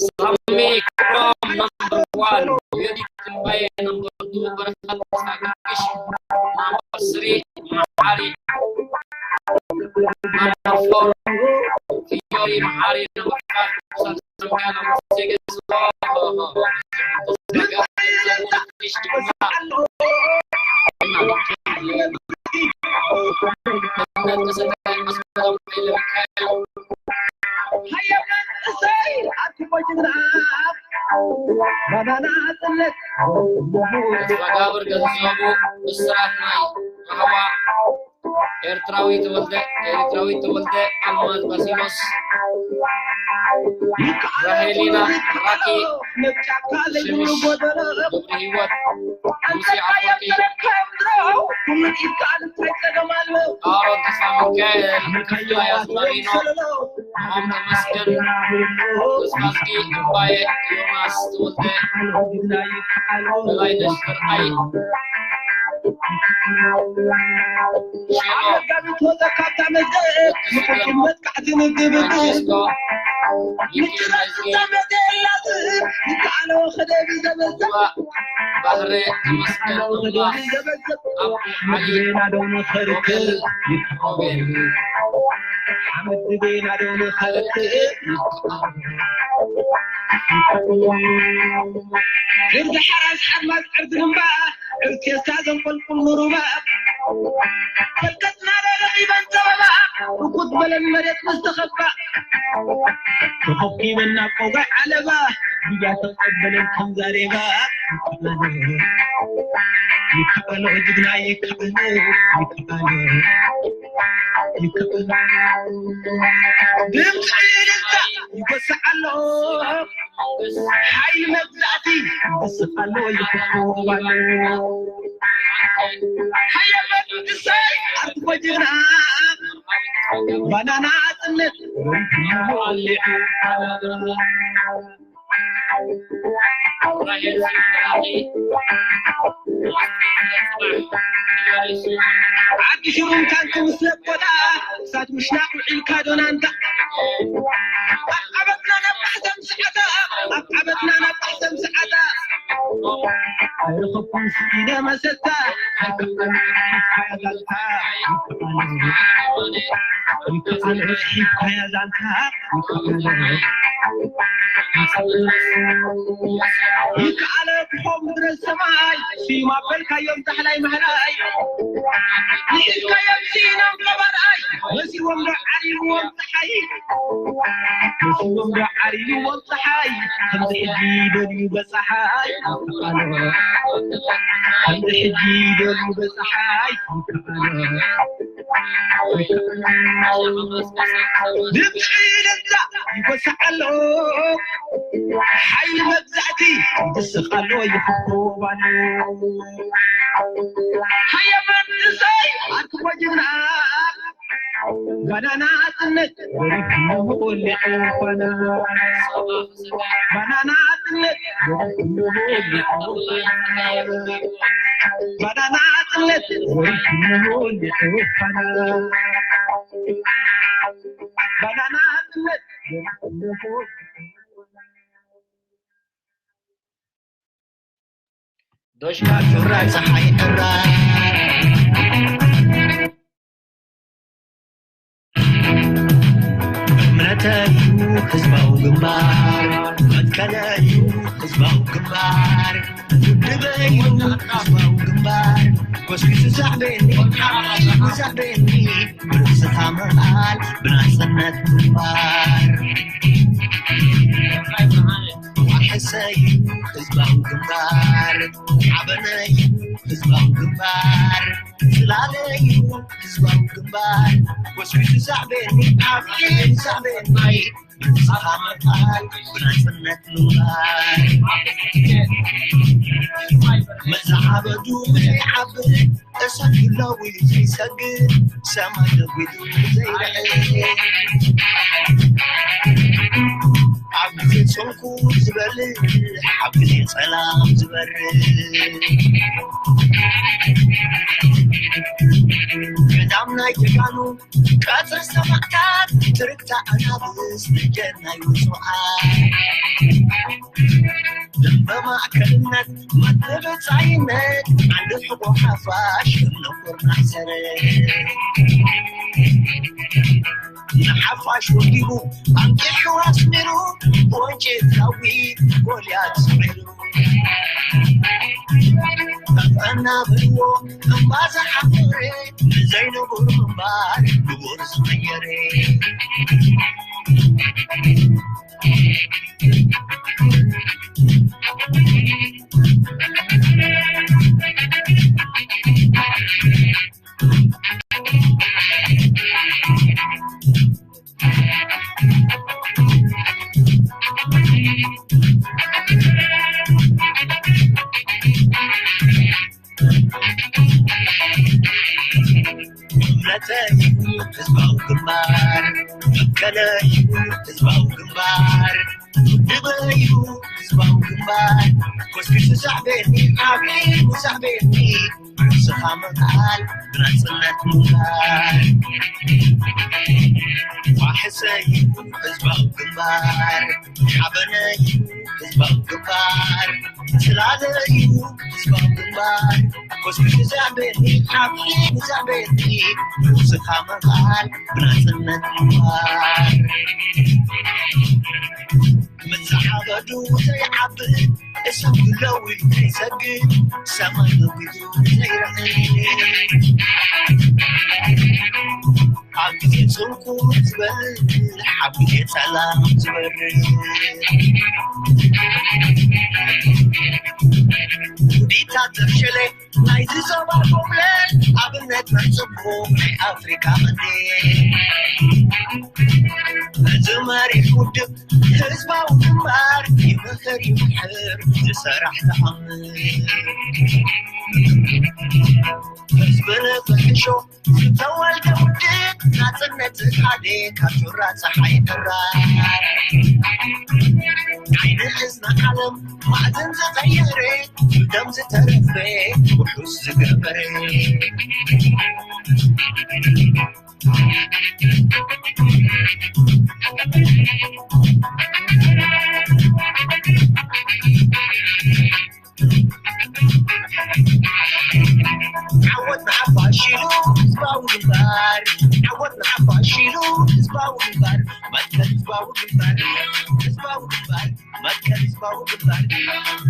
ሳሚ ክብሮም number one፣ ዮዲት እምባየ number two፣ በረኸት ተስፋጊዮርጊስ number three፣ መሓሪ number four፣ ፊዮሪ መሓሪ number five፣ ሳሚ number six። መጋብር ገንዘቡ ብስራት ናይ ራህዋ ኤርትራዊ ተወልደ፣ ኤርትራዊ ተወልደ፣ ኣልማዝ ባሲሎስ፣ ራሄሊና፣ ራኪ፣ ሽምሽ፣ ገብረ ህይወት፣ ሙሴ ኣፈወርቂ፣ ኣሮን ተስፋ ሚካኤል፣ ክፍላይ ኣዝማሪኖ፣ ናሆም ተመስገን፣ ተስፋዝጊ እምባየ፣ ዮናስ ተወልደ፣ በላይነሽ ዘርኣይ፣ ሼኖ፣ ፍራንቸስኮ፣ ሚኪኤል መዝጊ፣ ባህረ፣ ተመስገን፣ ቶማስ፣ ኣቡ ዓሊ፣ ሮቤል፣ ሮቤል። ግርዲ ሓራስ ሓርማዝ ዕርዲ ግንባ፣ ዕርዲ ቴስታ ዘንቆልቁል ንሩባ። ፈልቀትና ዶ ረኺበን ጸበባ፣ ርኩት በለን መሬት ምስ ተኸባ። ተኾብኪበን ናብ ቆጋዕ ዓለባ፣ ብያ ተቐበለን ከም ዛሬባ። ይከኣሎ ጅግና ይከኣሎ፣ ይከኣሎ፣ ይከኣሎ። ድምፂ እልልታ ይጎስዕ ኣሎ፣ ሓይሊ መግዛእቲ ይጎስዕ ኣሎ፣ ይጎስዕ ኣሎ። ሓየት መንግስተይ ኣርትኮ ጅግና፣ ባናና ኣጽነት ዓዲ ሽሩም ታንኪ ምስ ለቆዳ፣ እሳት ምሽናቕ ውዒልካ ዶናንታ። ኣብ ዓበትና ናብ ማሕተም ሰዓታ፣ ኣብ ዓበትና ናብ ማሕተም ሰዓታ። ኣይረኸብኩን ስኢነ መሰታ፣ ኣይከኣለ ሓያዛልታ፣ ኣይከኣለ፣ ኣይከኣለ ሓያዛልታ። ይከኣለ ብኾም ምድረ ሰማይ፣ ስዩም ኣበልካዮም ዳሕላይ ማሕላይ። ንኢድካዮም ስኢኖም ቀባርኣይ፣ መሲዎም ዶ ዓሪብዎም ጸሓይ? መሲዎም ዶ ዓሪብዎም ጸሓይ? ከምዚ ሕጂ ደልዩ በጻሓይ። ከምዚ ሕጂ ደልዩ በጻሓይ። ድምፂ እልልታ ይጎስዕ ኣሎ፣ ሓይሊ መግዛእቲ ይድስቕ ኣሎ፣ ይኹብኩብ ኣሎ። ሃየ መንእሰይ ኣርክቦ ጅግና፣ ባናና ኣጽነት ወሪድና ወሊዑ ፋና። ባናና ኣጽነት ወሪድና ወሊዑ ፋና። ባናና ኣጽነት ወሪድና ወሊዑ ፋና። ባናና ኣጽነት ወሪድና ወሊዑ ፋና። ዶሽካ ሹራ ጸሓይ ሕራይ። እምነተይ እዩ ህዝባዊ ግንባር፣ መትከለይ እዩ ህዝባዊ ግንባር፣ ውድበይ እዩ ህዝባዊ ግንባር። ጎስጒሱ ዘዕበየኒ፣ ሓሚሙ ዘዕበየኒ፣ ብርእስኻ ምቕኣል ብናጽነት ምንባር። ዋሕሰይ እዩ ህዝባዊ ግንባር፣ ዓበነይ እዩ ህዝባዊ ግንባር፣ ጽላለይ እዩ ህዝባዊ ግንባር። ጎስጒሱ ዘዕበየኒ፣ ሓሚሙ ዘዕበየኒ፣ ብርእስኻ ምቕኣል ብናጽነት ምንባር። መዛዓበዱ ዘይዓብድ እሳት ህላዊ ዘይሰግድ ሰማይ ነጒዱ ዘይረአ ኣብ ግዜ ጸንኩ ዝበልሕ ኣብ ግዜ ጸላም ዝበርህ ገዳም ናይ ጀጋኑ ቀጽሪ ሰማዕታት ትርግታ ኣናብስ ንጀናይ ውጹዓት ደም በማእከልነት መተበጻይነት ዓንዲ ሕቆ ሓፋሽ እምነኮር ማእሰረ ንሓፋሽ ወዲቡ ኣንቂሑ ኣስሚሩ ወንጭፍ ዳዊት ጎልያድ ስዒሩ ጠፍአና በልዎ እምባ ዝሓፈረ ንዘይንቡር ምንባር ንቡር ዝቐየረ እምነተይ ህዝባዊ ግንባር መከለይ ህዝባዊ ግንባር ውድበይ ህዝባዊ ግንባር ኮስኪሱ ሳዕቤኒ ዓብዩ ሳዕቤኒ ንስኻ ምኽኣል ብናጽነት ምንባር ዋሕሰይ ህዝባዊ ግንባር ሓበነይ ህዝባዊ ግንባር ስላለዩ ህዝባዊ ግንባር ኮስኪሱ ሳዕቤኒ ዓብዩ ሳዕቤኒ ንስኻ ምኽኣል ብናጽነት ምንባር ምስ ዝዓበዱ ዘይዓብድ እሳት ለዊት ዘይሰግድ ሰማይ ነጒዱ ዘይረእ ኣብ ግዜ ጽንኩር ዝበልሕ ኣብ ግዜ ጸላም ዝበርህ ውዲታት ዘፍሸለ ናይዚ ዞባ ኮብለል ኣብነት ናይ ጽቡቕ ናይ ኣፍሪካ ቀንዲ እዚ መሪሕ ውድብ ህዝባዊ ግንባር ይምኽር ይምሕር ዝሰራሕ ተኣምር ህዝቢ ንፍሕሾ ዝተወልደ ውድብ ናጽነት ዝሓደ ካብ ጩራ ፀሓይ ሕራር ዓይኒ እዝኒ ዓለም ማዕዘን ዝቐየረ ብደም ዝተረፈ ውሑስ ዝገበረ ዓወት ንሓፋሽ ኢሉ ህዝባዊ ግንባር ዓወት ንሓፋሽ ኢሉ ህዝባዊ ግንባር መትከል ህዝባዊ ግንባር ህዝባዊ ግንባር መትከል ህዝባዊ ግንባር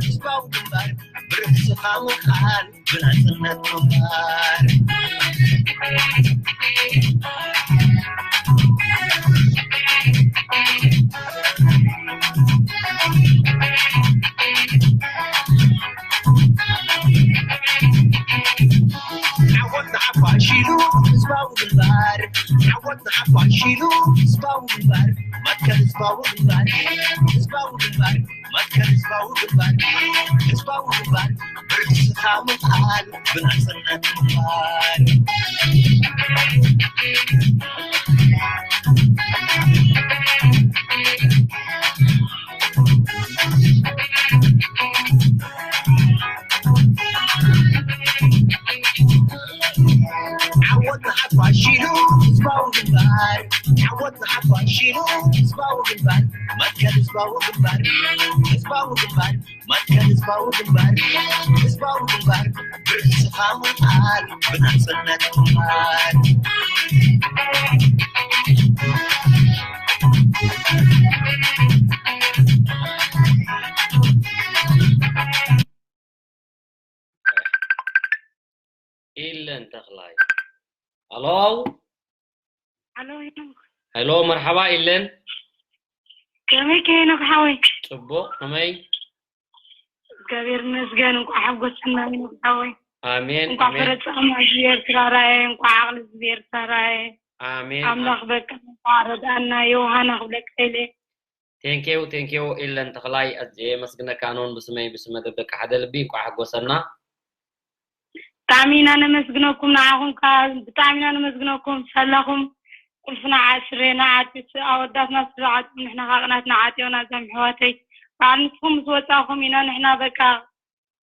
ህዝባዊ ግንባር ብርእስኻ ምኽኣል ብናጽነት ምንባር ዓወት ንሓፋሽ ኢሉ ህዝባዊ ግንባር ዓወት ንሓፋሽ ኢሉ ህዝባዊ ግንባር መትከል ህዝባዊ ግንባር ህዝባዊ ግንባር መትከል ህዝባዊ ግንባር ህዝባዊ ግንባር ብርእስኻ ምኽኣል ብናጽነት ምንባር ዓወት ንሓፋሽ ኢሉ ህዝባዊ ግንባር ዓወት ንሓፋሽ ኢሉ ህዝባዊ ግንባር መትከል ህዝባዊ ግንባር ህዝባዊ ግንባር መትከል ህዝባዊ ግንባር ህዝባዊ ግንባር ብርእስኻ ምኽኣል ብናጽነት ምንባር ኢለን ተኽላይ። ሃሎ ኣሎ ሄሎ፣ መርሓባ ኢለን። ከመይ ከይነ ሓወይ? ጽቡቕ፣ ከመይ? እግዚኣብሔር ይመስገን። እንኳዕ ሓጎሰና ይነ ሓወይ። ኣሜን እንኳዕ ኣሜን። ፈረጻም ህዝቢ ኤርትራ ራየ፣ እንኳዕ ዓቕሊ ህዝቢ ኤርትራ ራየ። ኣሜን ኣምላኽ በቃ እንኳዕ ረድኣና። ዮሃና ክብለካ ኢለ Thank you, thank you ኢለን ተኽላይ፣ ኣዝየ የመስግነካ። ኣነ እውን ብስመይ ብስም መደብ ደቂ ሓደ ልቢ እንቋዕ ሓጎሰና። ብጣዕሚ ኢና ነመስግነኩም። ንዓኹም ከዓ ብጣዕሚ ኢና ነመስግነኩም። ሳላኹም ቁልፍና ዓስሬና ዓጢስ ኣወዳትና ስለ ዓጢም ንሕና ከዓ ቅናትና ዓጢዮና እዞም ኣሕዋተይ። በዓል ንስኹም ምስ ወፃኹም ኢና ንሕና በቃ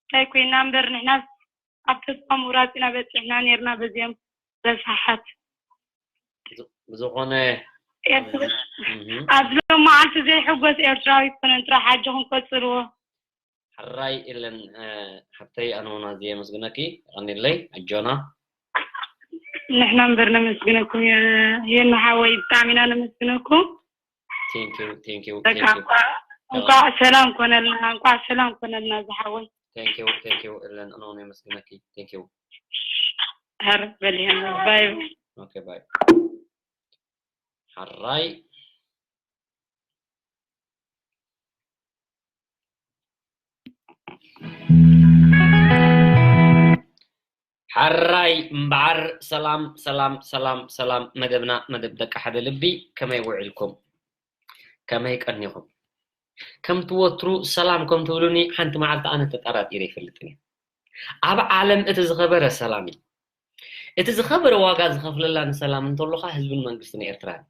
እንታይ ኮይና እምበር ንሕናስ ኣብ ተስፋ ምቑራፅ ኢና በፂሕና ነይርና በዚኦም ረሳሓት። ብዝኾነ ኤርትራ ኣብዚ ሎም መዓልቲ ዘይሕጎስ ኤርትራዊ ኣይኮነን። ጥራሕ ኣጆኹም ቀፅልዎ። ሕራይ ኢለን ሓብተይ ኣነ እውን ኣዝየ የመስግነኪ። የቐንየለይ። ኣጆና። ንሕና እምበር ነመስግነኩም የና ሓወይ ብጣዕሚ ኢና ነመስግነኩም። Thank you, thank you, በቃ thank you. እንኳዕ ሰላም ኮነልና፣ እንኳዕ ሰላም ኮነልና ዝሓወይ። Thank you, thank you ኢለን ኣነ እውን የመስግነኪ። Thank you. ሕር በልየና ባይ። Okay, bye. ሕራይ ሓራይ እምበዓር ሰላም ሰላም ሰላም ሰላም መደብና መደብ ደቂ ሓደ ልቢ ከመይ ውዒልኩም ከመይ ቀኒኹም ከምቲ ወትሩ ሰላም ከም ትብሉኒ ሓንቲ መዓልቲ ኣነ ተጠራጢረ ይፈልጥን እየ ኣብ ዓለም እቲ ዝኸበረ ሰላም እዩ እቲ ዝኸበረ ዋጋ ዝኸፍለላ ንሰላም እንተሎኻ ህዝብን መንግስትን ኤርትራ እዩ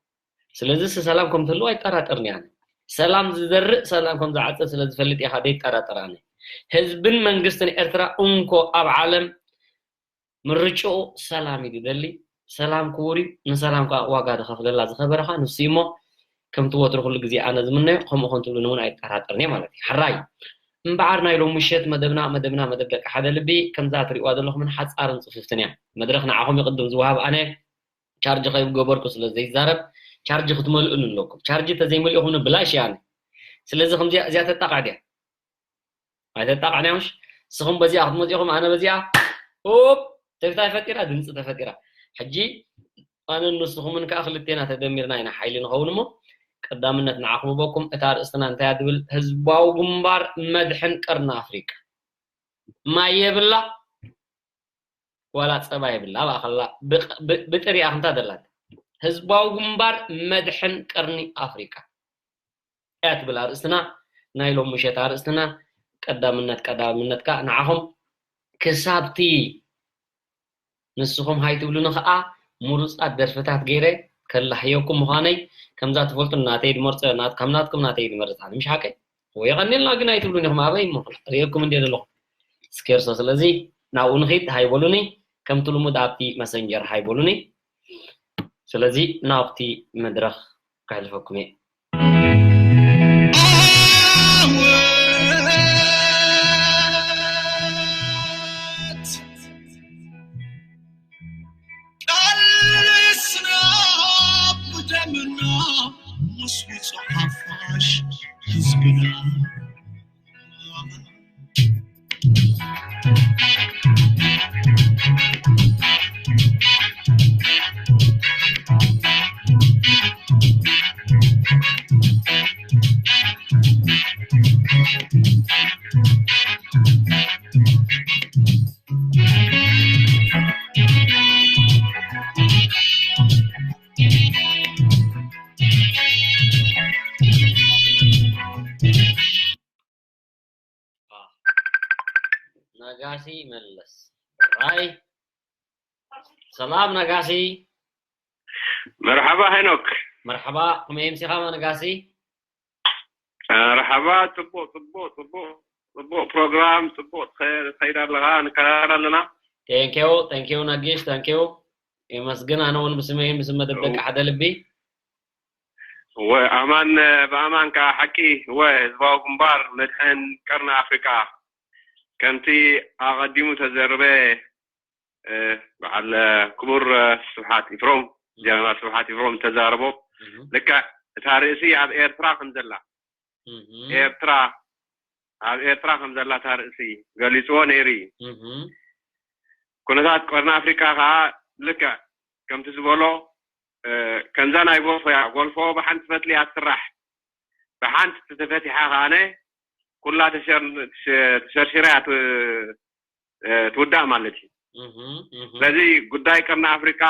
ስለዚ ሰላም ከም ትህልው ኣይጠራጠርን እየ ሰላም ዝዘርእ ሰላም ከም ዝዓጽድ ስለ ዝፈልጥ እየ ካደ ይጠራጠር ኣነ ህዝብን መንግስትን ኤርትራ እንኮ ኣብ ዓለም ምርጭኡ ሰላም እዩ ዝደሊ ሰላም ክቡር እዩ ንሰላም ከዓ ዋጋ ዝኸፍለላ ዝኸበረኻ ንሱ እሞ ከምቲ ወትሩ ኩሉ ግዜ ኣነ ዝምነዮ ከምኡ ከም ትብሉኒ እውን ኣይጠራጠርን እየ ማለት እዩ ሕራይ እምበዓር ናይ ሎም ምሸት መደብና መደብና መደብ ደቂ ሓደ ልቢ ከምዛ ትሪእዋ ዘለኹምን ሓፃርን ፅፍፍትን እያ መድረክ ንዓኹም ይቅድም ዝወሃብ ኣነ ቻርጅ ከይገበርኩ ስለ ዘይዛረብ ቻርጅ ክትመልእሉ ኣለኩም ቻርጅ ተዘይመልእኹም ብላሽ እያ ስለዚ ከምዚኣ እዚኣ ተጣቃዕ ድያ ኣይተጣቃዕናዮሽ ንስኹም በዚኣ ክትመፅኹም ኣነ በዚኣ ኡፕ ተፍታይ ፈጢራ ድምፂ ተፈጢራ ሕጂ ኣነ ንስኹምን ከዓ ክልቴና ተደሚርና ኢና ሓይሊ ንኸውን እሞ ቀዳምነት ንዓኹም በኩም እታ ርእስትና እንታይ ትብል ህዝባዊ ግንባር መድሕን ቀርኒ ኣፍሪቃ ማይ የብላ ዋላ ጸባ የብላ ኣብኣ ከላ ብጥሪኣ ክንታ ደላት ህዝባዊ ግንባር መድሕን ቀርኒ ኣፍሪቃ እያ ትብል ኣርእስትና ናይ ሎም ምሸት ኣርእስትና ቀዳምነት ቀዳምነት ከዓ ንዓኹም ክሳብቲ ንስኹም ሃይትብሉኒ ከዓ ምሩፃት ደርፍታት ገይረ ከላሕየኩም ምዃነይ ከምዛ ትፈልጡ ናተይ ድመርፆ ካብ ናትኩም ናተይ ድመርፅ ኣነ ምሽ ሓቀይ ወይ የቐኒልና ግን ኣይትብሉን ኢኹም ኣበይ እሞ ሪእኩም እንደ ዘለኹም ስኬርሶ ስለዚ ናብኡ ንኺድ ሃይበሉኒ ከምቲ ልሙድ ኣብቲ መሰንጀር ሃይበሉኒ ስለዚ ናብቲ መድረኽ ከሕልፈኩም እየ ቃልስና ብደምና መስዊጹ ሓፋሽ ህዝብና ነጋሲ መለስ ራይ ሰላም ነጋሲ መርሓባ ሄኖክ መርሓባ ከመይ ምሲኻ ነጋሲ መርሓባ ጽቡቅ ጽቡቅ ጽቡቅ ጽቡቅ ፕሮግራም ጽቡቅ ትኸይድ ኣለኻ ንከራኸር ኣለና ቴንኪዩ ቴንኪዩ ነጊሽ ቴንኪዩ የመስግን ኣነ እውን ብስመይን ብስም መደብ ደቂ ሓደ ልቢ እወ ኣማን ብኣማን ከዓ ሓቂ እወ ህዝባዊ ግንባር መድሕን ቀርኒ ኣፍሪቃ ከምቲ ኣቐዲሙ ተዘርበ በዓል ክቡር ስብሓት ኢፍሮም ጀነራል ስብሓት ኢፍሮም ተዛረቦ ልክዕ እታ ርእሲ ኣብ ኤርትራ ከም ዘላ ኤርትራ ኣብ ኤርትራ ከም ዘላ እታ ርእሲ ገሊፅዎ ነይሩ እዩ ኩነታት ቀርኒ ኣፍሪቃ ከዓ ልክዕ ከምቲ ዝበሎ ከምዛ ናይ ጎልፎ እያ ጎልፎ ብሓንቲ ፈትሊ እያ ትስራሕ ብሓንቲ ተፈቲሓ ከዓነ ኩላ ተሸርሽራ እያ ትውዳእ ማለት እዩ ስለዚ ጉዳይ ቀርኒ ኣፍሪቃ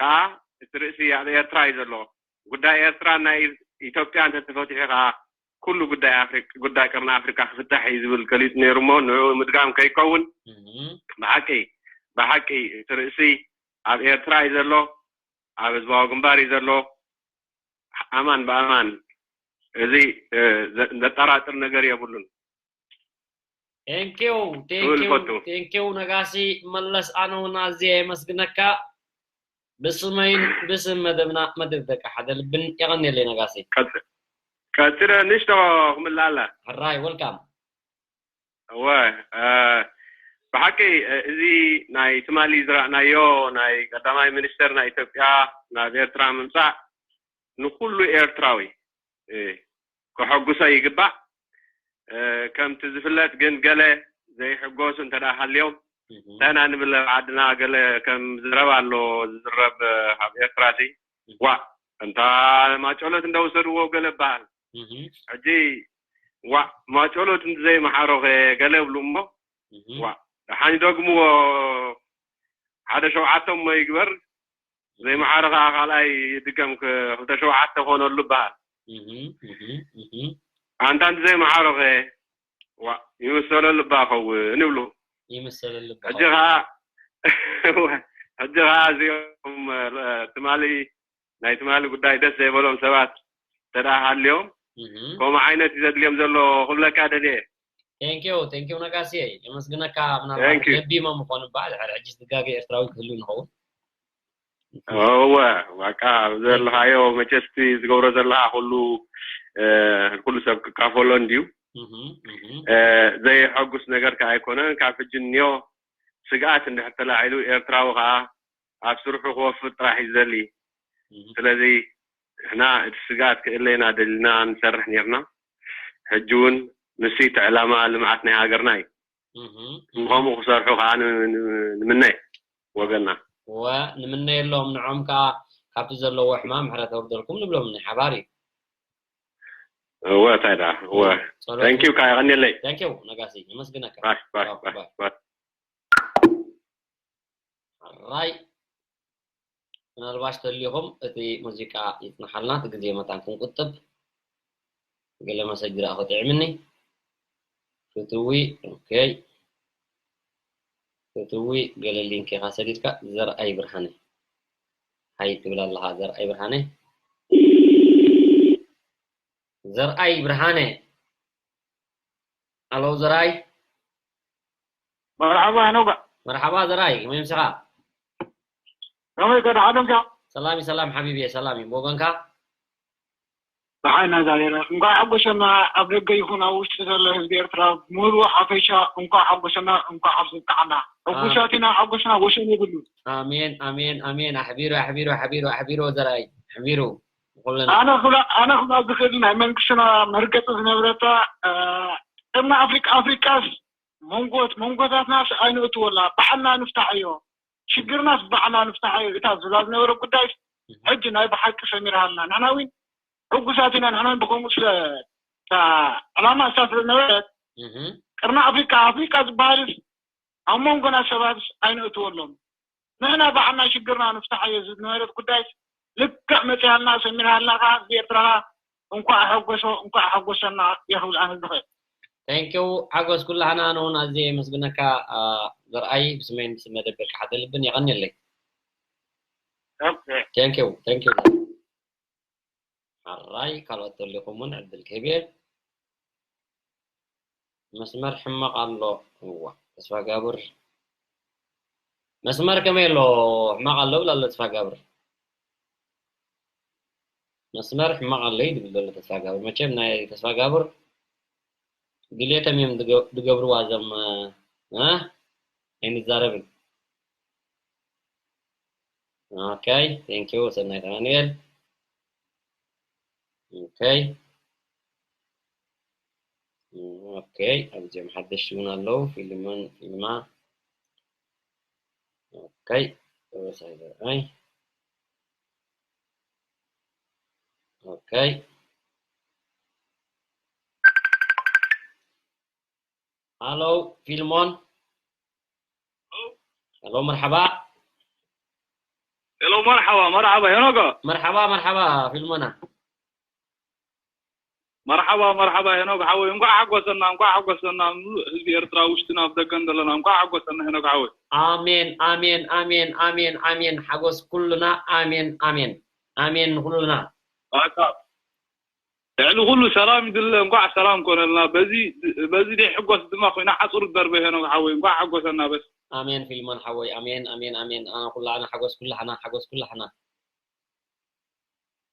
ከዓ እቲ ርእሲ ኣብ ኤርትራ እዩ ዘሎ ጉዳይ ኤርትራ ናይ ኢትዮጵያ እንተተፈቲሑ ከዓ ኩሉ ጉዳይ ኣፍሪቃ፣ ጉዳይ ቀርኒ ኣፍሪቃ ክፍታሕ እዩ ዝብል ገሊጹ ነይሩ እሞ ንዕኡ ምድጋም ከይከውን ብሓቂ፣ ብሓቂ እቲ ርእሲ ኣብ ኤርትራ እዩ ዘሎ፣ ኣብ ህዝባዊ ግንባር እዩ ዘሎ። ኣማን ብኣማን እዚ ዘጠራጥር ነገር የብሉን። ቴንኪው ቴንኪው ነጋሲ መለስ፣ ኣነ እውን ኣዝየ የመስግነካ። ብስመይን ብስም መደብና መደብ ደቂ ሓደ ልብን የቐንየለይ ነጋሲ። ቀጽለ ንሽቶ ክምላላ። ሕራይ ወልካም። እወ ብሓቂ እዚ ናይ ትማሊ ዝረእናዮ ናይ ቀዳማይ ሚኒስተር ናይ ኢትዮጵያ ናብ ኤርትራ ምምፃእ ንኩሉ ኤርትራዊ ከሐጉሶ ይግባእ። ከምቲ ዝፍለጥ ግን ገለ ዘይሕጎሱ እንተ ደኣ ሃልዮም እንታይ ኢና ንብል ኣብ ዓድና ገለ ከም ዘረባ ኣሎ ዝዝረብ ኣብ ኤርትራ ሲ ዋ እንታ ማጨሎት እንደወሰድዎ ገለ በሃል ሕጂ ዋ ማጨሎት እንዘይመሓሮኸ ገለ እብሉ እሞ ዋ ደሓን ይደግምዎ ሓደ ሸውዓተ እሞ ይግበር ዘይመሓረ ከዓ ካልኣይ ይድገም ክልተ ሸውዓተ ኮነሉ በሃል ኣንታ እንዘይመሓሮኸ ዋ ይምሰለሉ እባ ኸውን ይብሉ ይምሰለሉ እባ ሕጂ ኸውን። ከዓ ሕጂ ከዓ እዚኦም ትማሊ ናይ ትማሊ ጉዳይ ደስ ዘይበሎም ሰባት ተደኣ ሃልዮም እህ። ከምኡ ዓይነት እዩ ዘድልዮም ዘሎ ክብለካ ደልየ Thank you, thank you ነጋስየ የመስግነካ። ምናልባት Thank you. ለቢሞም ምኾኑ እባ ድሕሪ ሕጂ ዝጋገ ኤርትራዊ ክህሉ ንኸውን። እወ በቃ ዘለኻዮ መቸስቲ ዝገብሮ ዘለኻ ኩሉ እ፣ ኩሉ ሰብ ክካፈሎ እንድዩ እህ፣ እህ። እ፣ ዘየሐጉስ ነገር ከ ኣይኮነን ካብ ሕጂ እንዮ ስግኣት እንድሕር ተላዒሉ ኤርትራዊ ከዓ ኣብ ስርሑ ክወፍር ጥራሕ እዩ ዝደሊ እህ። ስለዚ ንሕና እቲ ስግኣት ክእለና ደሊና ንሰርሕ ነርና ሕጂ እውን ንሱ እቲ ዕላማ ልምዓት ናይ ሃገርና እዩ እህ፣ እህ። ንከምኡ ክሰርሑ ከዓ ን- ን- ንምነ ወገንና እወ ንምነየሎም ንዖም ከዓ ካብቲ ዘለዎ ሕማም ምሕረት ኣውርደልኩም ንብሎም ናይ ሓባር እዩ እወ እንታይ ደኣ እወ ጸሎት thank you ከዓ የቐንየለይ thank you ነጋሲ የመስግነካ ባሽ ባሽ ባሽ ባሽ ራይ ምናልባሽ ተልዩኹም እቲ ሙዚቃ ይጽንሓልና እቲ ግዜ መታን ክንቁጥብ ገለ መሰጅ ደኣ ክጥዕምኒ ፍትዊ okay ፍትዊ ገለ ሊንክ ኢኻ ሰዲድካ ዘርኣይ ብርሃነ ሃይ ትብል ኣለኻ ዘርኣይ ብርሃነ ዘርኣይ ብርሃነ ኣለው ዘርኣይ መርሓባ ሄኖጋ መርሓባ ዘርኣይ ከመይ ምሳኻ ከመይ ከ ደሓን ዲኻ ሰላም እዩ ሰላም ሓቢቢ እየ ሰላም እዩ ብወገንካ ደሓን ኢና እግዚኣብሔር እንኳዕ ሓጎሰና ኣብ ደገ ይኹን ኣብ ውሽጢ ዘሎ ህዝቢ ኤርትራ ሙሉ ሓፈሻ እንኳዕ ሓጎሰና እንኳዕ ኣብዝብቅዓና ሕጉሳት ኢና ሓጎስና ወሰን የብሉን ኣሜን ኣሜን ኣሜን ኣሕቢሩ ኣሕቢሩ ኣሕቢሩ ኣሕቢሩ ዘርኣይ ኣሕቢሩ ኩልና ኣነ ክብላ ኣነ ክብላ ዝኽእል ናይ መንግስትና መርገፂ ዝነበረታ ቅድሚ ኣፍሪቃ ኣፍሪቃስ መንጎት መንጎታትናስ ኣይንእትወላ ባዕልና ንፍታሐዮ ሽግርናስ ባዕልና ንፍታሐዮ እታ ዝብላ ዝነበረ ጉዳይ ሕጂ ናይ ብሓቂ ሰሚርሃልና ንሕና እውን ሕጉሳት ኢና ንሕና ብከምኡ ስለ ዕላማ እሳ ስለ ዝነበረት ቅድሚ ኣፍሪቃ ኣፍሪቃ ዝበሃልስ ኣብ መንጎና ሰባትስ ኣይንእትወሎም ንሕና ባዕልና ሽግርና ንፍታሓዮ ዝነበረት ጉዳይስ ልክዕ መፅያልና ሰሚርሃልና ከዓ ህዝቢ ኤርትራ ከዓ እንኳዕ ኣሐጎሶ እንኳዕ ኣሐጎሰና እየ ክብል ኣነ ዝኽእል። Thank you ሓጎስ ኩላህና ኣነ እውን ኣዝየ የመስግነካ ዘርኣይ ብስመይን ብስም መደብ ደቂ ሓደ ልብን የቐንየለይ። Thank you thank you። ሕራይ ካልኦት ተሊኹም እውን ዕድል ክህብ እየ መስመር ሕማቕ ኣሎ እዋ ተስፋጋብር መስመር ከመይ ኣሎ ሕማቕ ኣሎ ብል ኣሎ ተስፋጋብር መስመር ሕማቕ ኣሎ እዩ ዝብል ዘሎ ተስፋጋብር መቸም ናይ ተስፋጋብር ድሌቶም እዮም ዝገብርዋ እዞም ኣይንዛረብን Okay, thank you ሰናይት ኣማኑኤል። Okay. Okay, ኣብዚኦም ሓደሽቲ እውን ኣለዉ። ፊልሞን ፊልማ። Okay, ተወሳይ ዘርኣይ። Okay. ሃሎ ፊልሞን። ሃሎ መርሓባ። ሄሎ መርሓባ መርሓባ ሄኖጎ። መርሓባ መርሓባ ፊልሞና። መርሓባ መርሓባ ሄኖክ ሓወይ፣ እንኳዕ ሓጎሰና፣ እንኳዕ ሓጎሰና፣ ምሉእ ህዝቢ ኤርትራ፣ ውሽጥና ኣብ ደገን ዘለና፣ እንኳዕ ሓጎሰና ሄኖክ ሓወይ። ኣሜን ኣሜን ኣሜን ኣሜን ኣሜን። ሓጎስ ኩሉና። ኣሜን ኣሜን ኣሜን ንኩሉና። በቃ ልዕሊ ኩሉ ሰላም ይድለ፣ እንኳዕ ሰላም ኮነልና። በዚ በዚ ደይ ሕጎስ ድማ ኮይና ሓጹር ደርበ ሄኖክ ሓወይ፣ እንኳዕ ሓጎሰና በስ። ኣሜን ፊልሞን ሓወይ፣ ኣሜን ኣሜን ኣሜን። ኣና ኩላና ሓጎስ ኩላህና፣ ሓጎስ ኩላህና።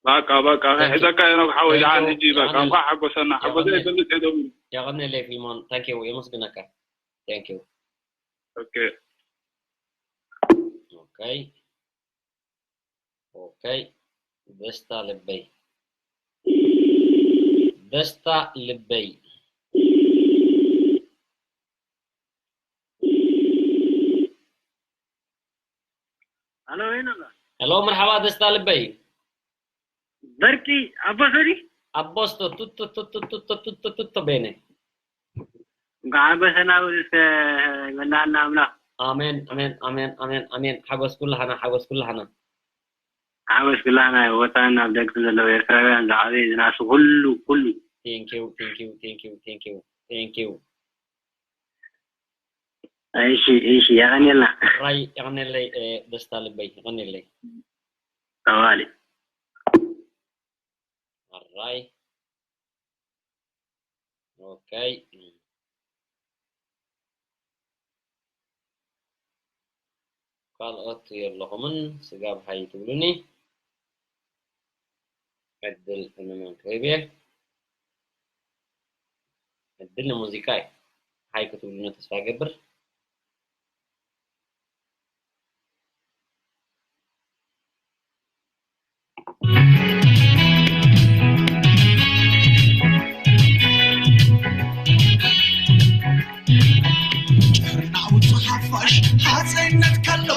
በቃ በቃ፣ Thank you። ከይሕዘካ ሄኖክ ሓወይ፣ Thank ደሓን you። ሕጂ በቃ፣ የቐንየለይ። እንኳዕ ሓጎሰና። ሓጎሰ የቐንየ-፣ ይፈልጥ እየ ደዊሉ። የቐንየለይ ፊልሞን፣ thank you፣ የመስግነካ። Thank you። ኦኬ። ኦኬ። ኦኬ። ደስታ ልበይ። ደስታ ልበይ። ሄሎ፣ ሄሎ። ሄሎ፣ መርሓባ ደስታ ልበይ። በርቂ ኣቦ ሶሪ? ኣቦ ስቶ፣ ቱቶ፣ ቱቶ፣ ቱቶ፣ ቱቶ፣ ቱቶ፣ ቱቶ፣ ቤነ። እንኳዕ ሓጎሰና ውልድ ይበላና ኣምላኽ። ኣሜን፣ ኣሜን፣ ኣሜን፣ ኣሜን፣ ኣሜን። ሓጎስ ኩላህና፣ ሓጎስ ኩላህና። ሓጎስ ኩላህና፣ ወፃእን ኣብ ደገን ዘለዉ ኤርትራውያን፣ ዝዓበየ ዝናእሱ፣ ኩሉ፣ ኩሉ። Thank you፣ thank you፣ thank you፣ thank you፣ thank you። እሺ፣ እሺ፣ የቐንየልና። ራይ፣ የቐንየለይ፣ እ፣ ደስታ ልበይ፣ የቐንየለይ። ጠዋሊ። ራይ። ኦኬ። ካልኦት የለኹምን፣ ስጋብ ሃይ ትብሉኒ። ዕድል ንመን ክህብ እየ? ዕድል ንሙዚቃ እዩ። ሃይ ክትብሉኒ ተስፋ ይገብር። ጭርናው ሓፋሽ ሓፀይነት ከሎ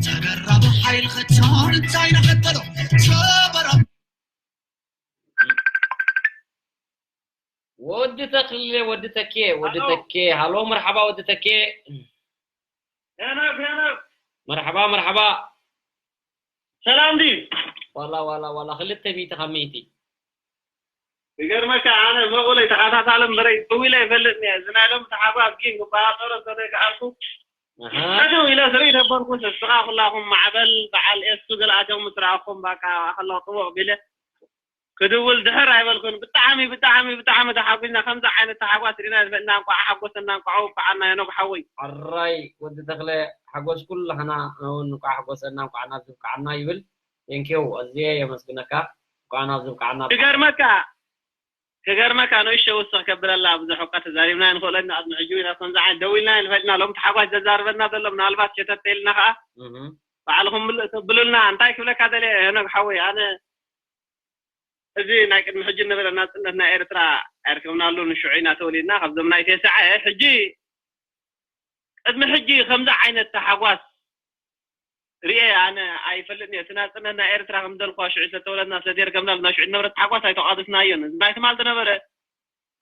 ተደራቢ ሓይል ክታን እንታይ ነኸተሎ ተበራ ወዲ ተክሌ፣ ወዲ ተኬ፣ ወዲ ሃሎ። ተኬ። ሃሎ፣ መርሓባ ወዲ ተኬ። ሄኖክ፣ ሄኖክ። መርሓባ፣ መርሓባ። ሰላም ድዩ? ዋላ፣ ዋላ፣ ዋላ፣ ክልተ ሚእቲ ካብ ሚእቲ። ይገርመካ፣ ኣነ መቑለይ ተኸታታሊ እምበረይ ደዊለ ይፈልጥኒ እየ። እዚ ናይ ሎሚ ተሓጓስ ግን ክቆጻጸሮ እንተዘይከኣልኩ፣ ኣሃ። ጠጠው ኢለ ስርኢ ነበርኩ። ንስኻ ኩላኹም ማዕበል፣ በዓል ኤሱ፣ ገለኣቶም ምስ ረኣኹም፣ በቃ፣ ከለኹ ጥቡቕ ቢለ ክድውል ድሕር ኣይበልኩን። ብጣዕሚ፣ ብጣዕሚ፣ ብጣዕሚ ተሓጒስና። ከምዚ ዓይነት ተሓጓስ ርኢና ኣይፈልጥና። እንቋዕ ሓጎሰና፣ እንቋዕ ኣውቃዓና፣ ሄኖክ ሓወይ። ሕራይ ወዲ ተኽለ፣ ሓጎስ ኩላህና እውን እንቋዕ ሓጎሰና፣ እንቋዕ ናብዚ ብቃዓና ይብል። Thank you፣ ኣዝየ የመስግነካ። እንቋዕ ናብዚ ብቃዓና። ክገርመካ፣ ክገርመካ፣ ንእሽቶ ውስኽ ከብለላ፣ ብዙሕ እኳ ተዛሪብና ኣይንኽእሎን ኢና። ቅድሚ ሕጂ እውን ኣብ ከምዚ ዓይነት ደዊልና ኣይንፈልጥና። ሎም ተሓጓስ ዘዛርበና ዘሎ፣ ምናልባት ሸተት ኢልና ኸዓ እህ። ባዕልኹም ምልእ ተብሉልና። እንታይ ክብለካ ደልየ፣ ሄኖክ ሓወይ፣ ኣነ እዚ ናይ ቅድሚ ሕጂ ነበረ ናጽነት ናይ ኤርትራ ኣይርከብናሉን። ሽዑ ኢና ተወሊድና፣ ካብዞም ናይ ተስዓ እየ። ሕጂ ቅድሚ ሕጂ ከምዚ ዓይነት ተሓጓስ ርኤ ኣነ ኣይፈልጥን እየ። እቲ ናጽነት ናይ ኤርትራ ከም ዘልኳ ሽዑ ስለ ተወለድና ስለ ዘይርከብናሉ፣ ናይ ሽዑ ዝነበረ ተሓጓስ ኣይተቋደስናዮን። እዚ ናይ ትማል ዝነበረ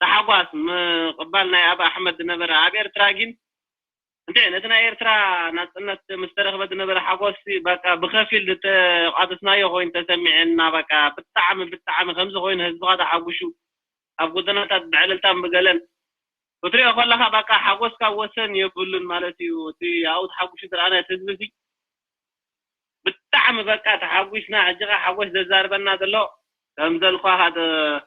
ተሓጓስ ምቕባል ናይ ኣብ ኣሕመድ ዝነበረ ኣብ ኤርትራ ግን እንተ ነቲ ናይ ኤርትራ ናጽነት ምስ ተረኽበ ዝነበረ ሓጎስ በቃ ብኸፊል ዝተቋደስናዮ ኮይኑ ተሰሚዐና። በቃ ብጣዕሚ፣ ብጣዕሚ ከምዚ ኮይኑ ህዝብኻ ተሓጉሹ ኣብ ጎደናታት ብዕልልታን ብገለን ክትሪኦ ከለኻ በቃ ሓጎስካ ወሰን የብሉን ማለት እዩ። እቲ ኣብኡ ተሓጉሹ ዝረኣናዮ እቲ ህዝቢ እዚ ብጣዕሚ በቃ ተሓጒስና። ሕጂ ኸኣ ሓጎስ ዘዛርበና ዘሎ ከም ዘልኳኻ ተ-፣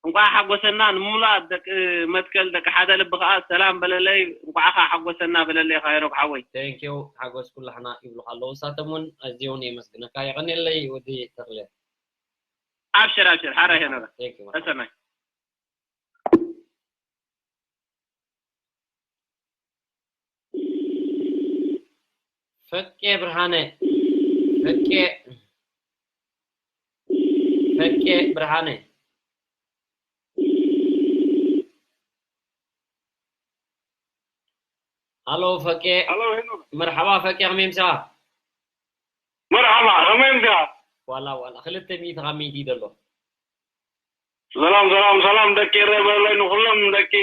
እንቋዕ ሓጎሰና ንምሉኣት ደቂ መትከል፣ ደቂ ሓደ ልቢ ኸኣ ሰላም በለለይ፣ እንቋዕ ኸኣ ሓጎሰና በለለይ፣ ኸይሮክ ሓወይ። Thank you፣ ሓጎስ ኩላህና ይብሉኻ ኣለዉ። ንሳቶም እውን ኣዝየ እውን የመስግነካ። የቐንየለይ ወዲ ተኽለ። ኣብሽር፣ ኣብሽር፣ ሓራይ ሄኖክ። Thank you፣ መርሓባ። ተሰናይ። ፈቄ ብርሃነ፣ ፈቄ፣ ፈቄ ብርሃነ። ሃሎ ፈቄ። ሃሎ ሄኖክ። መርሓባ ፈቄ፣ ከመይ ምሳኻ? መርሓባ፣ ከመይ ምሳኻ? ዋላ፣ ዋላ፣ ክልተ ሚእቲ ካብ ሚእቲ እዩ ዘሎ። ሰላም፣ ሰላም፣ ሰላም፣ ደቂ ኤረ በለለይ ንኹሎም ደቂ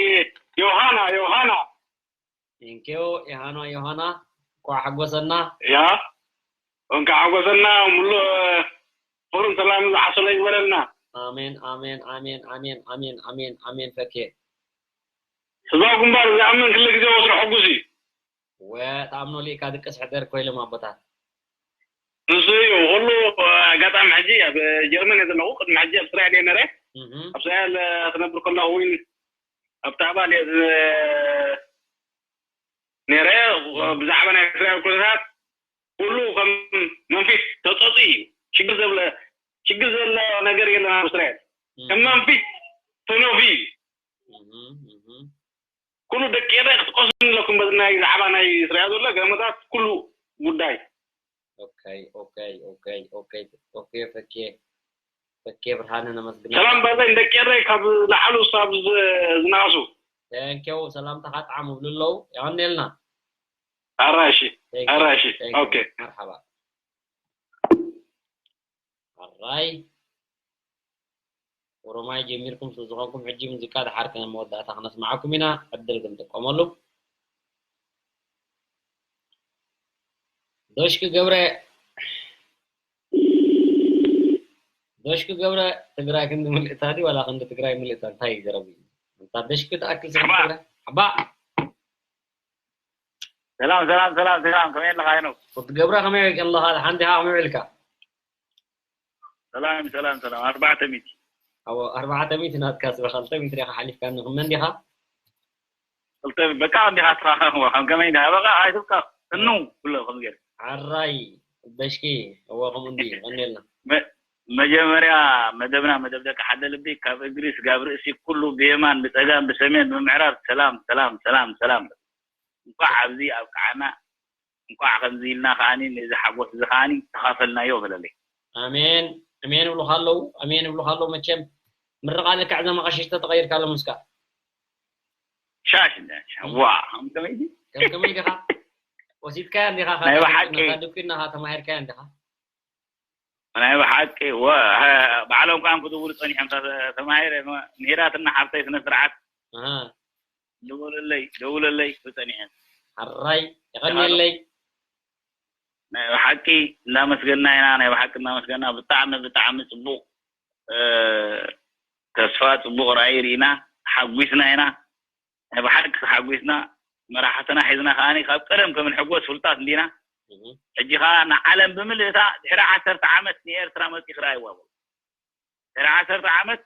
ዮሃና፣ ዮሃና። Thank you፣ ዮሃና፣ ዮሃና። እንኳዕ ሓጎሰና። ያ፣ እንኳዕ ሓጎሰና፣ ሙሉእ ፍቕርን ሰላምን ዝዓሰሎ ይግበረልና። ኣሜን ኣሜን ኣሜን ኣሜን ኣሜን ኣሜን ኣሜን ፈኬ ህዝባዊ ግንባር ዝኣምን ክለ ግዜ ወስዶ ሕጉስ እዩ። ወ ተኣምኖ ሊእካ ድቅስ ሕደር ኮይሎም ኣቦታት ንሱ እዩ ኩሉ ኣጋጣሚ ሕጂ ኣብ ጀርመን እየ ዘለኹ። ቅድሚ ሕጂ ኣብ እስራኤል እየ ነረ። ኣብ እስራኤል ክነብር ከለኹ እውን ኣብቲ ኣባል እየ ነረ። ብዛዕባ ናይ እስራኤል ኩነታት ኩሉ ከም መንፊት ተጸጹ እዩ። ሽግር ዘብለ ሽግር ዘሎ ነገር የለን ኣብ እስራኤል። ከም መንፊት ተነፊ እዩ። ኩሉ ደቂ ኤረ ክትቆስም ኣለኩም በዚ ናይ ዛዕባ ናይ እስራኤል ዘሎ ገመታት ኩሉ ጉዳይ። ኦኬ ኦኬ ኦኬ ኦኬ ኦኬ ፈኬ ፈኬ ብርሃነ ነመስግና። ሰላም በለኝ ደቂ ኤረ ካብ ላዕሉ ሳብ ዝናሱ። ቴንኪው ሰላምታኻ ጣዕሙ ብሉ ኣለዉ። የቐንየልና። ኣራሺ ኣራሺ ኦኬ መርሓባ። ኣራይ ኦሮማይ ጀሚርኩም ስለ ዝኾንኩም ሕጂ ሙዚቃ ድሓር ከም መወዳእታ ክነስምዓኩም ኢና። ዕድል ክንጥቀመሉ። ዶሽኪ ገብረ ዶሽኪ ገብረ ትግራይ ክንዲ ምልእታ ድዩ ዋላ ክንዲ ትግራይ ምልእታ እንታይ እዩ ዘረቡ? እንታ ዶሽኪ ትኣክል ስለ ትግራይ ሓባ ሰላም ሰላም ሰላም ሰላም ከመይ ኣለኻ ሄኖክ? ክትገብራ ከመይ ኣለኻ? ደሓን ዲኻ? ከመይ ውዒልካ? ሰላም ሰላም ሰላም ኣርባዕተ ሚእቲ ኣዎ ኣርባዕተ ሚእቲ ናትካ ስበ ክልተ ሚእቲ ዲኻ ሓሊፍካኒ ክመን ዲኻ? ክልተ በቃ እንዲኻ ትራኸብዎ ከም ከመይ ዲኻ በቃ ኣይትብቃ እኑ ብሎ ከም ገይሩ ዓራይ በሽኪ እዎ ከምኡ እንዲ ቀኒልና መጀመርያ መደብና መደብ ደቂ ሓደ ልቢ ካብ እግሪ ስጋብ ርእሲ ኩሉ ብየማን ብፀጋም ብሰሜን ብምዕራብ ሰላም ሰላም ሰላም ሰላም እንኳዕ ኣብዚ ኣብቅዓና እንኳዕ ከምዚ ኢልና ከዓኒ ነዚ ሓጎስ እዚ ከዓኒ ተኻፈልናዮ በለለይ። ኣሜን ኣሜን ይብሉኻ ኣለዉ ኣሜን ይብሉኻ ኣለዉ መቸም ምርቓ ልክዕ ዘመቐሽሽ ተተቐይርካ ኣሎ ምስካ ሻሽ እንዳ ዋ ከም ከመይ ዲ ከም ከመይ ዲኻ ወሲድካያ እንዲኻ ናይ ብሓቂ ዱኪናኻ ተማሂርካያ እንዲኻ ናይ ብሓቂ ባዕሎም ከዓ ክድውሉ ፀኒሖም ተማሂረ ምሂራትና ሓብተይ ስነ ስርዓት ደውለለይ ደውለለይ ክብል ፀኒሐ። ሕራይ የቐንየለይ። ናይ ብሓቂ እንዳመስገና ኢና ናይ ብሓቂ እንዳመስገና ብጣዕሚ ብጣዕሚ ፅቡቕ ተስፋ ፅቡቕ ራእይ ርኢና ተሓጒስና ኢና ናይ ብሓቂ ተሓጒስና መራሕትና ሒዝና ከዓኒ ካብ ቀደም ከም ንሕጎስ ፍሉጣት እንዲና ሕጂ ከዓ ንዓለም ብምልእታ ድሕሪ ዓሰርተ ዓመት ንኤርትራ መፂ ክረኣይዋ በሉ ድሕሪ ዓሰርተ ዓመት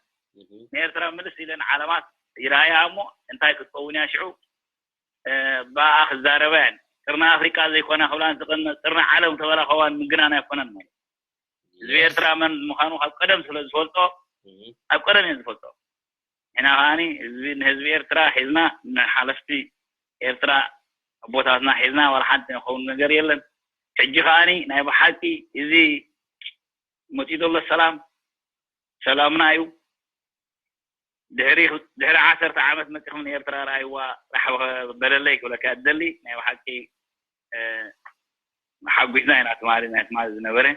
ንኤርትራ ምልስ ኢለን ዓለማት ይረኣያ እሞ እንታይ ክትከውን እያ ሽዑ ብኣኣ ክዛረባ እየን ቅርኒ ኣፍሪቃ ዘይኮና ክብላን ዝቐነ ቅርኒ ዓለም ተበላ ከዋን ምግናን ኣይኮነን ማለት ህዝቢ ኤርትራ መን ምዃኑ ካብ ቀደም ስለ ዝፈልጦ ኣብ ቀደም እየን ዝፈልጦ ንሕና ከዓኒ ህዝቢ ንህዝቢ ኤርትራ ሒዝና ንሓለፍቲ ኤርትራ ኣቦታትና ሒዝና ዋላ ሓንቲ ንኸውን ነገር የለን ሕጂ ከዓኒ ናይ ብሓቂ እዚ መፂኡ ዘሎ ሰላም ሰላምና እዩ ድሕሪ ድሕሪ ዓሰርተ ዓመት መፂኹም ንኤርትራ ረኣይዋ ራሕ በለለይ ክብለካ እደሊ ናይ ብሓቂ ሓጒስና ኢና ትማሊ ናይ ትማሊ ዝነበረ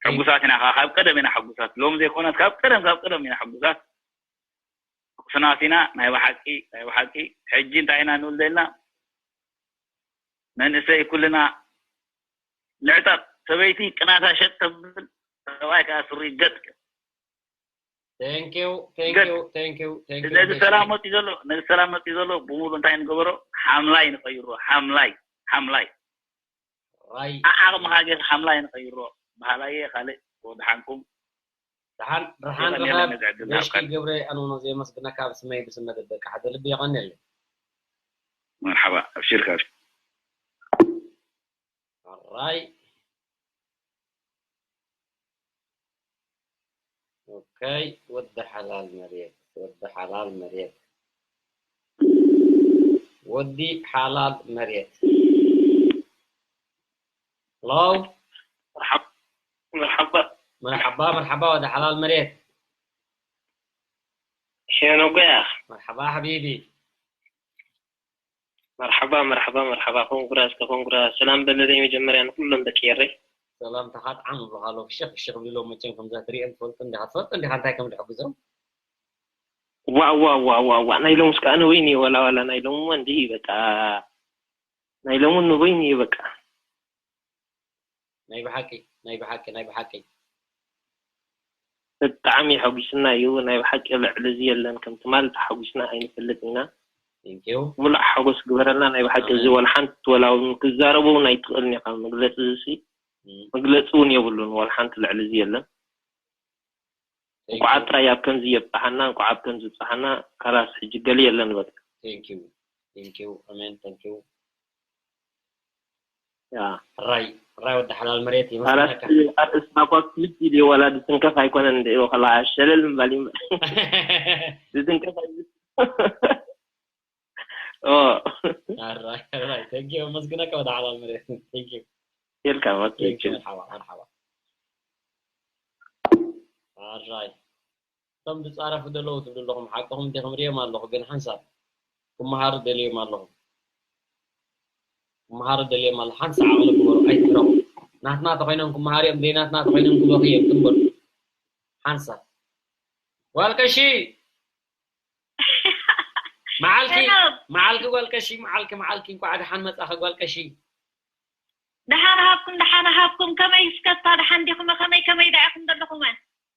ሕጉሳት ኢና ካብ ቀደም ኢና ሕጉሳት ሎም ዘይኮነት ካብ ቀደም ካብ ቀደም ኢና ሕጉሳት ሕጉስናት ኢና ናይ ብሓቂ ናይ ብሓቂ ሕጂ እንታይ ኢና ንብል ዘለና መንእሰይ ኩልና ንዕጠቕ ሰበይቲ ቅናታ ሸጥ ተብል ሰብኣይ ከዓ ሱሪ ገጥ ነዚ ሰላም መፂ ዘሎ ነዚ ሰላም መፂ ዘሎ ብምሉ እንታይ ንገበሮ ሓምላይ ንቀይሮ ሓምላይ ሓምላይ ዓዓቕምኻ ጌርካ ሓምላይ ንቐይሮ በሃላየ ካልእ ወድሓንኩም ደሓን ደሓን ርኻብ ገሽኪ ገብረ ኣኖኖ ዘየመስግነካ ብስመይ ብስመ ደቂ ሓደ ልቢ የቐንየለይ መርሓባ ኣብሽርካ ራይ ኦከይ ወዲ ሓላል መሬት ወዲ ሓላል መሬት ወዲ ሓላል መሬት ሄሎ መርሓባ መርሓባ መርሓባ ወዲ ሓላል መሬት ሄኖጎያ መርሓባ ሓቢቢ መርሓባ መርሓባ መርሓባ ኮንግራ እስከ ኮንግራ ሰላም በለለይ መጀመርያ ንኩሎም ደቂ ኤረይ። ሰላምታኻ ጥዓም እብሉኻ ኣለዉ ፍሽኽ ፍሽኽ ቢሎም መቸም ከምዛ ትሪኦም ትፈልጦ እንዲኻ ትፈልጦ እንዲኻ እንታይ ከም ድሕግዞም። ዋእ ዋእ ዋእ ዋእ ዋእ ናይ ሎምስ ከኣ ንበይኑ እየ ዋላ ዋላ ናይ ሎምማ እንዲሂ በቃ ናይ ሎሚ ንበይኑ እየ በቃ። ናይ ብሓቂ ናይ ብሓቂ ናይ ብሓቂ ብጣዕሚ ሓጒስና እዩ። ናይ ብሓቂ ልዕሊ እዚ የለን። ከም ትማል ተሓጒስና ኣይንፈልጥን ኢና። Thank you። ሙሉእ ሓጎስ ግበረልና። ናይ ብሓቂ እዚ ኣሜን። ወላ ሓንቲ ወላ እውን ክዛረቡ እውን ኣይትኽእልን ኢኻ። መግለፂ እዚ ሲ Mm. መግለፂ እውን የብሉን። ወላ ሓንቲ ልዕሊ እዚ የለን። Thank እንኳዕ you። ጥራይ ኣብ ከምዚ የብፅሓና፣ እንኳዕ ኣብ ከምዚ ብፅሓና። ካላስ ሕጂ ገሊ የለን በቃ። Thank you. Thank you. ኣሜን። Thank you። ያ ሕራይ ሕራይ ወዲ ሓላል መሬት ካላስ ይመስለካ። ኣርእስትና እኳ ክልት ኢሉ ወላ ዝትንከፍ ኣይኮነን። እንደ ወላ ሸለል ምባል እዩ። ዝትንከፍ ኣይ- ኦ ሕራይ ሕራይ። Thank you። ኣመስግነካ ወዲ ሓላል መሬት። Thank you። ኢልካ Thank you። መክሊት መርሓባ መርሓባ። ሕራይ። እቶም ዝጻረፉ ዘለዉ ትብሉ ኣለኹም፣ ሓቅኹም እንዲኹም ርእዮም ኣለኹ፣ ግን ሓንሳብ ክመሃሩ ደልዮም ኣለኹም። ክመሃሩ ደልዮም ኣለኹ። ሓንሳ ዓቕሊ ግበሩ፣ ኣይትሕረቑ። ናትና ተኾይኖም ክመሃሩ እዮም፣ ዘይናትና ተኾይኖም ክበኹ እዮም። ትም በሉ። ሓንሳ። ጓል ቀሺ! መዓልኪ፣ ሰላም። መዓልኪ ጓል ቀሺ፣ መዓልኪ፣ መዓልኪ፣ እንኳዕ ደሓን መጻኺ ጓል ቀሺ። ደሓን ሃብኩም፣ ደሓን ሃብኩም። ከመይ እስከታ፣ ደሓን ዲኹም? ከመይ፣ ከመይ ደኣ ኢኹም ዘለኹም?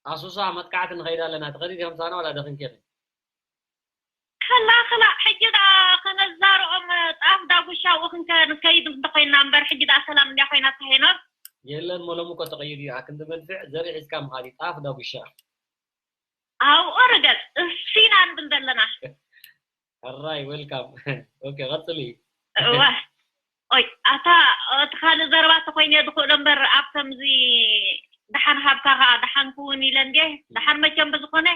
ኣሱሳ መጥቃዕቲ ንኸይድ ኣለና። ትኸዲ ዲኹም ሳና ዋላ ደኺምኪ ኢኺ? ከላ፣ ከላ፣ ሕጂ ደኣ ከነዛርኦም ጣፍ ዳጉሻ ኣብኡ ክንከ-፣ ክንከይድ እንተኾይንና እምበር፣ ሕጂ ደኣ ሰላም እንድያ ኮይና እታ ሄኖክ። የለን፣ ሞሎም እኮ ተቐይሩ እዩ። ኣክንዲ መንፍዕ ዘርኢ ሒዝካ ምኻድ እዩ። ጣፍ ዳጉሻ። ኣብኡ ርገጽ፣ እሱ ኢና ንብል ዘለና። ሕራይ፣ ዌልካም። ኦኬ፣ ቀጽሊ። እዋ። ኦይ፣ ኣታ፣ እቲ ካልእ ዘረባ ተኾይነ ዝኽእሎ እምበር፣ ኣብ ከምዚ ደሓን ሃብካ ኸዓ ደሓን ክውን ኢለ እንዴ። ደሓን መቸም ብዝኾነ፣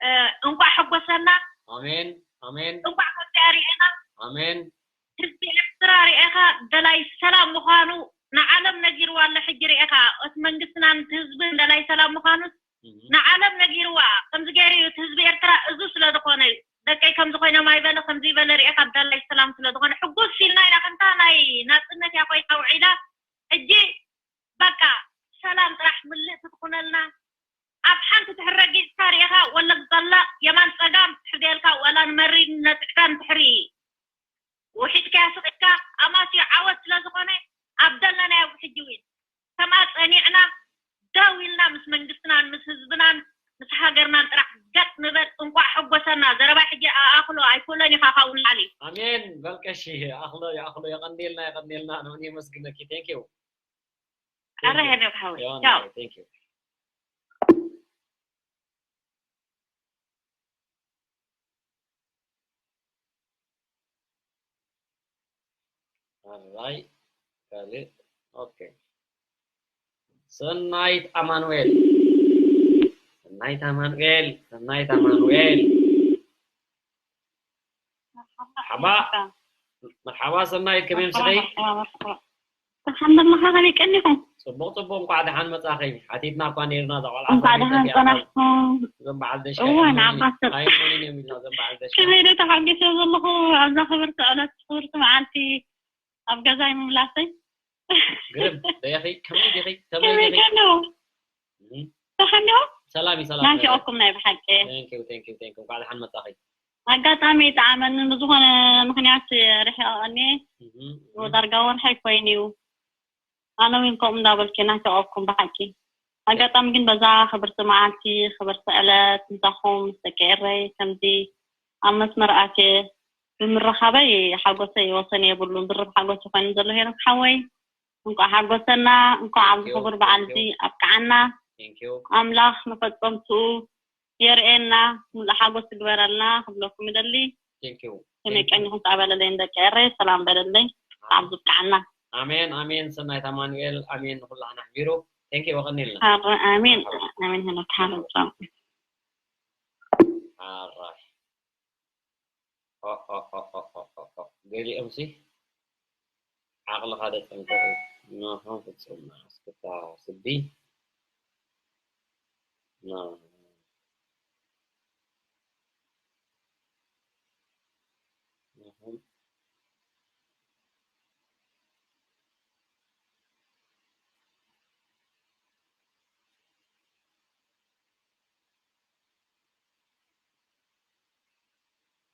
እ፣ እንቋዕ ሓጎሰና፣ ኣሜን፣ ኣሜን፣ እንቋዕ ከምዚኣ ርኤና። ኣሜን። ህዝቢ ኤርትራ ርኤኻ ደላይ ሰላም ምዃኑ ንዓለም ነጊርዋ ኣሎ። ሕጂ ርኤኻ፣ እቲ መንግስትና ነቲ ህዝቢ ደላይ ሰላም ምዃኑ እህ፣ ንዓለም ነጊርዋ። ከምዚ ገይሩ እዩ እቲ ህዝቢ ኤርትራ፣ እዚ ስለ ዝኾነ እዩ። ደቀይ ከምዚ ኮይኖም ኣይበለ፣ ከምዚ ይበለ ርኤኻ፣ ደላይ ሰላም ስለ ዝኾነ ሕጉስ ኢልና ኢና። ከምታ ናይ ናጽነት እያ ኮይና ውዒላ። ሕጂ በቃ ሰላም ጥራሕ ምልእቲ ትኹነልና። ኣብ ሓንቲ ትሕር ረጊጽካ ርኤኻ፣ ወለግ ጠላቕ የማን ጸጋም ትሕር ደልካ፣ ዋላ ንመሪር ንጥዕናን ትሕሪ ውሒጥካያ ስቕ ኢልካ ኣማስዩ ዓወት ስለ ዝኾነ ኣብ ዘለናዮ ሕጂ እውን ከምኣ ጸኒዕና ደው ኢልና ምስ መንግስትናን ምስ ህዝብናን ምስ ሃገርናን ጥራሕ ገጥ ንበል። እንቋዕ ሓጎሰና። ዘረባ ሕጂ ኣኣኽሎ ኣይክእሎን ኢኻ ካብኡ ንላዕሊ። ኣሜን። ጓል ቀሺ፣ ይኣኽሎ፣ ይኣኽሎ፣ የቐንየልና፣ የቐንየልና። ኣነ እውን የመስግነኪ። Thank you። ኣረ ሄኖክ ሓወይ፣ ቻው። Thank you። ኣራይ፣ ካልእ፣ ኦኬ። ሰናይት ኣማኑኤል። ሰናይት ኣማኑኤል፣ ሰናይት ኣማኑኤል። መርሓባ፣ መርሓባ ሰናይት፣ ከመይ ኣምሲኺ? ደሓን ዘለኻ፣ ከመይ ቀኒኹም? ጽቡቕ፣ ጽቡቕ፣ እንቋዕ ደሓን መጻኺ። ሓቲትና እኳ ነይርና፣ እዛ ቆልዓ እንቋዕ ከመይ ደሓን ጠፊኣ? ጸናሕኩም። እዞም በዓል ደሻ እወ፣ ኣይእመኑን ንዓባስ እዮም፣ ኣይእመኑን እዮም ኢልና፣ እዞም በዓል ደሻ። ከመይ ዶ ተሓጒሰ ዘለኹ ኣብዛ ክብርቲ ዕለት፣ ክብርቲ መዓልቲ ኣብ ገዛይ ምምላሰይ። ግርም፣ ደኺ፣ ከመይ ዲኺ? ከመይ ከመይ ዲኺ? ቀኒኹም? እም፣ ደሓን ዲኹም? ሰላም እዩ፣ ሰላም። ናፊቐኩም ናይ ብሓቂ። Thank you፣ thank you፣ thank you። እንቋዕ ደሓን መጻኺ። ኣጋጣሚ ይጠዓመኒ፣ ብዝኾነ ምኽንያት ርሒቐኒ። እም፣ ዳርጋ ወርሒ ኮይኑ እዩ። ኣነ እውን ከምኡ እንዳበልኩ ናፊቐኩም ብሓቂ። ኣጋጣሚ ግን በዛ ክብርቲ መዓልቲ፣ ክብርቲ ዕለት፣ ምሳኹም ምስ ደቂ ኤረይ ከምዚ ኣብ መስመር ኣትየ ብምርኻበይ ሓጎሰይ ወሰን የብሉን። ድርብ ሓጎስ ኮይኑ ዘሎ ሄኖክ ሓወይ፣ እንኳዕ ሓጎሰና፣ እንኳዕ ኣብዚ Thank you, ክቡር በዓል thank እዚ you። ኣብቅዓና። Thank you። ኣምላኽ መፈጸምትኡ የርእየና፣ ሙሉእ ሓጎስ ትግበረልና ክብለኩም ይደሊ። Thank you። ከመይ Thank you። ቀኒኹም? ጻ በለለይ ደቂ ኤረይ፣ ሰላም በለለይ፣ ኣብ ዝብቅዓና። ኣሜን፣ ኣሜን። ሰናይት ኣማኑኤል፣ ኣሜን። ንኹላህና ኣሕቢሩ። Thank you፣ የቐንየልና። ሓረ፣ ኣሜን፣ ኣሜን። ሄኖክ ሓረ፣ ጻም። ኣራይ። ኦ፣ ኦ፣ ኦ። ገሊኦምሲ ዓቕልኻ ደጸንቀቑ። ናሆም ፍጹም፣ እስክታ ስዲ። ና-፣ ናሆም።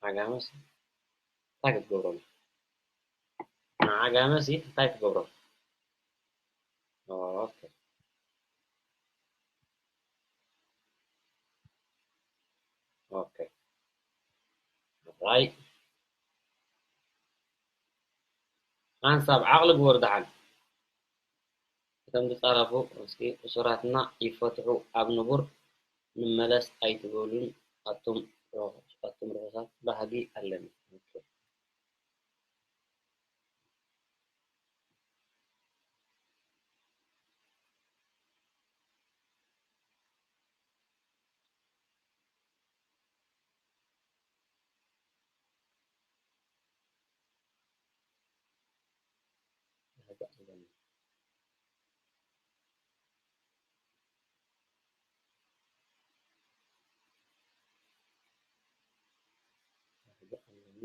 ዓጋመስ እንታይ ክትገብሮም? ንዓጋመሲ እንታይ ትገብሮም? ኦኬ። ኣይ፣ ሓንሳብ ዓቕሊ ግበሩ ደሓን። እቶም ዝጸረፉ እስኪ እሱራትና ይፈትሑ፣ ኣብ ንቡር ንመለስ ኣይትበሉን ኣቱም ርኹ-፣ ኣቱም ርኹሳት፣ ባህጊ ኣለኒ። ኦኬ።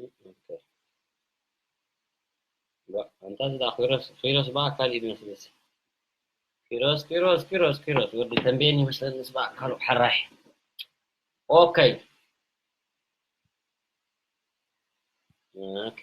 ኦኬ። ዋ፣ ኣንታ እዛ ኪሮስ፣ ኪሮስ ብኣካል እዩ ዝመስለስ። ኪሮስ፣ ኪሮስ፣ ኪሮስ፣ ኪሮስ፣ ወዲ ተንቤን ይመስለንስ ብኣካሉ ሓራይ። ኦኬ። ኦኬ።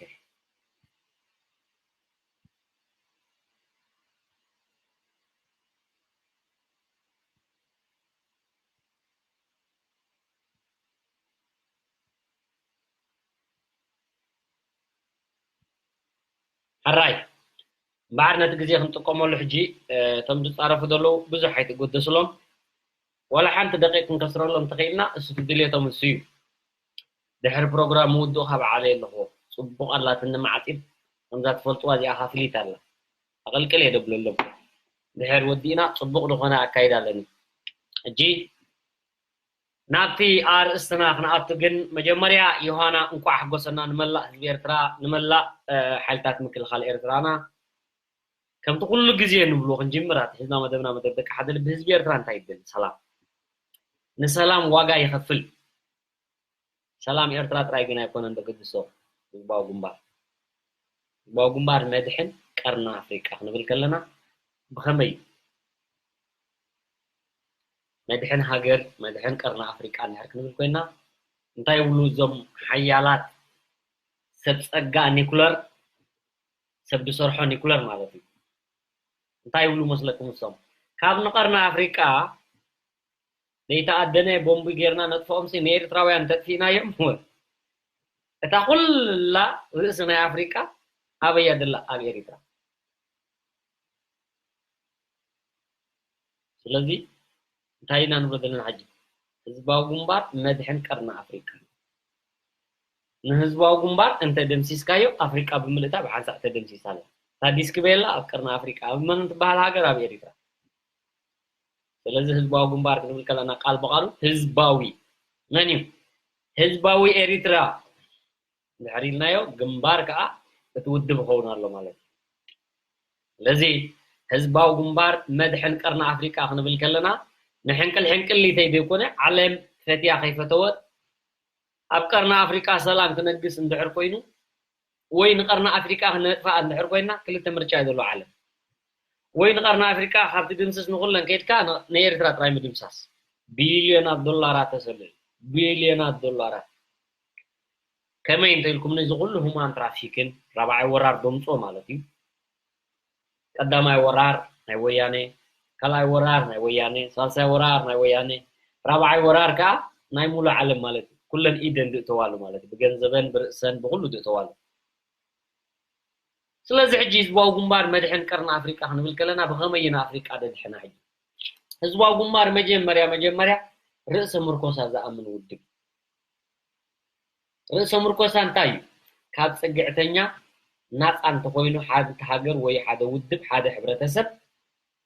ሕራይ፣ እምበኣር ነቲ ግዜ ክንጥቀመሉ ሕጂ፣ እ፣ እቶም ዝጻረፉ ዘለዉ ብዙሕ ኣይትገደስሎም። ዋላ ሓንቲ ደቂቕ ክንከስረሎም እንተኽኢልና፣ እሱ እቲ ድሌቶም እሱ እዩ። ድሕሪ ፕሮግራም ምውድኡ ካብ ዓለየ ኣለኹዎ። ጽቡቕ ኣላትኒ ማዕጺድ፣ ከምዛ ትፈልጥዋ እዚኣ እኻ ፍልይቲ ኣላ። ኣቐልቅል እየ ደብለሎም። ድሕር ወዲእና ጽቡቕ ዝኾነ ኣካይዳ ኣለኒ። ሕጂ ናብቲ ኣርእስትና ክንኣቱ ግን፣ መጀመርያ ዮሃና እንኳዕ ሓጎሰና ንመላእ ህዝቢ ኤርትራ፣ ንመላእ፣ እ፣ ሓይልታት ምክልኻል ኤርትራና። ከምቲ ኩሉ ግዜ ንብሎ ክንጅምር ኣትሒዝና መደብና መደብ ደቂ ሓደ ልቢ ህዝቢ ኤርትራ እንታይ ይብል? ሰላም። ንሰላም ዋጋ ይኸፍል። ሰላም ኤርትራ ጥራይ ግን ኣይኮነን ዘገድሶ ህዝባዊ ግንባር። ህዝባዊ ግንባር መድሕን ቀርኒ ኣፍሪቃ ክንብል ከለና ብኸመይ እዩ? መድሕን ሃገር፣ መድሕን ቀርኒ ኣፍሪቃ እንድሕር ክንብል ኮይና፣ እንታይ ይብሉ እዞም ሓያላት ሰብ ጸጋ ኒኩለር፣ ሰብ ዝሰርሖ ኒኩለር ማለት እዩ? እንታይ ይብሉ መስለኩም እሶም? ካብ ንቀርኒ ኣፍሪቃ ዘይተኣደነ ቦምቢ ጌርና ነጥፍኦምሲ ንኤርትራውያን ተጥፊእናዮም። እታ ኩላ ርእሲ ናይ ኣፍሪቃ ኣበያ ደላ? ኣብ ኤሪትራ። ስለዚ እንታይ ኢና ንብሎ ዘለና ሕጂ? ህዝባዊ ግንባር መድሕን ቀርኒ ኣፍሪቃ። ንህዝባዊ ግንባር እንተ ደምሲስካዮ፣ ኣፍሪቃ ብምልእታ ብሓንሳእ ተደምሲሳ ኣላ። እታ ዲስክ ቤላ ኣብ ቀርኒ ኣፍሪቃ፣ ኣብ መን ትበሃል ሃገር? ኣብ ኤሪትራ። ስለዚ ህዝባዊ ግንባር ክንብል ከለና ቃል ብቃሉ ህዝባዊ መን እዩ? ህዝባዊ ኤሪትራ እንድሕር ኢልናዮ፣ ግንባር ከኣ እቲ ውድብ ክኸውን ኣሎ ማለት እዩ። ስለዚ ህዝባዊ ግንባር መድሕን ቀርኒ ኣፍሪቃ ክንብል ከለና፣ ንሕንቅል ሕንቅሊተይ ዘይኮነ፣ ዓለም ፈትያ ከይፈተወት፣ ኣብ ቀርኒ ኣፍሪቃ ሰላም ክነግስ እንድሕር ኮይኑ፣ ወይ ንቀርኒ ኣፍሪቃ ክነጥፍኣ እንድሕር ኮይና፣ ክልተ ምርጫ እዩ ዘሎ ዓለም። ወይ ንቀርኒ ኣፍሪቃ ካብ ትድምስስ ንኩለን ከይድካ ን-፣ ንኤርትራ ጥራይ ምድምሳስ። ቢልዮናት ዶላራት ተሰልዑ። ቢልዮናት ዶላራት። ከመይ እንተ ኢልኩም ነዚ ኩሉ ሁማን ትራፊክን ራብዓይ ወራር ደምጾ ማለት እዩ። ቀዳማይ ወራር ናይ ወያነ፣ ካልኣይ ወራር ናይ ወያነ፣ ሳልሳይ ወራር ናይ ወያነ፣ ራብዓይ ወራር ከኣ ናይ ሙሉእ ዓለም ማለት እዩ። ኩለን ኢደን ድእተዋሉ ማለት እዩ። ብገንዘበን፣ ብርእሰን፣ ብኩሉ ድእተዋሉ። ስለዚ ሕጂ ህዝባዊ ግንባር መድሕን ቀርኒ ኣፍሪቃ ክንብል ከለና ብኸመይ ኢና ኣፍሪቃ ደድሕና? ሕጂ ህዝባዊ ግንባር መጀመርያ መጀመርያ ርእሰ ምርኮሳ ዝኣምን ውድብ። ርእሰ ምርኮሳ እንታይ እዩ? ካብ ጽግዕተኛ ናጻ እንተኾይኑ ሓንቲ ሃገር ወይ ሓደ ውድብ፣ ሓደ ሕብረተሰብ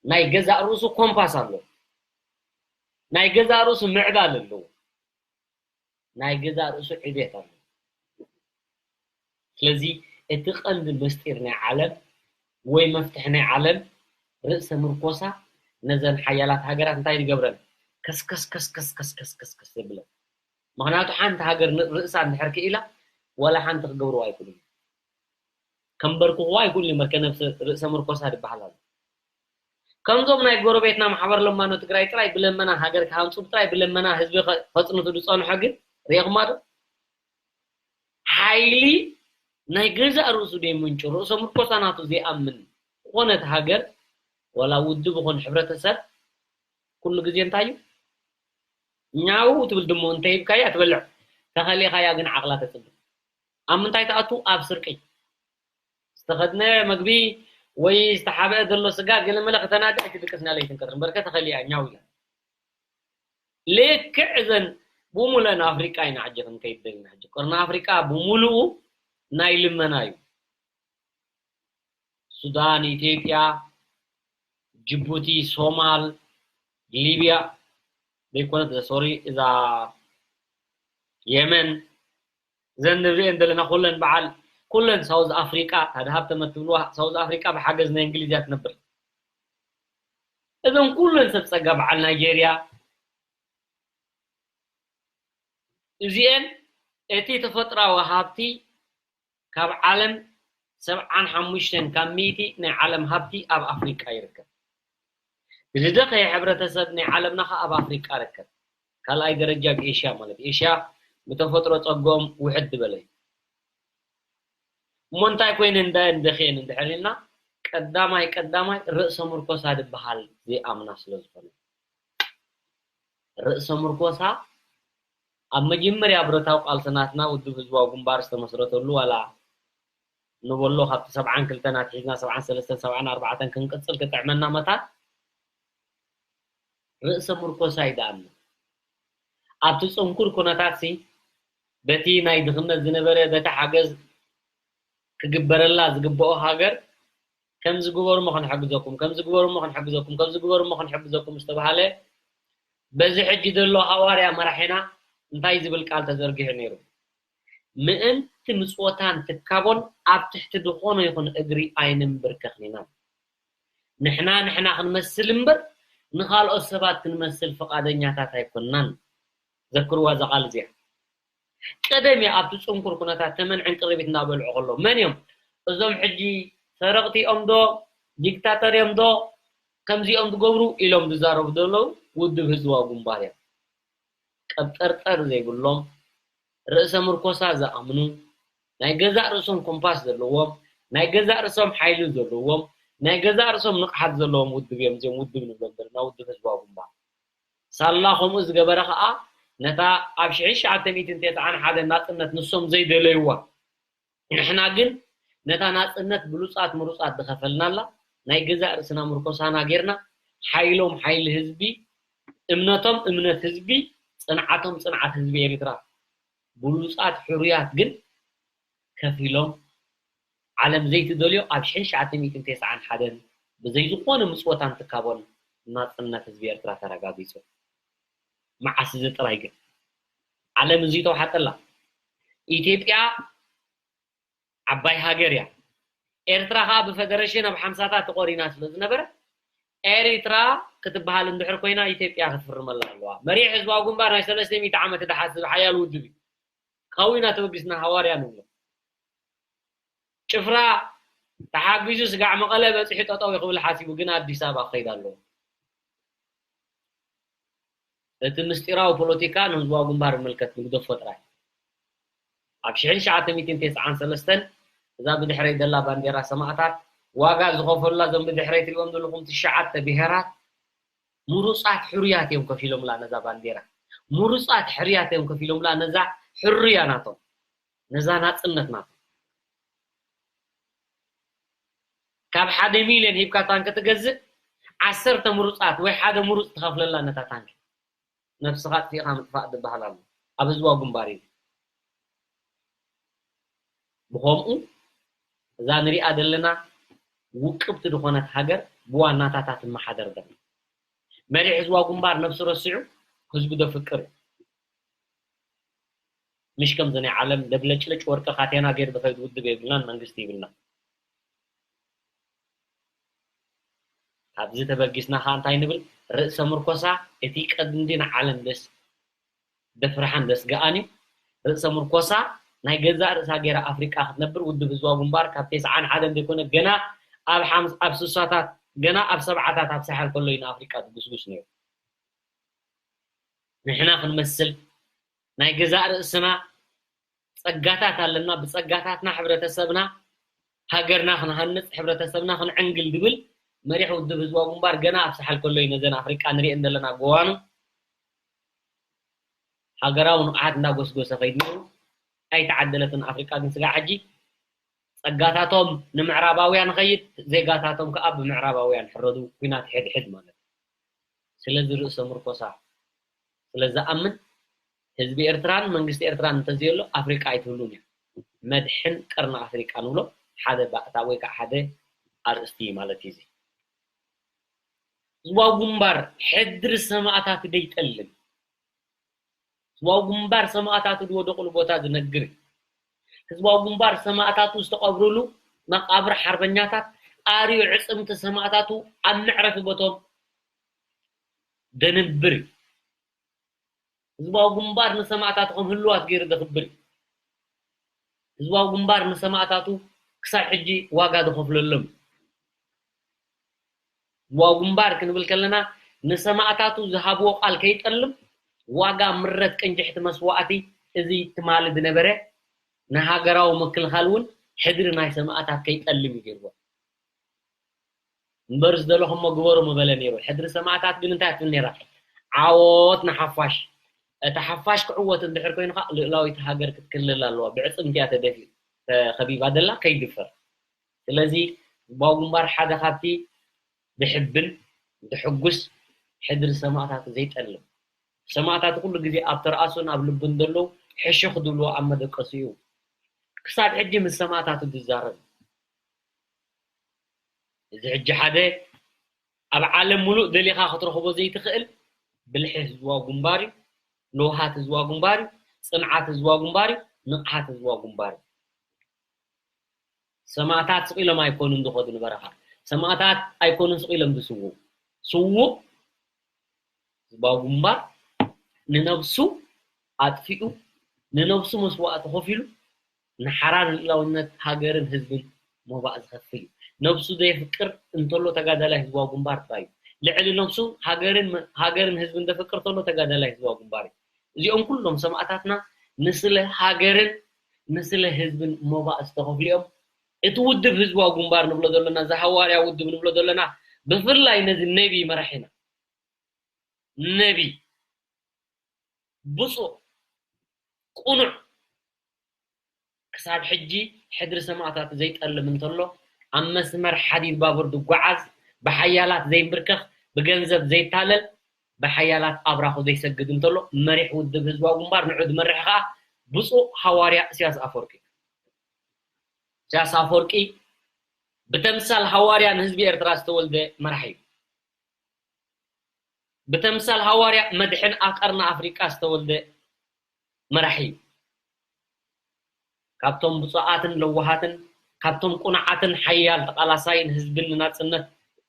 ናይ ገዛእ ርእሱ ኮምፓስ ኣለዎ። ናይ ገዛእ ርእሱ ምዕባለ ኣለዎ። ናይ ገዛእ ርእሱ ዕቤት ኣለዎ። ስለዚ እቲ ቀንዲ ምስጢር ናይ ዓለም ወይ መፍትሒ ናይ ዓለም ርእሰ ምርኮሳ ነዘን ሓያላት ሃገራት እንታይ ዝገብረን? ከስከስ ከስከስ ከስከስ ከስከስ ዘብለን። ምኽንያቱ ሓንቲ ሃገር ን-፣ ርእሳ እንድሕር ክኢላ ዋላ ሓንቲ ክገብርዋ ኣይክእሉን። ከንበርክኽዋ ኣይክእሉን እዮም። መርከ ነብሰ ርእሰ ምርኮሳ ዝበሃል ኣሎ። ከምዞም ናይ ጎረቤትና ማሕበር ለማኖ ትግራይ ጥራይ ብለመና ሃገር ክሃንጹ፣ ጥራይ ብለመና ህዝቢ ከ-፣ ከጽንቱ ዝጸንሖ ግን ርኢኹማ ዶ? ሓይሊ ናይ ገዛእ ርእሱ ደይ ምንጩ፣ ርእሰ ምርኮሳ ናቱ ዘይኣምን ዝኾነት ሃገር፣ ዋላ ውድብ ይኹን ሕብረተሰብ፣ ኩሉ ግዜ እንታይ እዩ? ኛው ትብል ድሙ እንተ ሂብካያ ትበልዕ፣ ተኸሊኻያ ግን ዓቕላ ተጽብት። ኣብ ምንታይ ትኣቱ? ኣብ ስርቂ። ዝተኸድነ መግቢ ወይ ዝተሓብአ ዘሎ ስጋ ገለመለ ከተናዲ ኣይትድቅስና ለይትን ቀትርን። በርከ ተኸሊኣ ኛው ኢላ። ልክዕ እዘን ብሙለን ኣፍሪቃ ኢና ሕጂ ክንከይድ ደሊና። ሕጂ ቀርኒ ኣፍሪቃ ብምሉኡ ናይ ልመና እዩ። ሱዳን፣ ኢትዮጵያ፣ ጅቡቲ፣ ሶማል፣ ሊብያ ዘይኮነት፣ ሶሪ፣ እዛ የመን፣ እዘን ንሪኤን ዘለና ኩለን በዓል፣ ኩለን ሳውዝ ኣፍሪቃ፣ ታድሃብ ተመትብልዋ፣ ሳውዝ ኣፍሪቃ ብሓገዝ ናይ እንግሊዝ እያ ትነብር። እዘን ኩለን ሰብ ጸጋ በዓል ናይጄርያ፣ እዚኤን እቲ ተፈጥራዊ ሃብቲ ካብ ዓለም ሰብዓን ሓሙሽተን ካብ ሚእቲ ናይ ዓለም ሃብቲ ኣብ ኣፍሪቃ ይርከብ። ዝደኸየ ሕብረተሰብ ናይ ዓለምና ኸኣ ኣብ ኣፍሪቃ ይርከብ። ካልኣይ ደረጃ ብኤሽያ ማለት እዩ። ኤሽያ ብተፈጥሮ ጸግኦም ውሕድ ዝበለ እዩ። እሞ እንታይ ኮይነ እንዳ እንደኽየን እንድሕር ኢልና፣ ቀዳማይ ቀዳማይ ርእሰ ምርኮሳ ዝበሃል ዘይኣምና ስለ ዝኾነ፣ ርእሰ ምርኮሳ ኣብ መጀመርያ ብረታዊ ቃልሲ ናትና ውድብ ህዝባዊ ግንባር ዝተመስረተሉ ዋላ ንበሎ ካብቲ ሰብዓን ክልተን ኣትሒዝና ሰብዓን ሰለስተን ሰብዓን ኣርባዕተን ክንቅጽል ክጥዕመና መታን ርእሰ ምርኮሳ እዩ ደኣምና። ኣብቲ ጽንኩር ኩነታት ሲ በቲ ናይ ድኽነት ዝነበረ በቲ ሓገዝ ክግበረላ ዝግብኦ ሃገር ከምዚ ግበሩ እሞ ክንሕግዘኩም፣ ከምዚ ግበሩ እሞ ክንሕግዘኩም፣ ከምዚ ግበሩ እሞ ክንሕግዘኩም ዝተባሃለ በዚ ሕጂ ዘሎ ሃዋርያ መራሒና እንታይ ዝብል ቃል ተዘርጊሑ ነይሩ? ምእንቲ ምጽወታን ትካቦን ኣብ ትሕቲ ዝኾነ ይኹን እግሪ ኣይንንብርከኽን ኢና። ንሕና ንሕና ክንመስል እምበር ንኻልኦት ሰባት ክንመስል ፍቓደኛታት ኣይኮናን። ዘክርዋ እዛ ቃል እዚኣ። ቀደም እያ ኣብቲ ጽንኩር ኩነታት ተመን ዕንቅርቢት እናበልዑ ከለዉ መን እዮም እዞም ሕጂ ሰረቕቲ እዮም ዶ ዲክታተር እዮም ዶ ከምዚኦም ዝገብሩ ኢሎም ዝዛረቡ ዘለዉ ውድብ ህዝባዊ ግንባር እዮም። ቀብጠርጠር ዘይብሎም ርእሰ ምርኮሳ ዝኣምኑ ናይ ገዛእ ርእሶም ኮምፓስ ዘለዎም ናይ ገዛእ ርእሶም ሓይሊ ዘለዎም ናይ ገዛእ ርእሶም ንቕሓት ዘለዎም ውድብ እዮም እዚኦም ውድብ ንብሎም ዘለና ውድብ ህዝባዊ ግንባር። ሳላ ከምኡ ዝገበረ ኸኣ ነታ ኣብ ሽሕን ትሽዓተ ሚእትን ተስዓን ሓደን ናጽነት ንሶም ዘይደለይዋ ንሕና ግን ነታ ናጽነት ብሉጻት ምሩጻት ዝኸፈልናላ ናይ ገዛእ ርእስና ምርኮሳና ጌርና ሓይሎም ሓይሊ ህዝቢ እምነቶም እምነት ህዝቢ ጽንዓቶም ጽንዓት ህዝቢ ኤርትራ ብሉጻት ሕሩያት ግን ከፊሎም ዓለም ዘይትደልዮ ኣብ ሽሕን ትሽዓተ ሚእትን ተስዓን ሓደን ብዘይ ዝኾነ ምጽወታን ትካቦን ናጽነት ህዝቢ ኤርትራ ተረጋጊጹ። መዓስ እዚ ጥራይ ግን ዓለም እዚ ተዋሓጠላ። ኢትዮጵያ ዓባይ ሃገር እያ። ኤርትራ ኸኣ ብፈደረሽን ኣብ ሓምሳታት ተቖሪና ስለ ዝነበረ ኤሪትራ ክትበሃል እንድሕር ኮይና ኢትዮጵያ ክትፍርመላ ኣለዋ። መሪሕ ህዝባዊ ግንባር ናይ ሰለስተ ሚእቲ ዓመት ድሓስብ ሓያል ውድብ እዩ። ካዊና ተበጊስና ሃዋርያ ንብሎ። ጭፍራ ተሓጊዙ ስጋዕ መቐለ በፂሑ ጠጠው ክብል ሓሲቡ ግን ኣዲስ ኣበባ ክኸይድ ኣለዎ። እቲ ምስጢራዊ ፖለቲካ ንህዝባዊ ግንባር ይምልከት ንግደፎ ጥራይ። ኣብ ሽሕን ትሽዓተ ሚእትን ተስዓን ሰለስተን እዛ ብድሕረይ ዘላ ባንዴራ ሰማእታት ዋጋ ዝኸፈሉላ እዞም ብድሕረይ ትሪኦም ዘለኹም ትሽዓተ ብሄራት ምሩፃት ሕሩያት እዮም ከፊሎምላ ነዛ ባንዴራ። ምሩፃት ሕሩያት እዮም ከፊሎምላ ነዛ ሕሩያ ናቶም። ነዛ ናፅነት ናቶም። ካብ ሓደ ሚልዮን ሂብካ ታንኪ ትገዝእ ዓሰርተ ምሩፃት ወይ ሓደ ምሩፅ ትኸፍለላ ነታ ታንኪ። ነብስኻ ኣጥፊእኻ ምጥፋእ ዝበሃል ኣሎ ኣብ ህዝባዊ ግንባር እዩ። ብኸምኡ እዛ ንሪኣ ዘለና ውቅብቲ ዝኾነት ሃገር ብዋናታታ ትመሓደር ዘላ። መሪሕ ህዝባዊ ግንባር ነብሱ ረሲዑ ህዝቡ ዘፍቅር እዩ። ምሽ ከምዚ ናይ ዓለም ደብለጭልጭ ወርቂ ካቴና ገይሩ ዝኸይድ ውድብ የብልናን መንግስቲ የብልናን። ካብዚ ተበጊስና ኸዓ እንታይ ንብል? ርእሰ ምርኮሳ እቲ ቀንዲ ንዓለም ደስ ደፍርሓን ደስግኣን እዩ። ርእሰ ምርኮሳ ናይ ገዛእ ርእሳ ገይራ ኣፍሪቃ ክትነብር ውድብ ህዝባዊ ግንባር ካብ ተስዓን ሓደን ዘይኮነ ገና ኣብ ሓምስ ኣብ ስሳታት ገና ኣብ ሰብዓታት ኣብ ሳሕል ከሎ እዩ ንኣፍሪቃ ዝጉስጉስ ነይሩ። ንሕና ክንመስል ናይ ገዛእ ርእስና ጸጋታት ኣለና፣ ብጸጋታትና ሕብረተሰብና ሃገርና ክንሃንጽ፣ ሕብረተሰብና ክንዕንግል ዝብል መሪሕ ውድብ ህዝባዊ ግንባር ገና ኣብ ሳሕል ከሎ እዩ ነዘን ኣፍሪቃ ንሪኤን ዘለና ጎባኑ ሃገራዊ ንቕሓት እንዳጎስጎሰ ከይዱ ነይሩ። ኣይተዓደለትን ኣፍሪቃ። ግን ስጋዕ ሕጂ ጸጋታቶም ንምዕራባውያን ኸይድ፣ ዜጋታቶም ከኣ ብምዕራባውያን ሕረዱ፣ ኲናት ሕድሕድ ማለት እዩ። ስለዚ ርእሰ ምርኮሳ ስለ ዝኣምን፣ ህዝቢ ኤርትራን መንግስቲ ኤርትራን እንተዘየሎ ኣፍሪቃ ኣይትህሉን እያ። መድሕን ቀርኒ ኣፍሪቃ ንብሎ ሓደ ባእታ ወይ ከዓ ሓደ ኣርእስቲ ማለት እዩ። እዚ ህዝባዊ ግንባር ሕድሪ ሰማእታት ደይጠልም፣ ህዝባዊ ግንባር ሰማእታቱ ዝወደቑሉ ቦታ ዝነግር፣ ህዝባዊ ግንባር ሰማእታቱ ዝተቐብሩሉ መቃብር ሓርበኛታት ኣርዩ ዕፅምቲ ሰማእታቱ ኣብ መዕረፊ ቦቶም ደንብር እዩ። ህዝባዊ ግንባር ንሰማእታቱ ከም ህልዋት ገይሩ ዘኽብር እዩ። ህዝባዊ ግንባር ንሰማእታቱ ክሳብ ሕጂ ዋጋ ዝኸፍለሎም። ህዝባዊ ግንባር ክንብል ከለና ንሰማእታቱ ዝሃብዎ ቃል ከይጠልም ዋጋ ምረት ቅንጅሕቲ መስዋእቲ እዚ ትማሊ ዝነበረ ንሃገራዊ ምክልኻል እውን ሕድሪ ናይ ሰማእታት ከይጠልም እዩ ገይርዎ። እምበር ዝደለኹሞ ግበሩ ምበለ ነይሩ። ሕድሪ ሰማእታት ግን እንታይ ትብል ነይራ? ዓወት ንሓፋሽ። እቲ ሓፋሽ ክዕወት እንድሕር ኮይኑ ከዓ ልእላዊት ሃገር ክትክልል ኣለዋ። ብዕፅምቲ እያ ተደፊ-፣ ተኸቢባ ዘላ ከይድፈር። ስለዚ ህዝባዊ ግንባር ሓደ ካብቲ ድሕብን ድሕጉስ ሕድሪ ሰማእታት ዘይጠልም። ሰማእታት ኩሉ ግዜ ኣብ ተርኣሱን ኣብ ልቡን ዘለዉ ሕሹኽ ዝብልዎ ኣብ መደቀሱ እዩ። ክሳብ ሕጂ ምስ ሰማእታቱ ዝዛረብ። እዚ ሕጂ ሓደ ኣብ ዓለም ሙሉእ ደሊኻ ክትረኽቦ ዘይትኽእል ብልሒ ህዝባዊ ግንባር እዩ። ለውሃት ህዝባዊ ግንባር እዩ። ጽንዓት ህዝባዊ ግንባር እዩ። ንቕሓት ህዝባዊ ግንባር እዩ። ሰማእታት ስቕ ኢሎም ኣይኮኑን ዝኸዱ ንበረኻ። ሰማእታት ኣይኮኑን ስቕ ኢሎም ዝስውኡ። ስዉእ ህዝባዊ ግንባር ንነብሱ ኣጥፊኡ፣ ንነብሱ መስዋእቲ ከፊሉ፣ ንሓራ ልእላውነት ሃገርን ህዝብን መባእ ዝኸፍል እዩ። ነብሱ ዘየፍቅር እንተሎ ተጋዳላይ ህዝባዊ ግንባር ጥራይ እዩ። ልዕሊ ነብሱ ሃገርን፣ ሃገርን ህዝብን ዘፍቅር ተሎ ተጋዳላይ ህዝባዊ ግንባር እዩ። እዚኦም ኩሎም ሰማእታትና ንስለ ሃገርን ንስለ ህዝብን መባእ ዝተኸፍሉ እዮም። እቲ ውድብ ህዝባዊ ግንባር ንብሎ ዘለና፣ እዚ ሃዋርያ ውድብ ንብሎ ዘለና፣ ብፍላይ ነዚ ነቢ መራሒና፣ ነቢ፣ ብፁዕ፣ ቅኑዕ፣ ክሳብ ሕጂ ሕድሪ ሰማእታት ዘይጠልም እንተሎ፣ ኣብ መስመር ሓዲድ ባቡር ዝጓዓዝ፣ ብሓያላት ዘይንብርከኽ፣ ብገንዘብ ዘይታለል፣ ብሓያላት ኣብራኹ ዘይሰግድ እንተሎ፣ መሪሕ ውድብ ህዝባዊ ግንባር፣ ንዑ ዝመርሕ ኸኣ ብፁዕ ሃዋርያ እስያስ ኣፈወርቂ። እስያስ ኣፈወርቂ ብተምሳል ሃዋርያ ንህዝቢ ኤርትራ ዝተወልደ መራሒ እዩ። ብተምሳል ሃዋርያ መድሕን ኣብ ቀርኒ ኣፍሪቃ ዝተወልደ መራሒ እዩ። ካብቶም ብፁዓትን ለዋሃትን፣ ካብቶም ቁኑዓትን ሓያል ተቓላሳይን ህዝብን ንናጽነት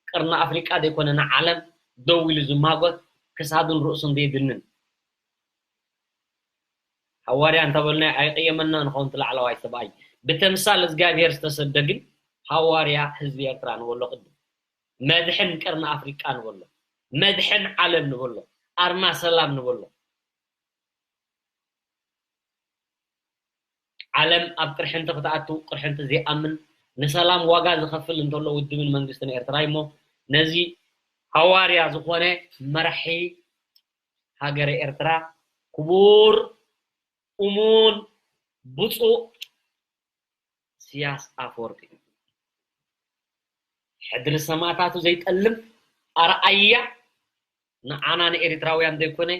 ቀርኒ ኣፍሪቃ ዘይኮነ ንዓለም ደው ኢሉ ዝማጎት፣ ክሳዱን ርእሱን ዘየድንን። ሃዋርያ እንተበልናዮ ኣይቕየመና ንኸውን እቲ ላዕለዋይ ሰብኣይ። ብተምሳል እግዚኣብሔር ዝተሰደ ግን ሃዋርያ ህዝቢ ኤርትራ ንበሎ ቅድም። መድሕን ቀርኒ ኣፍሪቃ ንበሎ። መድሕን ዓለም ንበሎ። ኣርማ ሰላም ንበሎ። ዓለም ኣብ ቅርሕንቲ ክትኣቱ፣ ቅርሕንቲ ዘይኣምን፣ ንሰላም ዋጋ ዝኸፍል እንተሎ ውድብን መንግስትን ኤርትራ እዩ እሞ፣ ነዚ ሃዋርያ ዝኾነ መራሒ ሃገረ ኤርትራ ክቡር፣ እሙን፣ ብፁዕ እስያስ ኣፈወርቂ፣ ሕድሪ ሰማእታቱ ዘይጠልም ኣርኣያ ንዓና ንኤሪትራውያን ዘይኮነ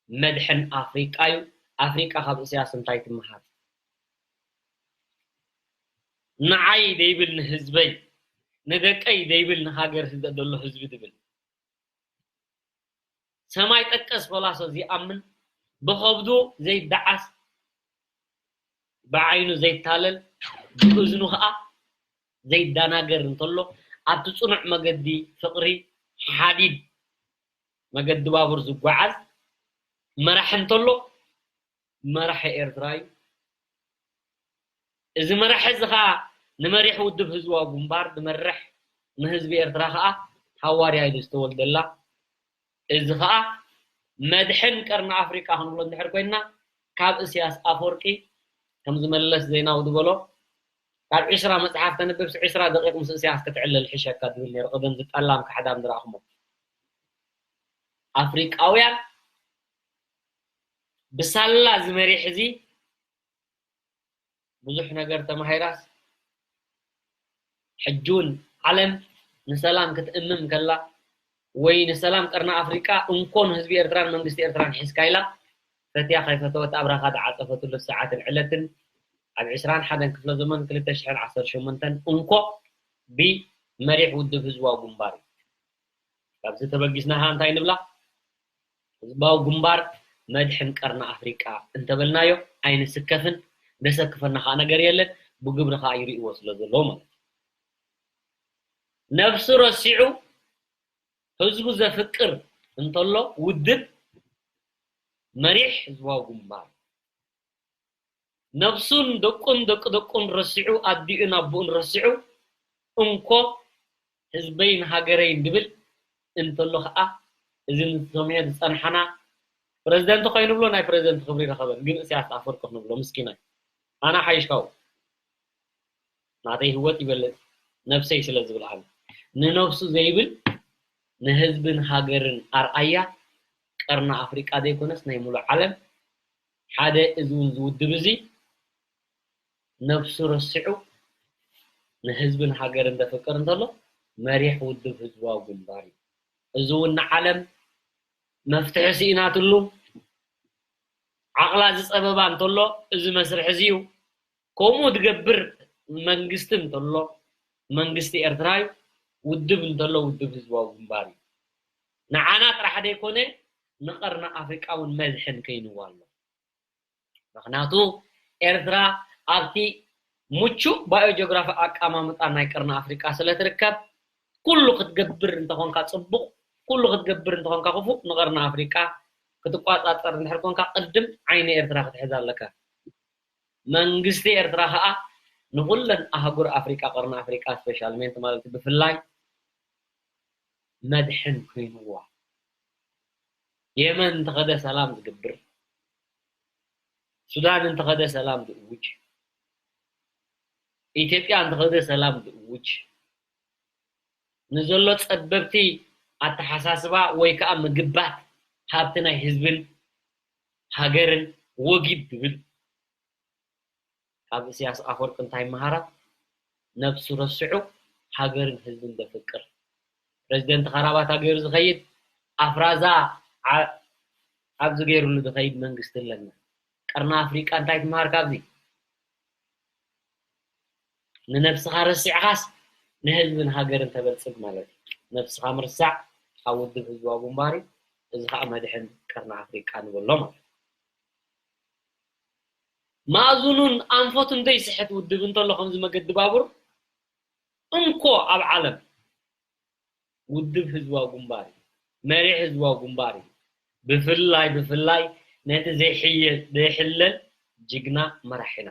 መድሕን ኣፍሪቃ እዩ። ኣፍሪቃ ካብ እስያስ እንታይ ትመሃር? ንዓይ ደይብል ንህዝበይ፣ ንደቀይ ደይብል ንሃገር ህዘ-፣ ዘሎ ህዝቢ ድብል። ሰማይ ጠቀስ ፈላሶ ዝኣምን፣ ብኸብዱ ዘይደዓስ፣ ብዓይኑ ዘይታለል፣ ብእዝኑ ኸኣ ዘይደናገር እንተሎ፣ ኣብቲ ጽኑዕ መገዲ ፍቕሪ ሓዲድ መገዲ ባቡር ዝጓዓዝ መራሒ እንተሎ፣ መራሒ ኤርትራ እዩ። እዚ መራሒ እዚ ኸኣ ንመሪሕ ውድብ ህዝባዊ ግንባር ዝመርሕ፣ ንህዝቢ ኤርትራ ኸኣ ሃዋርያ ኢሉ ዝተወልደላ፣ እዚ ኸኣ መድሕን ቀርኒ ኣፍሪቃ ክንብሎ እንድሕር ኮይንና፣ ካብ እስያስ ኣፈወርቂ፣ ከምዚ መለስ ዜናዊ ዝበሎ፣ ካብ ዒስራ መጽሓፍ ተንብብስ ዒስራ ደቂቕ ምስ እስያስ ክትዕልል ሕሸካ ዝብል ነይሩ፣ ቀደም ዝጠላም ካሕዳም ዝረኣኹሞ። ኣፍሪቃውያን ብሳላ እዚ መሪሕ እዚ ብዙሕ ነገር ተማሂራስ፣ ሕጂ እውን ዓለም ንሰላም ክትእምም ከላ፣ ወይ ንሰላም ቀርኒ ኣፍሪቃ እንኮ ንህዝቢ ኤርትራን መንግስቲ ኤርትራን ሒዝካ ኢላ፣ ፈትያ ከይፈተወት ኣብራኻ ዝዓጸፈትሉ ሰዓትን ዕለትን፣ ኣብ ዕስራን ሓደን ክፍለ ዘመን ክልተ ሽሕን ዓሰርተ ሸሞንተን እንኮ ብመሪሕ ውድብ ህዝባዊ ግንባር እዩ። ካብዚ ተበጊስና ኸኣ እንታይ ንብላ? ህዝባዊ ግንባር መድሕን ቀርኒ ኣፍሪቃ እንተበልናዮ ኣይንስከፍን፣ ደሰክፈና ኸኣ ነገር የለን፣ ብግብሪ ኸኣ ይርእይዎ ስለ ዘለዉ ማለት እዩ። ነብሱ ረሲዑ ህዝቡ ዘፍቅር እንተሎ ውድብ መሪሕ ህዝባዊ ግንባር፣ ነብሱን ደቁን ደቂ ደቁን ረሲዑ፣ ኣዲኡን ኣቦኡን ረሲዑ፣ እንኮ ህዝበይን ሃገረይን ድብል እንተሎ ኸኣ፣ እዚ ንሰምዖ ዝጸንሓና ፕረዚደንት ኮይኑ ብሎ ናይ ፕረዚደንት ክብሪ ረኸበን፣ ግን እስያስ ኣፈወርቂ ክንብሎ ምስኪናይ። ኣነ ሓይሽካው ናተይ ህይወት ይበልጽ ነብሰይ ስለ ዝብል ኣነ። ንነብሱ ዘይብል ንህዝብን ሃገርን ኣርኣያ ቀርኒ ኣፍሪቃ ዘይኮነስ ናይ ሙሉእ ዓለም ሓደ እዚ እውን ዝውድብ እዚ ነብሱ ረሲዑ ንህዝብን ሃገርን ዘፍቅር እንተሎ መሪሕ ውድብ ህዝባዊ ግንባር እዩ። እዚ እውን ንዓለም መፍትሒ ስኢናትሉ ዓቕላ ዝጸበባ እንተሎ እዚ መስርሕ እዚ እዩ። ከምኡ ዝገብር መንግስቲ እንተሎ መንግስቲ ኤርትራ እዩ። ውድብ እንተሎ ውድብ ህዝባዊ ግንባር እዩ። ንዓና ጥራሕ ዘይኮነ ንቐርኒ ኣፍሪቃ እውን መድሕን ኮይንዋ ኣሎ። ምኽንያቱ ኤርትራ ኣብቲ ምቹእ ባዮጂኦግራፊ ኣቀማምጣ ናይ ቀርኒ ኣፍሪቃ ስለ ትርከብ፣ ኩሉ ክትገብር እንተኾንካ ጽቡቕ፣ ኩሉ ክትገብር እንተኾንካ ክፉእ፣ ንቐርኒ ኣፍሪቃ ክትቋጻጸር እንድሕር ኮንካ ቅድም ዓይኒ ኤርትራ ክትሕዝ ኣለካ። መንግስቲ ኤርትራ ኸኣ ንኹለን ኣህጉር ኣፍሪቃ፣ ቀርኒ ኣፍሪቃ ስፔሻልሜንት ማለት ብፍላይ መድሕን ኮይንዋ። የመን እንተኸደ ሰላም ዝገብር፣ ሱዳን እንተኸደ ሰላም ዝእውጅ፣ ኢትዮጵያ እንተኸደ ሰላም ዝእውጅ፣ ንዘሎ ጸበብቲ ኣተሓሳስባ ወይ ከኣ ምግባት ሃብቲ ናይ ህዝብን ሃገርን ወጊድ ዝብል ካብ ኢሳያስ ኣፈወርቂ እንታይ መሃራ? ነብሱ ረሲዑ ሃገርን ህዝብን ዘፍቅር። ፕረዚደንት ካራባታ ገይሩ ዝኸይድ ኣፍራዛ ዓ-፣ ኣብዚ ገይሩሉ ዝኸይድ መንግስቲ ኣለና። ቀርኒ ኣፍሪቃ እንታይ ትመሃር ካብዚ? ንነብስኻ ረሲዕኻስ ንህዝብን ሃገርን ተበልጽግ ማለት እዩ። ነብስኻ ምርሳዕ ኣብ ውድብ ህዝባዊ ግንባር እዩ። እዚ ኸኣ መድሕን ቀርኒ ኣፍሪቃ ንበሎ ማለት እዩ። ማእዝኑን ኣንፈቱን ዘይስሕት ውድብ እንተሎ ከምዚ መገዲ ባቡር እንኮ ኣብ ዓለም ውድብ ህዝባዊ ግንባር እዩ። መሪሕ ህዝባዊ ግንባር እዩ። ብፍላይ፣ ብፍላይ ነቲ ዘይሕየ-፣ ዘይሕለል ጅግና መራሒና።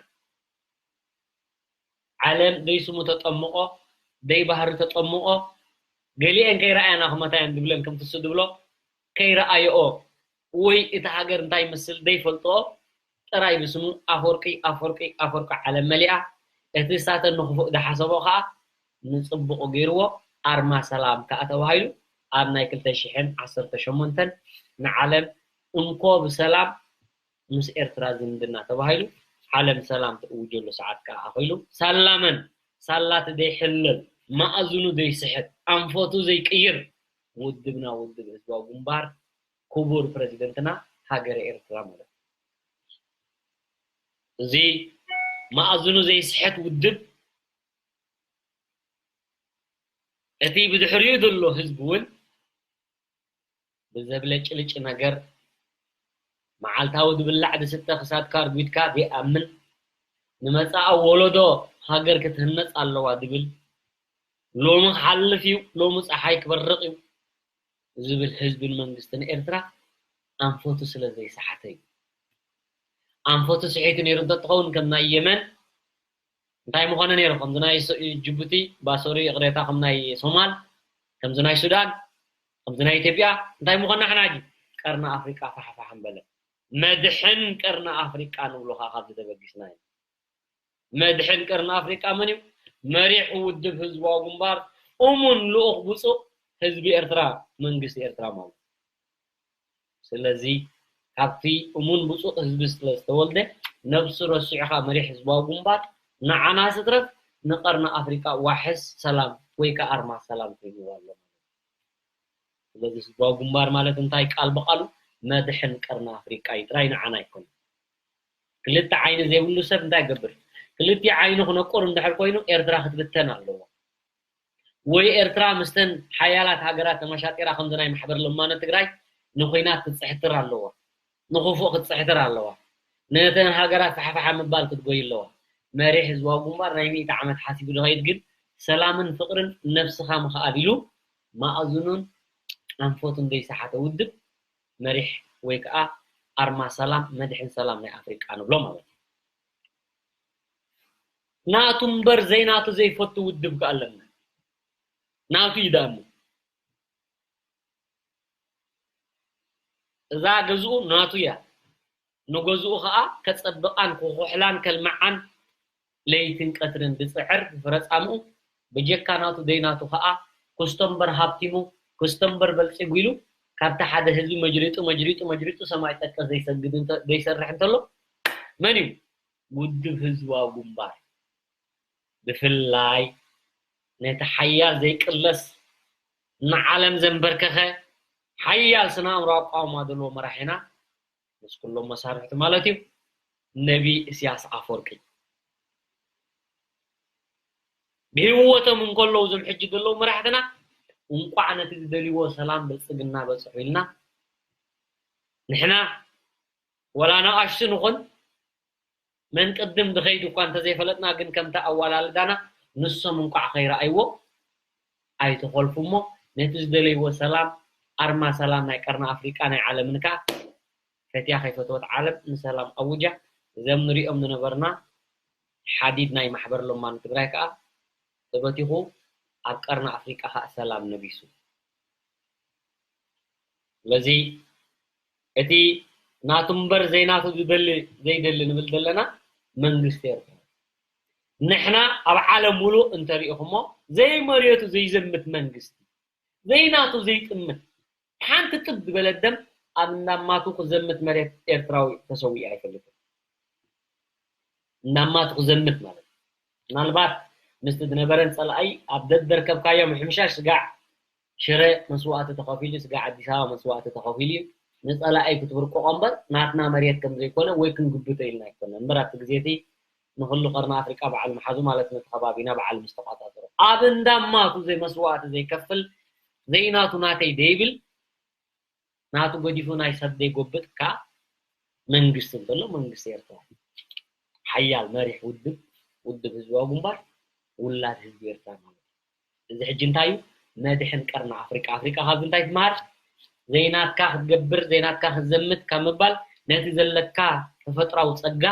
ዓለም ደይ ስሙ ተጠምቆ፣ ደይ ባህሪ ተጠምቆ፣ ገሊአን ከይረኣያና ክመታየን ዝብለን ከምቲ እሱ ዝብሎ፣ ከይረኣየኦ ወይ እቲ ሃገር እንታይ ይመስል ደይፈልጥኦ ጥራይ ብስሙ ኣፈወርቂ፣ ኣፈወርቂ፣ ኣፈወርቂ ዓለም መሊኣ። እቲ ሳተን ንክፉእ ዝሓሰቦ ከኣ ንጽቡቕ ገይርዎ። ኣርማ ሰላም ከኣ ተባሂሉ ኣብ ናይ ክልተ ሽሕን ዓሰርተ ሸሞንተን ንዓለም እንኮ ብሰላም ምስ ኤርትራ ዝምድና ተባሂሉ ዓለም ሰላም ትእውጀሉ ሰዓት ከኣ ኣኺሉ። ሳላመን ሳላት ዘይሕለል፣ ማእዝኑ ዘይስሕት፣ ኣንፈቱ ዘይቅይር ውድብና ውድብ ህዝባዊ ግንባር፣ ክቡር ፕረዚደንትና ሃገረ ኤርትራ ማለት እዩ። እዚ ማእዝኑ ዘይስሕት ውድብ፣ እቲ ብድሕሪኡ ዘሎ ህዝቢ እውን ብዘብለጭልጭ ነገር፣ መዓልታዊ ዝብላዕ ዝስተ ክሳድካ ኣርጒድካ ዘይኣምን፣ ንመጻኢ ወለዶ ሃገር ክትህነጽ ኣለዋ ዝብል፣ ሎሚ ክሓልፍ እዩ፣ ሎሚ ጸሓይ ክበርቕ እዩ ዝብል ህዝብን መንግስትን ኤርትራ ኣንፈቱ ስለ ዘይሰሓተ እዩ። ኣንፈቱ ስሒቱ ነይሩ እንተትኸውን ከም ናይ የመን እንታይ ምኾነ ነይሩ? ከምዚ ናይ ሶ-፣ ጅቡቲ፣ ባሶሪ፣ ይቕሬታ፣ ከም ናይ ሶማል፣ ከምዚ ናይ ሱዳን፣ ከምዚ ናይ ኢትዮጵያ እንታይ ምኾና? ሕና ሕጂ ቀርኒ ኣፍሪቃ ፋሕፋሕ ምበለ። መድሕን ቀርኒ ኣፍሪቃ ንብሎ ኸዓ ካብዚ ተበጊስና ኢና። መድሕን ቀርኒ ኣፍሪቃ መን እዩ? መሪሕ ውድብ ህዝባዊ ግንባር፣ እሙን ልኡኽ ብፁዕ ህዝቢ ኤርትራ፣ መንግስቲ ኤርትራ ማለት እዩ። ስለዚ ካብቲ እሙን ብፁዕ ህዝቢ ስለ ዝተወልደ ነብሱ ረሲዑ ከኣ መሪሕ ህዝባዊ ግንባር ንዓና ስትረፍ ንቀርኒ ኣፍሪቃ ዋሕስ ሰላም ወይ ከኣ ኣርማ ሰላም ኮይንዎ ኣሎ። ስለዚ ህዝባዊ ግንባር ማለት እንታይ? ቃል ብቃሉ መድሕን ቀርኒ ኣፍሪቃ እዩ፣ ጥራይ ንዓና ኣይኮነን። ክልተ ዓይኒ ዘይብሉ ሰብ እንታይ ይገብር? ክልቲኡ ዓይኑ ክነቁር እንድሕር ኮይኑ ኤርትራ ክትብተን ኣለዋ። ወይ ኤርትራ ምስተን ሓያላት ሃገራት ተመሻጢራ ከምዚ ናይ ማሕበር ለማኖ ትግራይ ንኹናት ክትፅሕትር ኣለዋ፣ ንኽፉእ ክትፅሕትር ኣለዋ። ነተን ሃገራት ፋሕፋሓ ምባል ክትጎይ ኣለዋ። መሪሕ ህዝባዊ ግንባር ናይ ሚእቲ ዓመት ሓሲቡ ዝኸይድ ግን ሰላምን ፍቕርን ነብስኻ ምኽኣል ኢሉ ማእዝኑን ኣንፈቱን ዘይሰሓተ ውድብ መሪሕ ወይ ከዓ ኣርማ ሰላም መድሕን ሰላም ናይ ኣፍሪቃ ንብሎ ማለት እዩ። ናቱ እምበር ዘይናቱ ዘይፈቱ ውድብ ከ ኣለና። ናቱ እዩ ደኣ እሞ። እዛ ገዝኡ ናቱ እያ። ንገዝኡ ኸኣ ከጸብቓን ክኹሕላን ከልምዓን ለይትን ቀትርን ዝጽዕር ብፍረ ጻምኡ ብጀካ ናቱ ዘይናቱ ኸኣ ክስቶ እምበር ሃብቲሙ ክስቶ እምበር በልጺጉ ኢሉ ካብቲ ሓደ ህዝቢ መጅሪጡ መጅሪጡ መጅሪጡ ሰማይ ጠቀስ ዘይሰግድ እንተ ዘይሰርሕ እንተሎ መን እዩ? ውድብ ህዝባዊ ግንባር። ብፍላይ ነቲ ሓያል ዘይቅለስ ንዓለም ዘንበርከኸ ሓያል ስነ ኣእምሮ ኣቋውማ ዘለዎ መራሒና ምስ ኩሎም መሳርሕቱ ማለት እዩ ነቢ እስያስ ኣፈወርቂ። ብህይወቶም እንከለዉ እዞም ሕጂ ዘለዉ መራሕትና እንቋዕ ነቲ ዝደልይዎ ሰላም ብልፅግና በፅሑ ኢልና ንሕና ወላ ንኣሽቱ ንኹን መን ቅድም ዝኸይድ እኳ እንተዘይፈለጥና ግን ከምቲ ኣዋላልዳና ንሶም እንቋዕ ከይረኣይዎ ኣይትኾልፉ እሞ ነቲ ዝደለይዎ ሰላም ኣርማ ሰላም ናይ ቀርኒ ኣፍሪቃ ናይ ዓለምን ከኣ ፈትያ ከይፈተወት ዓለም ንሰላም ኣውጃ። እዞም ንሪኦም ዝነበርና ሓዲድ ናይ ማሕበር ለማኒ ትግራይ ከኣ ተበቲኹ ኣብ ቀርኒ ኣፍሪቃ ከኣ ሰላም ነጊሱ። ስለዚ እቲ ናቱ እምበር ዘይናቱ ዝደሊ ዘይደሊ ንብል ዘለና መንግስቲ ኤርትራ ንሕና ኣብ ዓለም ሙሉእ እንተሪእኹሞ ዘይመሬቱ ዘይዘምት መንግስቲ ዘይናቱ ዘይጥምት ሓንቲ ጥብ ዝበለ ደም ኣብ እንዳማቱ ክዘምት መሬት ኤርትራዊ ተሰዊኡ ኣይፈልጥን። እንዳማቱ ክዘምት ማለት ምናልባት ምስቲ ዝነበረን ፀላኣይ ኣብ ደደርከብካዮ ምሕምሻሽ ስጋዕ ሽረ መስዋእቲ ተኸፊሉ ስጋዕ ኣዲስ ኣበባ መስዋእቲ ተኸፊሉ እዩ ንፀላኣይ ክትብርቆቆ እምበር ናትና መሬት ከም ዘይኮነ ወይ ክንግብቶ ኢልና ኣይኮነ እምበር ኣብቲ ግዜ እቲ ንኹሉ ቀርኒ ኣፍሪቃ በዓል ምሓዙ ማለት ነቲ ከባቢና በዓል ምስ ተቋጻጸሮ ኣብ እንዳማቱ ዘይመስዋእቲ ዘይከፍል ዘይናቱ ናተይ ዘይብል ናቱ ገዲፉ ናይ ሰብ ዘይጎብጥ ከኣ መንግስቲ እንተሎ መንግስቲ ኤርትራ ሓያል መሪሕ ውድብ ውድብ ህዝባዊ ግንባር ውላድ ህዝቢ ኤርትራ ማለት እዩ። እዚ ሕጂ እንታይ እዩ መድሕን ቀርኒ ኣፍሪቃ ኣፍሪቃ ካብዚ እንታይ ትመሃር ዘይናትካ ክትገብር ዘይናትካ ክትዘምት ካብ ምባል ነቲ ዘለካ ተፈጥራዊ ጸጋ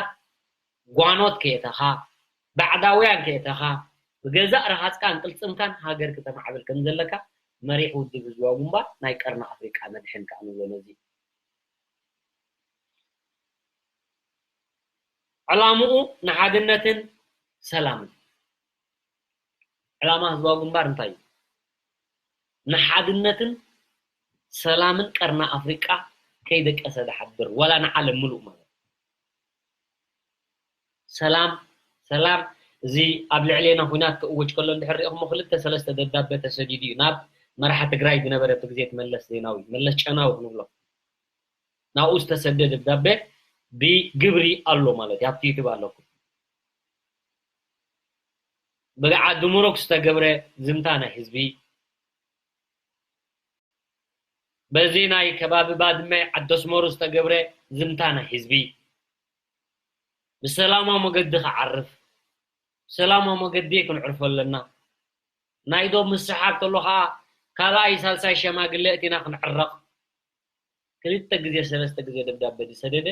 ጓኖት ከየእተኻ ባዕዳውያን ከየእተኻ ብገዛእ ረሃፅካን ቅልፅምካን ሃገር ክተማዕብል ከም ዘለካ መሪሕ ውድብ ህዝባዊ ግንባር ናይ ቀርኒ ኣፍሪቃ መድሕን ከኣ ንብሎ ነዚ ዕላምኡ ንሓድነትን ሰላምን ዕላማ ህዝባዊ ግንባር እንታይ እዩ? ንሓድነትን ሰላምን ቀርኒ ኣፍሪቃ ከይደቀሰ ዝሓድር ዋላ ንዓለም ምሉእ ማለት ሰላም ሰላም እዚ ኣብ ልዕሌና ኩናት ክእወጅ ከሎ እንድሕር ሪእኹሞ ክልተ ሰለስተ ደብዳበ ተሰዲዱ እዩ ናብ መራሒ ትግራይ ዝነበረ እቲ ግዜ መለስ ዜናዊ መለስ ጨናዊ ክንብሎ ናብኡ ዝተሰደ ደብዳበ ብግብሪ ኣሎ ማለት እዩ ኣብቲ ዩቱብ ኣለኩም ብዓዲ ሙሩክ ዝተገብረ ዝምታ ናይ ህዝቢ በዚ ናይ ከባቢ ባድመ ዓዲ ኣስመሩ ዝተገብረ ዝምታ ናይ ህዝቢ ብሰላማዊ መገዲ ክዓርፍ ብሰላማዊ መገዲ ክንዕርፎ ኣለና ናይ ዶብ ምስሓብ ተሎ ከዓ ካልኣይ ሳልሳይ ሸማግለ እቲና ክንዕረቕ ክልተ ግዜ ሰለስተ ግዜ ደብዳበ ዝሰደደ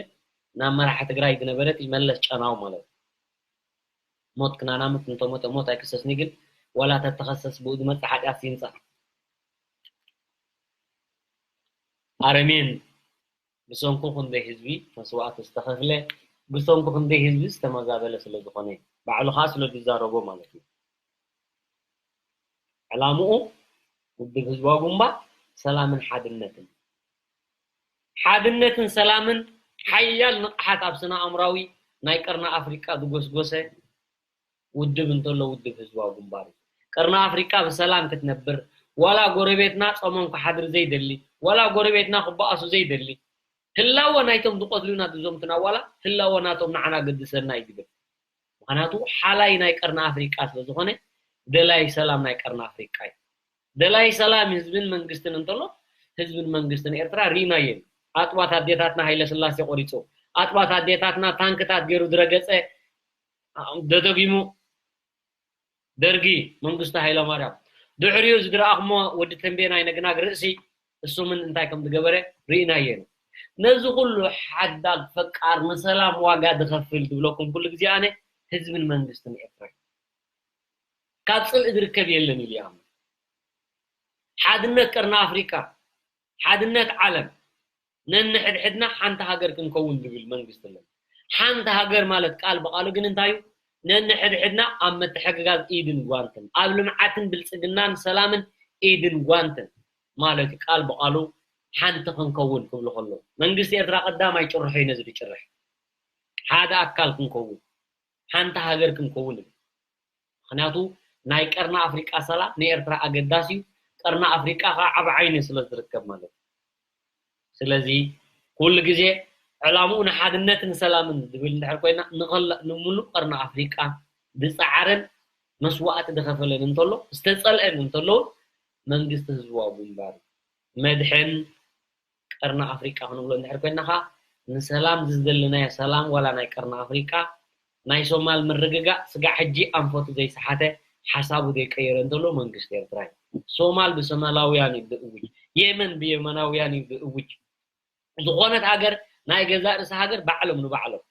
ናብ መራሒ ትግራይ ዝነበረት ይመለስ ጨናው ማለት ሞት ክናናምት እንተሞተ ሞት ኣይክሰስኒ ግን ዋላ ተተኸሰስ ብኡ ዝመፅእ ሓጢኣት ይምፃእ ኣረሜን ብሰንኩ ክንደይ ህዝቢ መስዋእቲ ዝተኸፍለ ብሰንኩ ክንደይ ህዝቢ ዝተመዛበለ ስለ ዝኾነ ባዕሉ ከዓ ስለ ዝዛረቦ ማለት እዩ ዕላምኡ ውድብ ህዝባዊ ግንባር ሰላምን ሓድነትን ሓድነትን ሰላምን ሓያል ንቕሓት ኣብ ስነ ኣእምራዊ ናይ ቀርኒ ኣፍሪቃ ዝጎስጎሰ ውድብ እንተሎ ውድብ ህዝባዊ ግንባር እዩ። ቀርኒ ኣፍሪቃ ብሰላም ክትነብር፣ ዋላ ጎረቤትና ጾሞም ክሓድር ዘይደሊ፣ ዋላ ጎረቤትና ክበኣሱ ዘይደሊ፣ ህላወ ናይቶም ዝቐትሉና ዝዘምቱና ዋላ ህላወ ናቶም ንዓና ገድሰና እዩ ዝብል። ምኽንያቱ ሓላይ ናይ ቀርኒ ኣፍሪቃ ስለ ዝኾነ ደላይ ሰላም ናይ ቀርኒ ኣፍሪቃ እዩ። ደላይ ሰላም ህዝብን መንግስትን እንተሎ ህዝብን መንግስትን ኤርትራ ርኢናዮ እዩ። ኣጥባት ኣዴታትና ሃይለ ስላሴ ቆሪፁ፣ ኣጥባት ኣዴታትና ታንክታት ገይሩ ዝረገፀ ደደጊሙ ደርጊ መንግስቱ ሃይለማርያም ድሕሪኡ ዝድረኣኹሞ ወዲ ተንቤናይ ነግናግ ርእሲ እሱ ምን እንታይ ከም ዝገበረ ርኢናዮ ኢና። ነዚ ኩሉ ሓዳግ ፈቃር ንሰላም ዋጋ ዝኸፍል ዝብለኩም ኩሉ ግዜ ኣነ ህዝብን መንግስትን ኤርትራ እዩ። ካብ ጽልኢ ዝርከብ የለን ኢሉ ይኣምን። ሓድነት ቀርኒ ኣፍሪቃ፣ ሓድነት ዓለም፣ ነንሕድሕድና ሓንቲ ሃገር ክንከውን ዝብል መንግስቲ ኣለና። ሓንቲ ሃገር ማለት ቃል ብቃሉ ግን እንታይ እዩ? ነንሕድሕድና ኣብ ምትሕግጋዝ ኢድን ጓንትን፣ ኣብ ልምዓትን ብልጽግናን ሰላምን ኢድን ጓንትን ማለት እዩ። ቃል ብቃሉ ሓንቲ ክንከውን ክብሉ ከለዉ መንግስቲ ኤርትራ ቀዳማይ ጭርሖ እዩ ነዚ ዝጭርሕ። ሓደ ኣካል ክንከውን፣ ሓንቲ ሃገር ክንከውን ይብል። ምኽንያቱ ናይ ቀርኒ ኣፍሪቃ ሰላም ንኤርትራ ኣገዳሲ እዩ። ቀርኒ ኣፍሪቃ ከዓ ዓብ ዓይኒ ስለ ዝርከብ ማለት እዩ። ስለዚ ኩሉ ግዜ ዕላምኡ ንሓድነትን ሰላምን ዝብል እንድሕር ኮይና ንኸላ- ንምሉእ ቀርኒ ኣፍሪቃ ዝፀዓረን መስዋእቲ ዝኸፈለን እንተሎ ዝተፀልአን እንተሎ መንግስቲ ህዝባዊ ግንባር እዩ። መድሕን ቀርኒ ኣፍሪቃ ክንብሎ እንድሕር ኮይና ኸዓ ንሰላም ዝደለናዮ ሰላም ዋላ ናይ ቀርኒ ኣፍሪቃ ናይ ሶማል ምርግጋእ ስጋዕ ሕጂ ኣንፈቱ ዘይሰሓተ ሓሳቡ ዘይቀየረ እንተሎ መንግስቲ ኤርትራ እዩ። ሶማል ብሶማላውያን እዩ ዝእውጅ፣ የመን ብየመናውያን እዩ ዝእውጅ። ዝኾነት ሃገር ናይ ገዛእ ርእሲ ሃገር ባዕሎም ንባዕሎም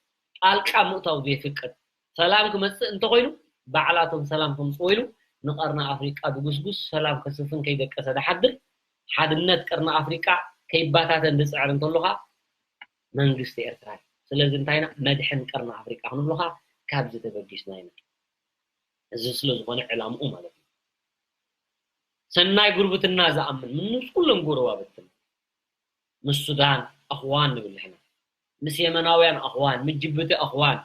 ጣልቃ ምእታው ዘይፍቅድ ሰላም ክመጽእ እንተኾይኑ ባዕላቶም ሰላም ከምጽዎ ኢሉ ንቀርኒ ኣፍሪቃ ዝጉስጉስ ሰላም ከስፍን ከይደቀሰ ዝሓድር ሓድነት ቀርኒ ኣፍሪቃ ከይባታተን ዝጽዕር እንተሎ ኸዓ መንግስቲ ኤርትራ እዩ። ስለዚ እንታይና መድሕን ቀርኒ ኣፍሪቃ ክንብሎ ኸዓ ካብዚ ተበጊስና ኢና። እዚ ስለ ዝኾነ ዕላምኡ ማለት እዩ። ሰናይ ጉርብትና ዝኣምን ምስ ኩሎም ጎረባብትና ምስ ሱዳን ኣኽዋን ንብል ንሕና ምስ የመናውያን ኣኽዋን ምስ ጅቡቲ ኣኽዋን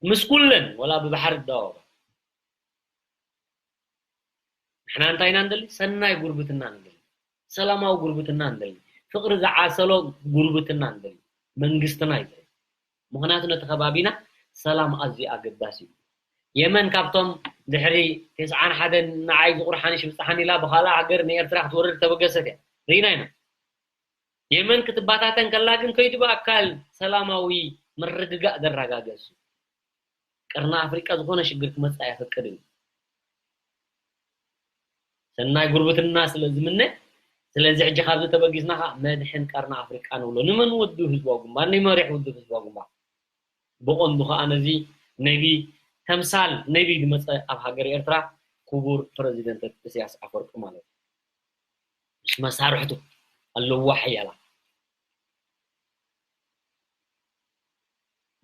ምስ ኩለን ወላ ብባሕሪ ደዋወባ ንሕና እንታይ ኢና ንደሊ? ሰናይ ጉርብትና ንደሊ፣ ሰላማዊ ጉርብትና ንደሊ፣ ፍቕሪ ዝዓሰሎ ጉርብትና ንደሊ፣ መንግስትና ይደሊ። ምኽንያቱ ነቲ ከባቢና ሰላም ኣዝዩ ኣገዳሲ እዩ። የመን ካብቶም ድሕሪ ተስዓን ሓደን ንዓይ ዝቑርሓኒ ሽብፅሓኒ ኢላ ብኻልእ ሃገር ንኤርትራ ክትወርድ ተበገሰት እያ ርኢና ኢና። የመን ክትባታተን ከላ ግን ከይዱ ብኣካል ሰላማዊ ምርግጋእ ዘረጋገጽ እዩ። ቀርኒ ኣፍሪቃ ዝኾነ ሽግር ክመጽእ ኣየፈቅድን እዩ። ሰናይ ጉርብትና ስለ ዝምነ፣ ስለዚ ሕጂ ካብዚ ተበጊስና ኸዓ መድሕን ቀርኒ ኣፍሪቃ ንብሎ። ንመን ውድብ ህዝባዊ ግንባር? ንመሪሕ ውድብ ህዝባዊ ግንባር። ብቐንዱ ኸዓ ነዚ ነቢ ተምሳል ነቢ ዝመጸ ኣብ ሃገር ኤርትራ ክቡር ፕረዚደንት ኢሳያስ ኣፈወርቂ ማለት እዩ። ምስ መሳርሕቱ ኣለዋ ሓያላ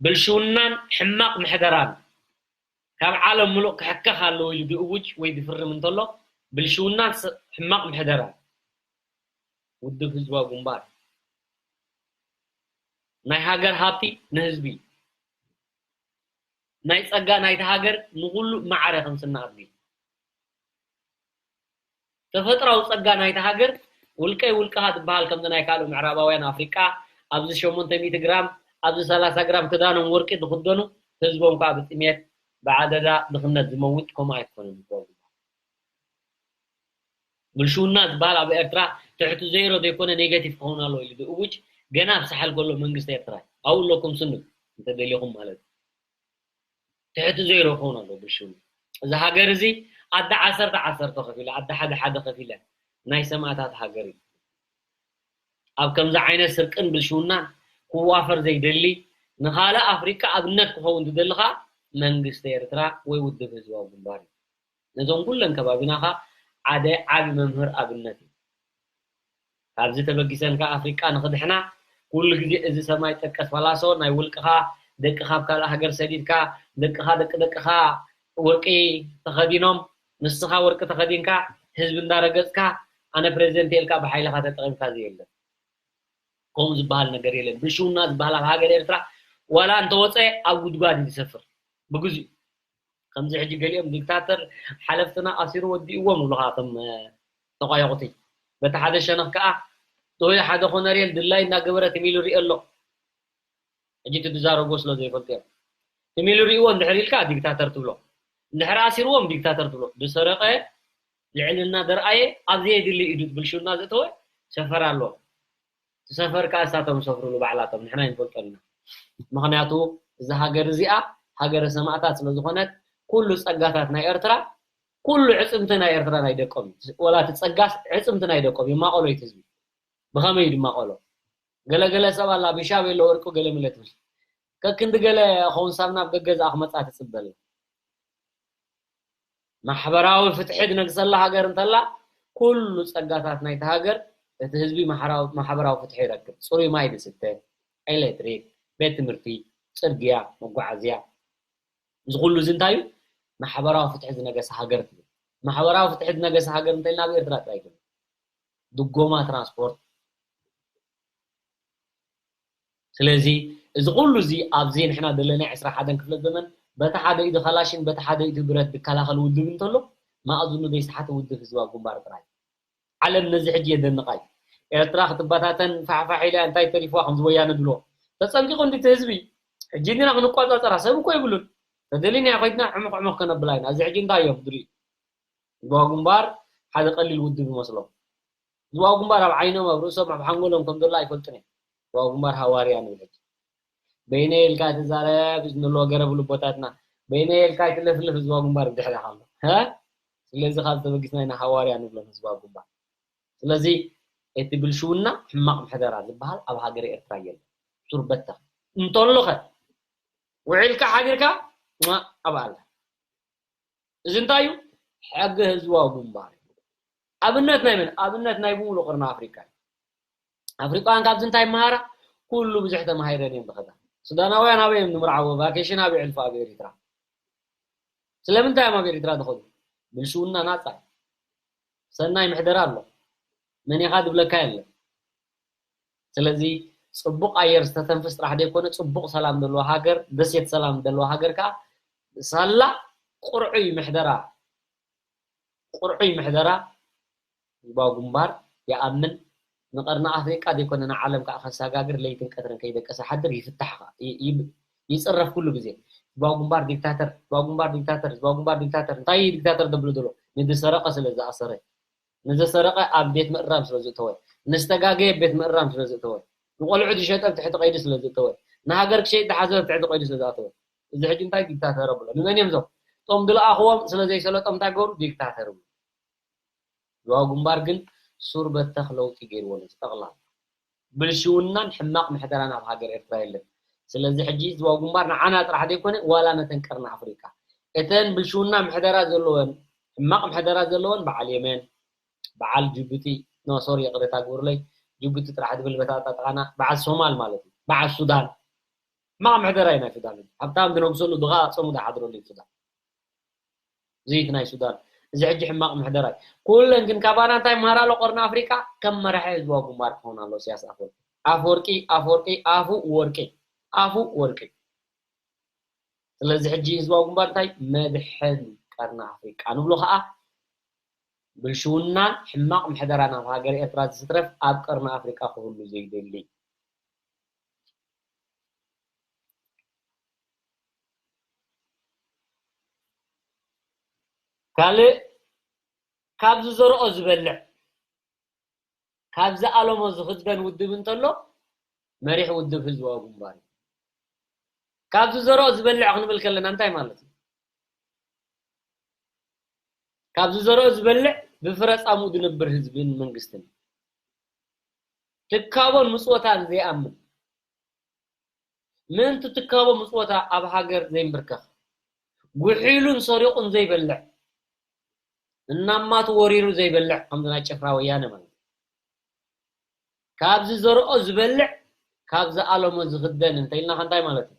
ብልሽውናን ሕማቕ ምሕደራን ካብ ዓለም ምሉእ ክሕከኽ ኣለዎ ኢሉ ዝእውጅ ወይ ዝፍርም እንተሎ ብልሽውናን ስ- ሕማቕ ምሕደራን ውድብ ህዝባዊ ግንባር ናይ ሃገር ሃብቲ ንህዝቢ ናይ ጸጋ ናይቲ ሃገር ንኹሉ ማዕረ ከም ስና ኣድልዩ ተፈጥራዊ ጸጋ ናይቲ ሃገር ውልቀይ ውልቅኻ ዝበሃል ከምዚ ናይ ካልእ ምዕራባውያን ኣፍሪቃ ኣብዚ ሸሞንተ ሚእቲ ግራም ኣብዚ ሰላሳ ግራም ክዳኖም ወርቂ ዝኽደኑ ህዝቦም ከዓ ብጥሜት ብዓደዳ ድኽነት ዝመውት ከምኡ ኣይኮነን። ብልሽውና ዝበሃል ኣብ ኤርትራ ትሕቲ ዜሮ ዘይኮነ ኔጋቲቭ ክኸውን ኣለዎ ኢሉ ዝእውጅ ገና ኣብ ሳሕል ከሎ መንግስቲ ኤርትራ ኣብኡ ኣለኩም ስኑ እንተደሊኹም ማለት እዩ። ትሕቲ ዜሮ ክኸውን ኣለዎ ብልሽውና። እዚ ሃገር እዚ ኣደ ዓሰርተ ዓሰርተ ከፊለ ኣደ ሓደ ሓደ ከፊለ ናይ ሰማእታት ሃገር እዩ። ኣብ ከምዚ ዓይነት ስርቅን ብልሽውናን ክዋፈር ዘይደሊ ንኻልእ ኣፍሪቃ ኣብነት ክኸውን ዝደሊ ከዓ መንግስቲ ኤርትራ ወይ ውድብ ህዝባዊ ግንባር እዩ። ነዞም ኩለን ከባቢና ኸዓ ዓደ ዓቢ መምህር ኣብነት እዩ። ካብዚ ተበጊሰን ከኣ ኣፍሪቃ ንኽድሕና ኩሉ ግዜ እዚ ሰማይ ጠቀስ ፈላሶ ናይ ውልቅኻ ደቅኻ ኣብ ካልእ ሃገር ሰዲድካ ደቅኻ ደቂ ደቅኻ ወርቂ ተኸዲኖም ንስኻ ወርቂ ተኸዲንካ ህዝቢ እንዳረገጽካ ኣነ ፕሬዚደንት እየ ኢልካ ብሓይልኻ ተጠቒምካ ዘየለ ከምኡ ዝበሃል ነገር የለን። ብልሽውና ዝበሃል ኣብ ሃገር ኤርትራ ዋላ እንተወፀ ኣብ ጉድጓድ እዩ ዝሰፍር ብግዚኡ። ከምዚ ሕጂ ገሊኦም ዲክታተር ሓለፍትና ኣሲሩ ወዲእዎም ይብሉኻ እቶም ተቋየቑቲ። በቲ ሓደ ሸነኽ ከዓ ጥሁይ ሓደ ኮነሬል ድላይ እናገበረ ትም ኢሉ ይርኢ ኣሎ። ሕጂ እቲ ዝዛረብዎ ስለ ዘይፈልጡ እዮም። ትም ኢሉ ይርእዎ እንድሕር ኢልካ ዲክታተር ትብሎ። እንድሕር ኣሲርዎም ዲክታተር ትብሎ። ዝሰረቐ ልዕልና ዘርኣየ ኣብ ዘየድሊ ኢዱ ብልሽውና ዘእተወ ሰፈር ኣሎ። እቲ ሰፈር ከዓ እሳቶም ዝሰፍርሉ ባዕላቶም ንሕና ኣይንፈልጦን ኢና። ምኽንያቱ እዛ ሃገር እዚኣ ሃገረ ሰማእታት ስለ ዝኾነት ኩሉ ጸጋታት ናይ ኤርትራ ኩሉ ዕጽምቲ ናይ ኤርትራ ናይ ደቆም እዩ። ወላ እቲ ጸጋስ ዕጽምቲ ናይ ደቆም ይማቐሎ እቲ ህዝቢ። ብኸመይ እዩ ድማቐሎ? ገለገለ ሰብ ኣላ ብሻብ የለ ወርቁ ገለ ምለ ትብል። ከክንዲ ገለ ኸውን ሳብ ናብ ገገዛ ክመጻ ትጽበል። ማሕበራዊ ፍትሒ ዝነግሰላ ሃገር እንተላ ኩሉ ጸጋታት ናይቲ ሃገር እቲ ህዝቢ ማሕራዊ- ማሕበራዊ ፍትሒ ይረክብ። ጽሩይ ማይ ዝስተ፣ ኤሌክትሪክ፣ ቤት ትምህርቲ፣ ጽርግያ፣ መጓዓዝያ። እዚ ኩሉ እዚ እንታይ እዩ? ማሕበራዊ ፍትሒ ዝነገሰ ሃገር ትብል። ማሕበራዊ ፍትሒ ዝነገሰ ሃገር እንተልና ኣብ ኤርትራ ጥራይ ይኮነ። ድጎማ ትራንስፖርት። ስለዚ እዚ ኩሉ እዚ ኣብዚ ንሕና ዘለና ዕስራ ሓደን ክፍለ ዘመን በቲ ሓደ ኢዱ ካላሽን በቲ ሓደ ኢዱ ብረት ዝከላኸል ውድብ እንተሎ ማእዝኑ ዘይሰሓተ ውድብ ህዝባዊ ግንባር ጥራይ። ዓለም ነዚ ሕጂ የደንቓ እዩ። ኤርትራ ክትበታተን ፋሕፋሕ ኢላ እንታይ ተሪፍዋ ከምዚ ወያነ ድሎ ተጸንቂቑ እንዲ እቲ ህዝቢ ሕጂ እንዲና ክንቆጻጸራ ሰብ እኮ ይብሉን። ተደሊና ኮይድና ዕሙቕ ዕሙቕ ከነብላ ኢና። እዚ ሕጂ እንታይ እዮም ድሪ ህዝባዊ ግንባር ሓደ ቀሊል ውድብ ይመስሎም። ህዝባዊ ግንባር ኣብ ዓይኖም ኣብ ርእሶም ኣብ ሓንጎሎም ከም ዘሎ ኣይፈልጡን እዮም። ህዝባዊ ግንባር ሃዋርያ ንብል ሕጂ። በይነ ኢልካ ትዛረብ ንብሎ ገረብ ልቦታትና በይነ ኢልካ ትለፍልፍ ህዝባዊ ግንባር ብድሕሪኻ ኣሎ። ሀ? ስለዚ ካብ ተበጊስና ኢና ሃዋርያ ንብሎም ህዝባዊ ግንባር። ስለዚ እቲ ብልሽውና ሕማቕ ምሕደራ ዝበሃል ኣብ ሃገረ ኤርትራ የለን። ሱር በተኽ እንተሎኸ ውዒልካ ሓዲርካ ማ ኣብ ኣላ እዚ እንታይ እዩ? ሕጊ ህዝባዊ ግንባር እዩ። ኣብነት ናይ መን? ኣብነት ናይ ብምሉእ ቅርኒ ኣፍሪቃ እዩ። ኣፍሪቃውያን ካብዚ እንታይ ይመሃራ? ኩሉ ብዙሕ ተማሂረን እዮም ዝኸዳ። ሱዳናውያን ኣበይ እዮም ዝምርዓዎ? ቫኬሽን ኣብ የዕልፉ ኣብ ኤሪትራ። ስለምንታይ እዮም ኣብ ኤሪትራ ዝኸዱ? ብልሽውና ናጻ እዩ። ሰናይ ምሕደራ ኣሎ። መን ኢኻ ዝብለካ የለን። ስለዚ ጽቡቕ ኣየር ዝተተንፍስ ጥራሕ ዘይኮነ ጽቡቕ ሰላም ዘለዎ ሃገር፣ ደሴት ሰላም ዘለዎ ሃገር ከኣ ሳላ ቁርዑይ ምሕደራ ቁርዑይ ምሕደራ ህዝባዊ ግንባር ይኣምን። ንቀርኒ ኣፍሪቃ ዘይኮነ ንዓለም ከዓ ከሰጋግር ለይትን ቀትርን ከይደቀሰ ሓድር ይፍታሕ ከዓ ይ- ይ- ይጽረፍ ኩሉ ግዜ። ህዝባዊ ግንባር ዲክታተር፣ ህዝባዊ ግንባር ዲክታተር፣ ህዝባዊ ግንባር ዲክታተር። እንታይ እዩ ዲክታተር ደብሎ ዘሎ? ንዝሰረቀ ስለ ዝኣሰረ፣ ንዝሰረቀ ኣብ ቤት ምእራም ስለ ዝእተወ፣ ንዝተጋገየ ቤት ምእራም ስለ ዝእተወ፣ ንቆልዑ ዝሸጠ ኣብ ትሕቲ ቀይዲ ስለ ዝእተወ፣ ንሃገር ክሸይጥ ዝሓሰበ ኣብ ትሕቲ ቀይዲ ስለ ዝኣተወ፣ እዚ ሕጂ እንታይ ዲክታተር ኣብሎ? ንመን እዮም እዞም? እቶም ዝለኣኽዎም ስለ ዘይሰለጦም እንታይ ገብሩ? ዲክታተር ይብሉ። ህዝባዊ ግንባር ግን ሱር በተኽ ለውጢ ገይርዎ ነቲ ጠቕላላ። ብልሽውናን ሕማቕ ምሕደራን ኣብ ሃገር ኤርትራ የለን። ስለዚ ሕጂ ህዝባዊ ግንባር ንዓና ጥራሕ ዘይኮነ ዋላ ነተን ቀርኒ ኣፍሪቃ እተን ብልሽውና ምሕደራ ዘለወን ሕማቕ ምሕደራ ዘለወን በዓል የመን በዓል ጅቡቲ ኖ ሶሪ ይቕሬታ ግብሩለይ ጅቡቲ ጥራሕ ዝብል በታ ኣጣጥቓና በዓል ሶማል ማለት እዩ በዓል ሱዳን ሕማቕ ምሕደራ እዩ ናይ ሱዳን። ሃብታም ዝነግሰሉ ድኻ ጾሙ ዝሓድረሉ እዩ ሱዳን። እዚ እቲ ናይ ሱዳን። እዚ ሕጂ ሕማቕ ምሕደራ እዩ። ኩለን ግን ካባና እንታይ ይመሃር ኣሎ? ቀርኒ ኣፍሪቃ ከም መራሒ ህዝባዊ ግንባር ክኸውን ኣሎ ኢሳያስ ኣፈወርቂ። ኣፈወርቂ ኣፈወርቂ ኣፉ ወርቂ ኣፉ ወርቂ። ስለዚ ሕጂ ህዝባዊ ግንባር እንታይ መድሕን ቀርኒ ኣፍሪቃ ንብሎ ከዓ ብልሽውናን ሕማቕ ምሕደራን ኣብ ሃገር ኤርትራ ዝትረፍ ኣብ ቀርኒ ኣፍሪቃ ክህሉ ዘይደሊ ካልእ ካብ ዝዘርኦ ዝበልዕ ካብ ዝኣለሞ ዝኽደን ውድብ እንተሎ መሪሕ ውድብ ህዝባዊ ግንባር እዩ። ካብ ዝዘርኦ ዝበልዕ ክንብል ከለና እንታይ ማለት እዩ? ካብ ዝዘርኦ ዝበልዕ ብፍረ ጻምኡ ዝነብር ህዝብን መንግስትን ትካቦን ምጽወታን ዘይኣምን ምእንቲ ትካቦ ምጽወታ ኣብ ሃገር ዘይምብርከኽ፣ ጉሒሉን ሰሪቑን ዘይበልዕ፣ እናማቱ ወሪሩ ዘይበልዕ፣ ከምዚ ናይ ጭፍራ ወያነ ማለት እዩ። ካብ ዝዘርኦ ዝበልዕ፣ ካብ ዝኣለሞ ዝኽደን እንተ ኢልና እንታይ ማለት እዩ?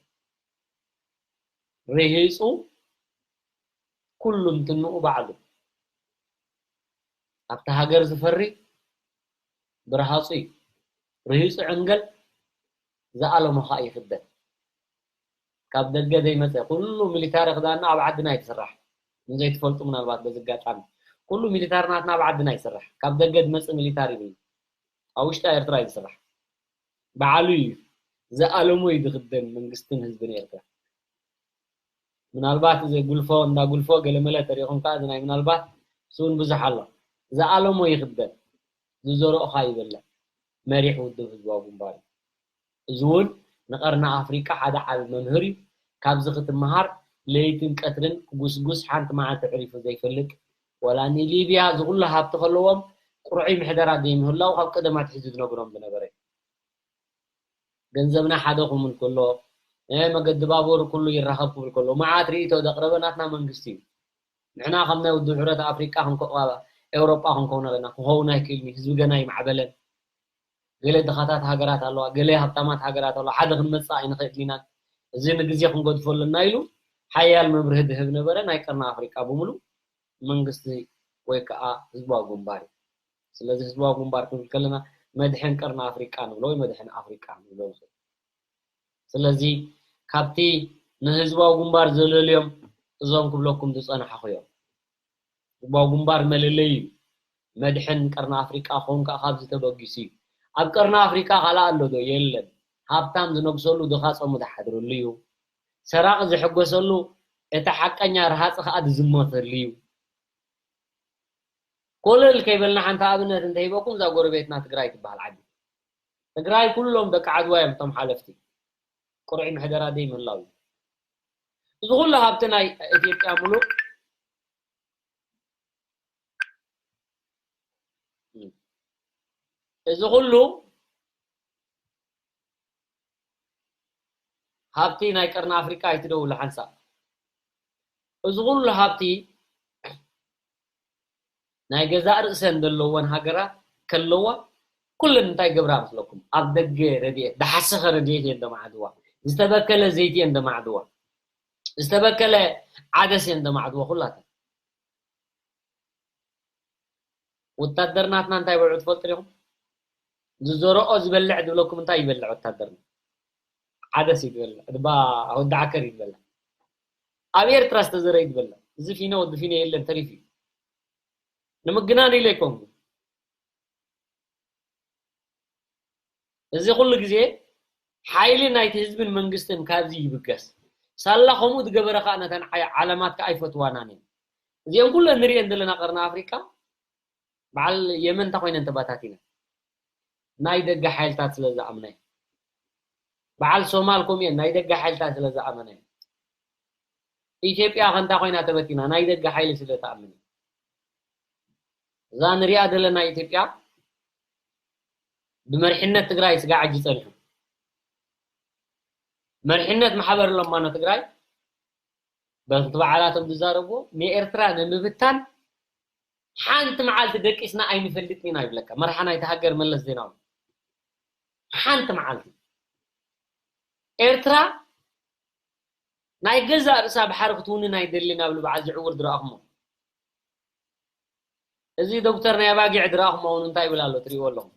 ርሂጹ ኩሉም ትንኡ ባዕሉ ኣብቲ ሃገር ዝፈሪ ብርሃጹ እዩ። ርሂጹ ዕንገል ዝኣለሞ ኸኣ ይኽደን። ካብ ደገ ዘይመጸ ኩሉ ሚሊታሪ ክዳንና ኣብ ዓድና ይትስራሕ። ንዘይትፈልጡ ምናልባት በዚ ኣጋጣሚ፣ ኩሉ ሚሊታሪ ናትና ኣብ ዓድና ይስራሕ። ካብ ደገ ዝመጽእ ሚሊታሪ የብሉን። ኣብ ውሽጢ ኤርትራ እዩ ዝስራሕ። ባዕሉ እዩ ዝኣለሞ እዩ ዝኽደን መንግስትን ህዝብን ኤርትራ። ምናልባት እዚ ጉልፎ እንዳ ጉልፎ ገለመለ ተሪኹም ከኣ እዚ ናይ ምናልባት ስውን ብዙሕ ኣሎ። ዝኣለሞ ይኽደን፣ ዝዘረኦኻ ይበልዕ መሪሕ ውድብ ህዝባዊ ግንባር እዩ። እዚ እውን ንቀርኒ ኣፍሪቃ ሓደ ዓቢ መምህር እዩ። ካብዚ ክትመሃር ለይትን ቀትርን ክጉስጉስ ሓንቲ መዓልቲ ዕሪፉ ዘይፈልጥ፣ ወላ ንሊብያ እዚ ኩሉ ሃብቲ ከለዎም ቁርዑይ ምሕደራ ዘይምህላው ካብ ቀደም ኣትሒዙ ዝነግሮም ዝነበረ እዩ። ገንዘብና ሓደ ክምን ከሎ፣ እ፣ መገዲ ባቡር ኩሉ ይራኸብ ክብል ከሎ፣ መዓት ርእይቶ ዘቕረበ ናትና መንግስቲ እዩ። ንሕና ከም ናይ ውድብ ሕብረት ኣፍሪቃ ክንኮ-፣ ኤውሮጳ ክንከውን ኣለና፣ ክኸውን ኣይክእልን እዩ። ህዝቢ ገና ይማዕበለን። ገለ ድኻታት ሃገራት ኣለዋ፣ ገለ ሃብታማት ሃገራት ኣለዋ፣ ሓደ ክንመጽእ ኣይንኽእልን ኢና። እዚ ንግዜ ክንገድፎ ኣለና ኢሉ ሓያል መብርሂ ዝህብ ነበረ። ናይ ቀርኒ ኣፍሪቃ ብምሉእ መንግስቲ ወይ ከኣ ህዝባዊ ግንባር እዩ። ስለዚ ህዝባዊ ግንባር ክንብል ከለና መድሕን ቀርኒ ኣፍሪቃ ንብሎ ወይ መድሕን ኣፍሪቃ ንብሎ ንኽእል። ስለዚ ካብቲ ንህዝባዊ ግንባር ዘለልዮም እዞም ክብለኩም ዝጸናሕኹ እዮም። ህዝባዊ ግንባር መለለዩ እዩ። መድሕን ቀርኒ ኣፍሪቃ ክኸውን ከኣ ካብዚ ተበጊሱ እዩ። ኣብ ቀርኒ ኣፍሪቃ ካልእ ኣሎ ዶ? የለን። ሃብታም ዝነግሰሉ ድኻ ጾሙ ዝሓድረሉ እዩ። ሰራቒ ዝሕጎሰሉ፣ እቲ ሓቀኛ ረሃጺ ከኣ ዝዝመተሉ እዩ። ኮለል ከይበልና ሓንቲ ኣብነት እንተሂበኩም እዛ ጎረቤትና ትግራይ ትበሃል ዓዲ። ትግራይ ኩሎም ደቂ ዓድዋ እዮም እቶም ሓለፍቲ። ቁርዒ ምሕደራ ዘይምህላው እዩ። እዚ ኩሉ ሃብቲ ናይ ኢትዮጵያ ሙሉእ፣ እዚ ኩሉ ሃብቲ ናይ ቀርኒ ኣፍሪቃ ኣይትደውሉ ሓንሳብ። እዚ ኩሉ ሃብቲ ናይ ገዛእ ርእሰን ዘለወን ሃገራት ከለዋ ኩለን እንታይ ገብራ መስለኩም? ኣብ ደገ ረድኤት፣ ዝሓሰኸ ረድኤት እየን ዘማዕድዋ። ዝተበከለ ዘይቲ እየን ዘማዕድዋ። ዝተበከለ ዓደስ እየን ዘማዕድዋ ኩላተን። ወታደር ናትና እንታይ በልዑ ትፈልጡ ዲኹም? ዝዘረኦ ዝበልዕ ዝብለኩም እንታይ ይበልዕ ወታደርና? ዓደስ እዩ ዝበልዕ፣ ድባ ወዲ ዓከር እዩ ዝበልዕ። ኣብ ኤርትራ ዝተዘረ እዩ ዝበልዕ። እዚ ፊኖ ወዲ ፊኖ የለን ተሪፉ እዩ። ንምግናን ኢለ ኣይኮንኩን። እዚ ኩሉ ግዜ ሓይሊ ናይቲ ህዝብን መንግስትን ካብዚ ይብገስ። ሳላ ከምኡ ዝገበረ ከኣ ነተን ዓይ-፣ ዓለማት ከኣ ኣይፈትዋናን እየን። እዚአን ኩለን ንሪአን ዘለና ቀርኒ ኣፍሪቃ በዓል የመን እንታይ ኮይነን ተባታቲነን? ናይ ደገ ሓይልታት ስለ ዝኣምና እየን። በዓል ሶማል ከምኡ እየን፣ ናይ ደገ ሓይልታት ስለ ዝኣመና እየን። ኢትዮጵያ ከ እንታይ ኮይና ተበቲና? ናይ ደገ ሓይሊ ስለ ትኣምን እያ። እዛ ንሪኣ ዘለና ኢትዮጵያ ብመሪሕነት ትግራይ ስጋዕ ሕጂ ጸኒሑ። መሪሕነት ማሕበር ለማኖ ትግራይ በቲ በዓላቶም ዝዛረብዎ ንኤርትራ ንምብታን ሓንቲ መዓልቲ ደቂስና ኣይንፈልጥን ኢና ይብለካ መርሓ ናይቲ ሃገር መለስ ዜናዊ። ሓንቲ መዓልቲ ኤርትራ ናይ ገዛእ ርእሳ ባሕሪ ክትውንን ኣይደልን ኣብ ልባዓ ዝዕውር ዝረኣኹሞ። እዚ ዶክተር ናይ ኣባጊዕ ዝረኣኹሞ እውን እንታይ ይብል ኣሎ ትሪእዎ ኣለኹም።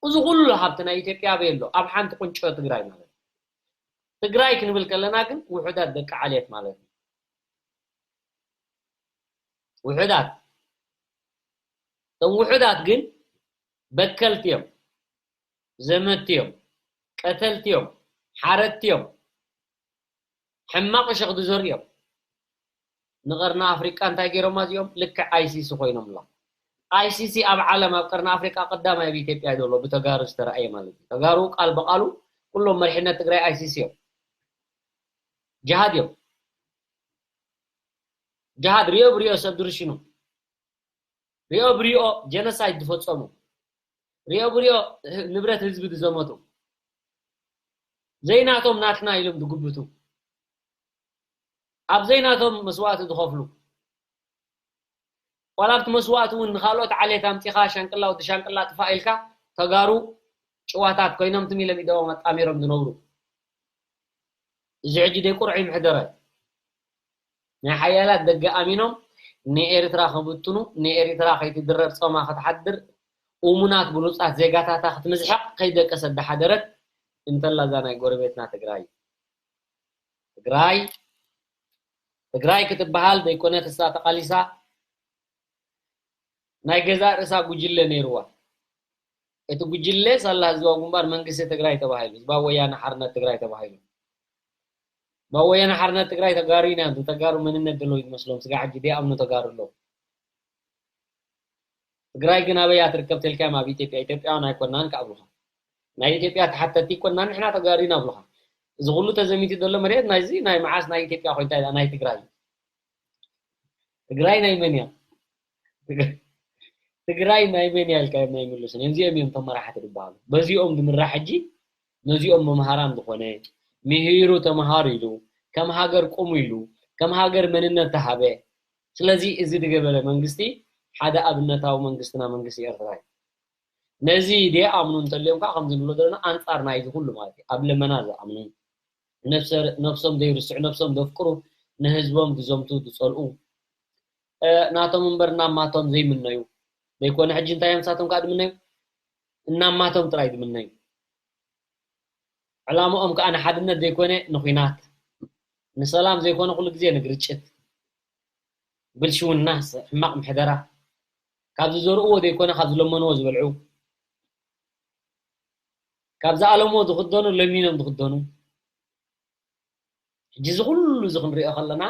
እዚ ኩሉ ሃብቲ ናይ ኢትዮጵያ ኣበይ ኣሎ? ኣብ ሓንቲ ቁንጮ ትግራይ ማለት እዩ። ትግራይ ክንብል ከለና ግን ውሑዳት ደቂ ዓሌት ማለት እዩ። ውሑዳት። እቶም ውሑዳት ግን በከልቲ እዮም፣ ዘመትቲ እዮም፣ ቀተልቲ እዮም፣ ሓረድቲ እዮም፣ ሕማቕ እሾኽ ዝዘርኡ እዮም። ንቐርኒ ኣፍሪቃ እንታይ ገይሮማ እዚኦም? ልክዕ ኣይሲሲ ኮይኖም ኣለዉ። ኣይሲሲ ኣብ ዓለም ኣብ ቀርኒ ኣፍሪቃ ቀዳማይ ኣብ ኢትዮጵያ እዩ ዘሎ ብተጋሩ ዝተራእየ ማለት እዩ። ተጋሩ ቃል ብቃሉ ኩሎም መሪሕነት ትግራይ ኣይሲሲ እዮም። ጅሃድ እዮም። ጅሃድ ሪኦ ብሪኦ ሰብ ዝርሽኑ፣ ሪኦ ብሪኦ ጀኖሳይድ ዝፈጸሙ፣ ሪኦ ብሪኦ ንብረት ህዝቢ ዝዘመቱ፣ ዘይናቶም ናትና ኢሎም ዝጉብቱ፣ ኣብ ዘይናቶም መስዋእቲ ዝኸፍሉ፣ ዋላ ኣብቲ መስዋእቲ እውን ንኻልኦት ዓሌት ኣምጺኻ ሻንቅላ ወዲ ሻንቅላ ጥፋእ ኢልካ ተጋሩ ጭዋታት ኮይኖም ትም ኢሎም ኢዶም ኣጣሚሮም ዝነብሩ። እዚ ሕጂ ደይ ቁርዒ ምሕደራ እዩ። ናይ ሓያላት ደገ ኣሚኖም ንኤርትራ ክብትኑ፣ ንኤርትራ ከይትድረር ጾማ ክትሓድር፣ እሙናት ብሉጻት ዜጋታታ ክትምዝሕቕ ከይደቀሰት ዝሓደረት እንተላ እዛ ናይ ጎረቤትና ትግራይ እዩ። ትግራይ ትግራይ ክትበሃል ዘይኮነት እሳ ተቓሊሳ ናይ ገዛእ ርእሳ ጉጅለ ነይርዋ። እቲ ጉጅለ ሳላ ህዝባዊ ግንባር መንግስቲ ትግራይ ተባሂሉ፣ ህዝባዊ ወያነ ሓርነት ትግራይ ተባሂሉ። ህዝባዊ ወያነ ሓርነት ትግራይ ተጋሩ ኢና፣ ተጋሩ መንነት ዘለዎ ይመስሎም፣ ስጋ ሕጂ ደይኣምኑ ተጋሩ ኣለዉ። ትግራይ ግን ኣበይ እያ ትርከብ ተልካዮም ኣብ ኢትዮጵያ፣ ኢትዮጵያውያን ኣይኮናን ክኣብሉኻ። ናይ ኢትዮጵያ ተሓተቲ ይኮና ንሕና ተጋሩ ኢና ኣብሉኻ። እዚ ኩሉ ተዘሚቱ ዘሎ መሬት ናይዚ ናይ መዓስ ናይ ኢትዮጵያ ኮይንታ ናይ ትግራይ። ትግራይ ናይ መን እያ? ትግራይ ናይ መን እያ ኢልካ እዮም ናይ ምልሱን። እዚኦም እዮም ተመራሕቲ ዝበሃሉ። በዚኦም ዝምራሕ ሕጂ ነዚኦም መምሃራን ዝኾነ ምሂሩ ተምሃር ኢሉ ከም ሃገር ቁሙ ኢሉ ከም ሃገር መንነት ተሃበ። ስለዚ እዚ ዝገበረ መንግስቲ ሓደ ኣብነታዊ መንግስትና መንግስቲ ኤርትራ እዩ። ነዚ ደይኣምኑ እንተልዮም ከዓ ከምዚ ንብሎ ዘለና ኣንጻር ናይዚ ኩሉ ማለት እዩ። ኣብ ልመና ዝኣምኑ፣ ነብሰ-፣ ነብሶም ዘይርስዑ፣ ነብሶም ዘፍቅሩ፣ ንህዝቦም ዝዘምቱ፣ ዝጸልኡ፣ እ፣ ናቶም እምበር እናማቶም ዘይምነዩ ዘይኮነ፣ ሕጂ እንታይ እዮም ንሳቶም ከዓ ዝምነዩ? እናማቶም ጥራይ ዝምነዩ። ዕላምኦም ከዓ ንሓድነት ዘይኮነ ንኹናት፣ ንሰላም ዘይኮነ ኩሉ ግዜ ንግርጭት፣ ብልሽውና፣ ሕማቕ ምሕደራ፣ ካብ ዝዘርእዎ ዘይኮነ ካብ ዝለመንዎ ዝበልዑ፣ ካብ ዝኣለምዎ ዝኽደኑ ለሚኖም ዝኽደኑ። ሕጂ እዚ ኩሉ እዚ ክንሪኦ ከለና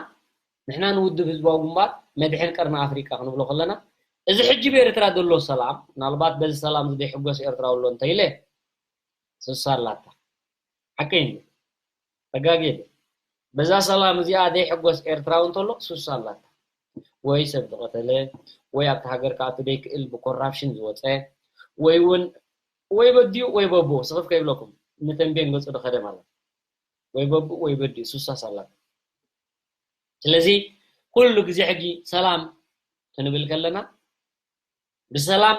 ንሕና ንውድብ ህዝባዊ ግንባር መድሕን ቀርኒ ኣፍሪቃ ክንብሎ ከለና እዚ ሕጂ ብኤርትራ ዘሎ ሰላም ምናልባት በዚ ሰላም እዚ ዘይሕጎስ ኤርትራዊ ኣሎ እንተኢለ ስሳ ኣላታ። ሓቀይ እንዲ ተጋጌ በዛ ሰላም እዚኣ ዘይሕጎስ ኤርትራዊ እንተሎ ስሳ ኣላታ። ወይ ሰብ ዝቐተለ ወይ ኣብቲ ሃገር ክኣቱ ዘይክእል ብኮራፕሽን ዝወፀ ወይ እውን ወይ በዲኡ ወይ በቦ ስኽፍ ከይብለኩም ንተንቤን ገፁ ዝኸደ ማለት ወይ በቦ ወይ በዲኡ ስሳ ኣላታ። ስለዚ ኩሉ ግዜ ሕጂ ሰላም ክንብል ከለና ብሰላም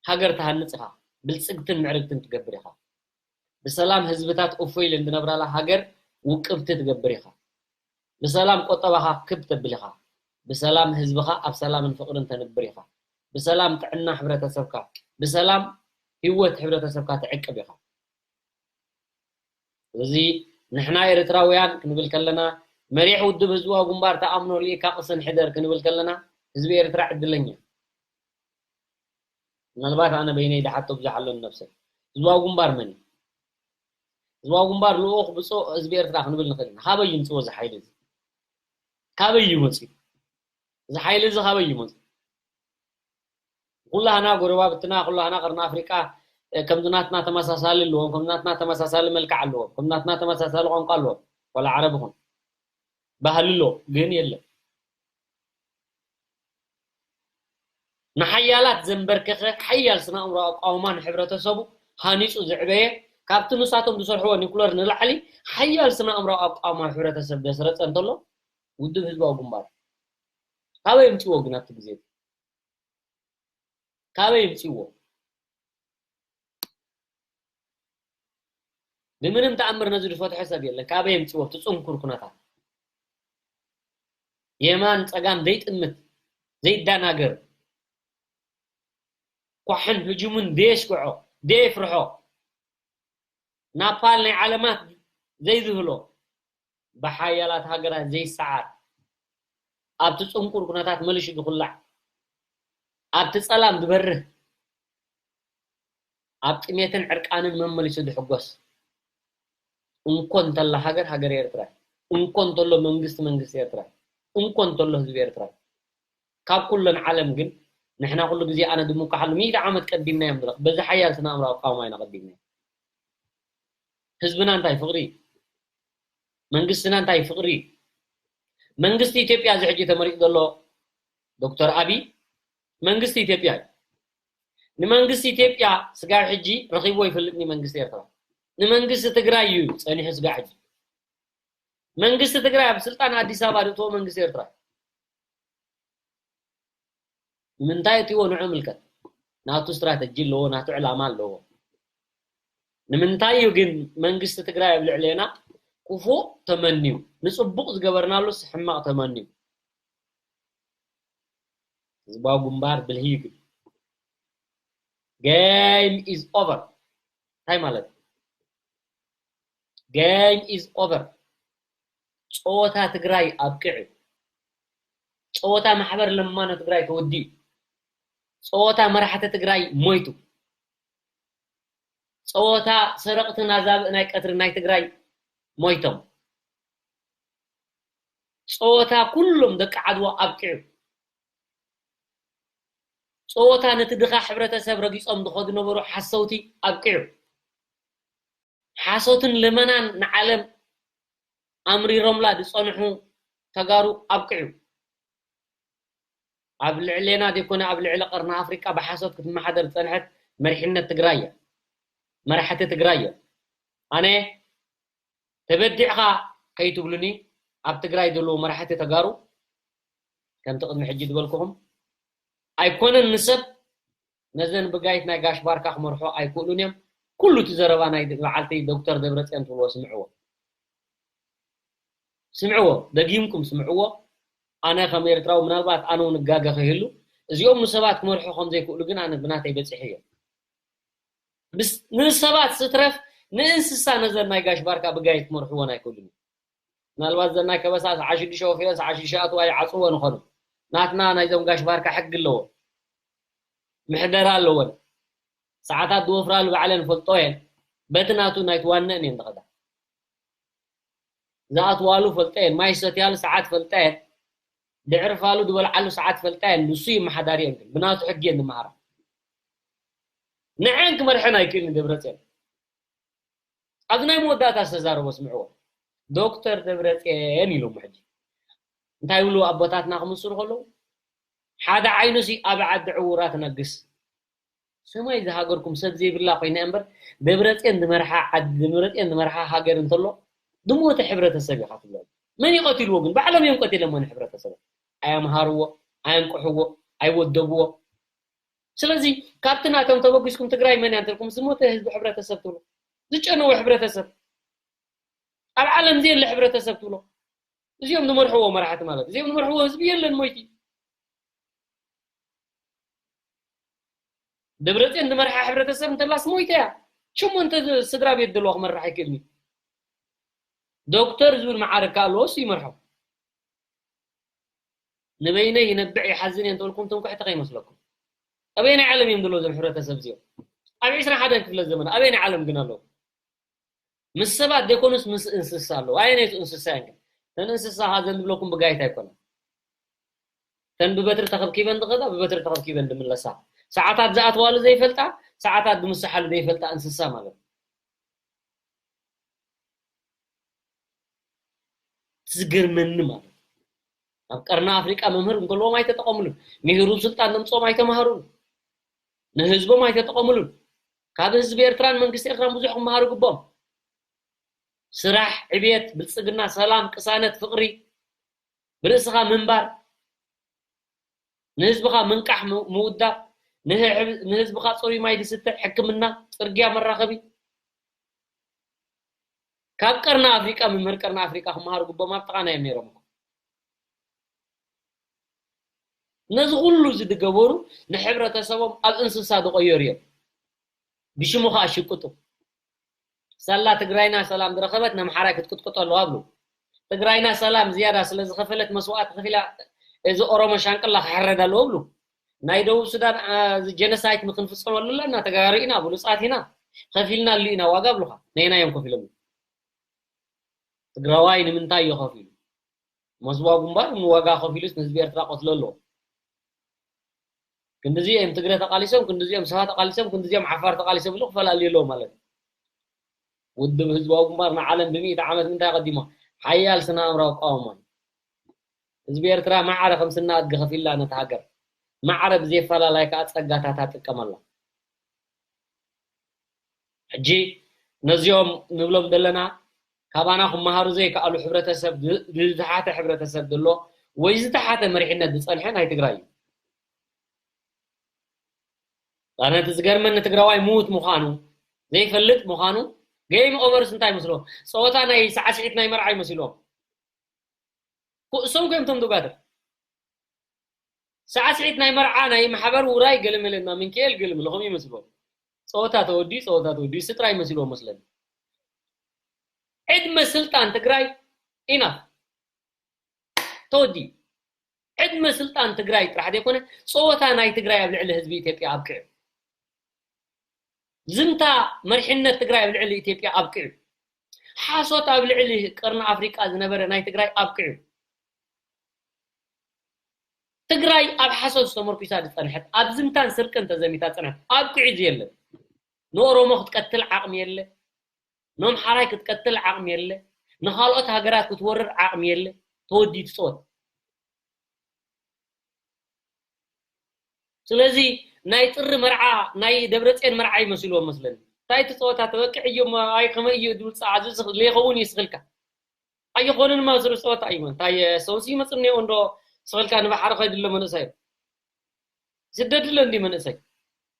ሃገር ትሃንጽ ኢኻ፣ ብልጽግትን ምዕርግትን ትገብር ኢኻ። ብሰላም ህዝብታት እፎይ ኢለን ዝነብራላ ሃገር ውቅብቲ ትገብር ኢኻ። ብሰላም ቆጠባኻ ክብ ተብል ኢኻ። ብሰላም ህዝብኻ ኣብ ሰላምን ፍቕርን ተንብር ኢኻ። ብሰላም ጥዕና ሕብረተሰብካ፣ ብሰላም ህይወት ሕብረተሰብካ ትዕቅብ ኢኻ። እዚ ንሕና ኤርትራውያን ክንብል ከለና መሪሕ ውድብ ህዝባዊ ግንባር ተኣምኖ ርኢካ ቅስን ሕደር ክንብል ከለና ህዝቢ ኤርትራ ዕድለኛ። ምናልባት ኣነ በይነይ ዝሓቶ ብዙሕ ኣሎ ንነብሰይ። ህዝባዊ ግንባር መን እዩ? ህዝባዊ ግንባር ልኡኽ ብፁዕ ህዝቢ ኤርትራ ክንብል ንኽእል ኢና። ካበይ ይምፅዎ እዚ ሓይሊ እዚ? ካበይ እዩ መፅዩ? እዚ ሓይሊ እዚ ካበይ እዩ መፅዩ? ኩላህና ጎረባብትና፣ ኩላህና ቀርኒ ኣፍሪቃ፣ እ፣ ከምዚ ናትና ተመሳሳሊ ኣለዎም፣ ከም ናትና ተመሳሳሊ መልክዕ ኣለዎም፣ ከም ናትና ተመሳሳሊ ቋንቋ ኣለዎም። ዋላ ዓረብ ይኹን ባህሊ ኣለዎም፣ ግን የለን። ንሓያላት ዘንበርከኸ ሓያል ስነ ኣእምሮ ኣቃውማ ንሕብረተሰቡ ሃኒጹ ዘዕበየ፣ ካብቲ ንሳቶም ዝሰርሕዎ ኒኩለር ንላዕሊ ሓያል ስነ ኣእምሮ ኣቃውማ ሕብረተሰብ ዘስረጸ እንተሎ ውድብ ህዝባዊ ግንባር። ካበይ የምጽዎ ግን ኣብቲ ግዜ እቲ? ካበይ የምጽዎ? ብምንም ተኣምር ነዚ ዝፈትሖ ሰብ የለን። ካበይ የምጽዎ? እቲ ጽንኩር ኩነታት። የማን ጸጋም ዘይጥምት፣ ዘይዳናገር፣ ኳሕን ህጁምን ዘየስክዖ፣ ዘየፍርሖ፣ ናፓል ናይ ዓለማት ዘይዝህሎ፣ ብሓያላት ሃገራት ዘይሰዓር፣ ኣብቲ ጽንኩር ኩነታት መሊሹ ዝኹላዕ፣ ኣብቲ ጸላም ዝበርህ፣ ኣብ ጥሜትን ዕርቃንን መመሊሱ ዝሕጎስ፣ እንኮ እንተላ ሃገር፣ ሃገር ኤርትራ፣ እንኮ እንተሎ መንግስቲ፣ መንግስቲ ኤርትራ፣ እንኮ እንተሎ ህዝቢ ኤርትራ። ካብ ኩለን ዓለም ግን ንሕና ኩሉ ግዜ ኣነ ዝምኩሓሉ ሚእቲ ዓመት ቀዲምና እዮም ዝረኽ-፣ በዚ ሓያል ስነ ኣእምሮ ኣቃውማ ኢና ቀዲምና። ህዝብና እንታይ ፍቕሪ? መንግስትና እንታይ ፍቕሪ? መንግስቲ ኢትዮጵያ እዚ ሕጂ ተመሪጡ ዘሎ ዶክተር ኣቢ መንግስቲ ኢትዮጵያ እዩ። ንመንግስቲ ኢትዮጵያ ስጋብ ሕጂ ረኺብዎ ይፈልጥኒ መንግስቲ ኤርትራ። ንመንግስቲ ትግራይ እዩ ጸኒሑ ስጋብ ሕጂ። መንግስቲ ትግራይ ኣብ ስልጣን ኣዲስ ኣበባ ዝእትዎ መንግስቲ ኤርትራ እዩ። ንምንታይ እትዎ ንዑ ምልከት። ናቱ ስትራተጂ ኣለዎ፣ ናቱ ዕላማ ኣለዎ። ንምንታይ እዩ ግን መንግስቲ ትግራይ ኣብ ልዕሌና ክፉእ ተመንዩ፣ ንጽቡቕ ዝገበርናሉስ ሕማቕ ተመንዩ? ህዝባዊ ግንባር ብልሂ እዩ ግን። Game is over። እንታይ ማለት? Game is over። ጸወታ ትግራይ ኣብቂዑ። ጸወታ ማሕበር ለማኖ ትግራይ ተወዲኡ። ጸወታ መራሕቲ ትግራይ ሞይቱ። ጸወታ ሰረቕትን ኣዛብእ ናይ ቀትሪ ናይ ትግራይ ሞይቶም። ጸወታ ኩሎም ደቂ ዓድዋ ኣብቂዑ። ጸወታ ነቲ ድኻ ሕብረተሰብ ረጊጾም ዝኸዱ ነበሩ ሓሰውቲ ኣብቂዑ። ሓሶትን ልመናን ንዓለም ኣምሪሮምላ ዝጸንሑ ተጋሩ ኣብቂዑ። ኣብ ልዕሌና ዘይኮነ ኣብ ልዕሊ ቀርኒ ኣፍሪቃ ብሓሶት ክትመሓደር ዝጸንሐት መሪሕነት ትግራይ እያ። መራሕቲ ትግራይ እዮም። ኣነ ተበዲዕኻ ከይትብሉኒ ኣብ ትግራይ ዘለዉ መራሕቲ ተጋሩ ከምቲ ቅድሚ ሕጂ ዝበልኩኹም ኣይኮነን ንሰብ ነዘን ብጋይት ናይ ጋሽ ባርካ ክመርሖ ኣይክእሉን እዮም። ኩሉ እቲ ዘረባ ናይ በዓልቲ ዶክተር ደብረፅዮን ትብልዎ ስምዕዎ። ስምዕዎ፣ ደጊምኩም ስምዕዎ። ኣነ ከም ኤርትራዊ ምናልባት ኣነ እውን እጋገ ከይህሉ እዚኦም ንሰባት ክመርሑ ከም ዘይክእሉ ግን ኣነ ብናተይ በፂሐ እዮም። ንሰባት ስትረፍ ንእንስሳ ነዘን ናይ ጋሽ ባርካ ብጋይት ክመርሕዎን ኣይክእሉን። ምናልባት ዘን ናይ ከበሳ ሰዓ ሽዱሽተ ወፊረን ሰዓ ሽዱሽተ ኣትዋ ይዓፅዎ ንኾኑ። ናትና ናይዞም ጋሽ ባርካ ሕጊ ኣለዎ። ምሕደራ ኣለወን። ሰዓታት ዝወፍራሉ ባዕለን ፈልጦ እየን። በቲ ናቱ ናይ ትዋነን እየን ዝኸዳ። ዝኣትዋሉ ፈልጠ እየን። ማይ ዝሰትያሉ ሰዓት ፈልጠ እየን። ድዕርፋሉ ዝበልዓሉ ሰዓት ፈልጠ እየን። ንሱ ይመሓዳሪ እየን። ግን ብናቱ ሕጊ እየን ዝመሃራ። ንዐን ክመርሐን ኣይክእልን ደብረፅዮን። ኣብዚ ናይ መወዳእታ ዝተዛረቦ ስምዕዎ። ዶክተር ደብረፅዮን ኢሎም ሕጂ እንታይ ይብሉ ኣቦታትና ክምስሉ ከለዉ ሓደ ዓይኑ ሲ ኣብ ዓዲ ዕውራ ትነግስ። ሰማይ ዝሃገርኩም ሰብ ዘይብላ ኮይና እምበር ደብረፅዮን ዝመርሓ ዓዲ ደብረፅዮን ዝመርሓ ሃገር እንተሎ ዝሞተ ሕብረተሰብ ኢኻ ትብሎ። መን ይቀትልዎ ግን ባዕሎም እዮም ቀቲሎሞ ንሕብረተሰብ። ኣየምሃርዎ፣ ኣየንቅሕዎ፣ ኣይወደብዎ። ስለዚ ካብቲ ናቶም ተበጊስኩም ትግራይ መን እያ እንተልኩም ዝሞተ ህዝቢ ሕብረተሰብ ትብሎ። ዝጨነወ ሕብረተሰብ ኣብ ዓለም ዘየለ ሕብረተሰብ ትብሎ። እዚኦም ዝመርሕዎ መራሕቲ ማለት እዚኦም ዝመርሕዎ ህዝቢ የለን ሞይቲ። ደብረፅዮን ዝመርሓ ሕብረተሰብ እንተላስ ሞይተ እያ። ሸሞንተ ስድራ ቤት ዘለዎ ክመርሕ ኣይክእልኒ። ዶክተር ዝብል መዓረ እካ ኣለዎ እሱ ይመርሖ። ንበይነይ ይነብዕ ይሓዝን እየ እንተልኩም ትንኩሕቲ ከይመስለኩም። ኣበየናይ ዓለም እዮም ዘለዉ እዞም ሕብረተሰብ እዚኦም? ኣብ ዕስራን ሓደን ክፍለ ዘመን ኣበየናይ ዓለም ግን ኣለዉ? ምስ ሰባት ዘይኮኑስ ምስ እንስሳ ኣለዉ። ኣየነይቲ እንስሳ እየን ግን? እተን እንስሳ ካ ዘን ዝብለኩም ብጋይት ኣይኮነን። እተን ብበትሪ ተኸብኪበን ዝኸዳ ብበትሪ ተኸብኪበን ዝምለሳ፣ ሰዓታት ዝኣትዋሉ ዘይፈልጣ፣ ሰዓታት ዝምስሓሉ ዘይፈልጣ እንስሳ ማለት እዩ። ዝገርመኒ ማለት ኣብ ቀርኒ ኣፍሪቃ መምህር እንከለዎም ኣይተጠቐምሉን። ምሂሩ ስልጣን ነምፅኦም ኣይተማሃሩን። ንህዝቦም ኣይተጠቐምሉን። ካብ ህዝቢ ኤርትራን መንግስቲ ኤርትራን ብዙሕ ክመሃሩ ግቦም። ስራሕ፣ ዕብየት፣ ብልፅግና፣ ሰላም፣ ቅሳነት፣ ፍቕሪ፣ ብርእስኻ ምንባር፣ ንህዝብኻ ምንቃሕ፣ ምውዳብ፣ ንህዝብኻ ፅሩይ ማይ ዝስተ፣ ሕክምና፣ ፅርግያ፣ መራኸቢ። ካብ ቀርኒ ኣፍሪቃ መምህር ቀርኒ ኣፍሪቃ ክመሃሩ ግቦም ኣብ ጥቓና እዮም ነይሮም። ነዚ ኩሉ እዚ ዝገበሩ ንሕብረተሰቦም ኣብ እንስሳ ዝቐየሩ እዮም። ብሽሙ ከዓ ሽቅጡ። ሳላ ትግራይና ሰላም ዝረኸበት ነምሓራይ ክትቅጥቅጦ ኣለዋ ብሉ። ትግራይና ሰላም ዝያዳ ስለ ዝኸፈለት መስዋእቲ ከፊላ እዚ ኦሮሞ ሻንቅላ ክሕረድ ኣለዎ ብሉ። ናይ ደቡብ ሱዳን ጀነሳይት ንክንፍፀመሉ ኣለና ተጋሩ ኢና ብሉፃት ኢና ከፊልና ኣሉ ኢና ዋጋ ብሉካ ነይና እዮም ከፊሎም። ትግራዋይ ንምንታይ እዩ ከፊሉ? መስዋእ ግንባር ንዋጋ ከፊሉስ ንህዝቢ ኤርትራ ቀትሎ ኣለዎ። ክንድዚኦም ትግረ ተቃሊሶም ክንድዚኦም ሰባ ተቃሊሶም ክንድዚኦም ዓፋር ተቃሊሶም ኢሉ ክፈላልዩ ኣለዎ ማለት እዩ። ውድብ ህዝባዊ ግንባር ንዓለም ብሚእቲ ዓመት ምንታይ ቀዲሞ ሓያል ስነ ኣእምራዊ ኣቃውማ እዩ። ህዝቢ ኤርትራ ማዕረ ከም ስና ኣድጊ ከፊላ ነቲ ሃገር ማዕረ ብዘይፈላላይ ከዓ ፀጋታታ ጥቀመላ። ሕጂ ነዚኦም ንብሎም ዘለና ካባና ክመሃሩ ዘይከኣሉ ሕብረተሰብ ዝተሓተ ሕብረተሰብ ዘሎ ወይ ዝተሓተ መሪሕነት ዝፀንሐ ናይ ትግራይ እዩ። ኣነ እቲ ዝገርመኒ ትግራዋይ ምዉት ምዃኑ ዘይፈልጥ ምዃኑ game over እንታይ መስሎ ፀወታ ናይ ሰዓስዒት ናይ መርዓ ይመስልዎም። ኩእሶም ኮይም ቶም ዱጋትር ሰዓስዒት ናይ መርዓ ናይ ማሕበር ውራይ ገለመለና ምንክኤል ገለመለኹም ይመስልዎም። ጸወታ ተወዲ ጸወታ ተወዲ ስጥራይ መሲልዎ መስለኒ። ዕድመ ስልጣን ትግራይ ኢናፍ ተወዲ። ዕድመ ስልጣን ትግራይ ጥራሕ ዘይኮነ ጸወታ ናይ ትግራይ ኣብ ልዕሊ ህዝቢ ኢትዮጵያ ኣብቅዑ። ዝምታ መሪሕነት ትግራይ ኣብ ልዕሊ ኢትዮጵያ ኣብቅዑ። ሓሶት ኣብ ልዕሊ ቀርኒ ኣፍሪቃ ዝነበረ ናይ ትግራይ ኣብቅዑ። ትግራይ ኣብ ሓሶት ዝተመርኩሳ ዝጸንሐት ኣብ ዝምታን ስርቅን ተዘሚታ ጸንሐት ኣብቅዑ። እዚ የለን። ንኦሮሞ ክትቀትል ዓቕሚ የለ። ንኣምሓራይ ክትቀትል ዓቕሚ የለ። ንኻልኦት ሃገራት ክትወርር ዓቕሚ የለ። ተወዲኡ ትጸወት። ስለዚ ናይ ጥሪ መርዓ ናይ ደብረፅዮን መርዓ ይመስልዎም መስለኒ። እንታይ እቲ ፀወታ ተበቅዕ እዮም ኣይ ከመይ እዩ ድብል ፀዓዙ ዘይኸውን እዩ ስኽልካ ኣይኾንን ማስሩ ፀወታ እዩ እንታይ ሰውሲ ይመፅእ እኒኦ እንዶ ስኽልካ ንባሕሪ ከይድሎ መንእሰይ ስደድሎ እንዲ መንእሰይ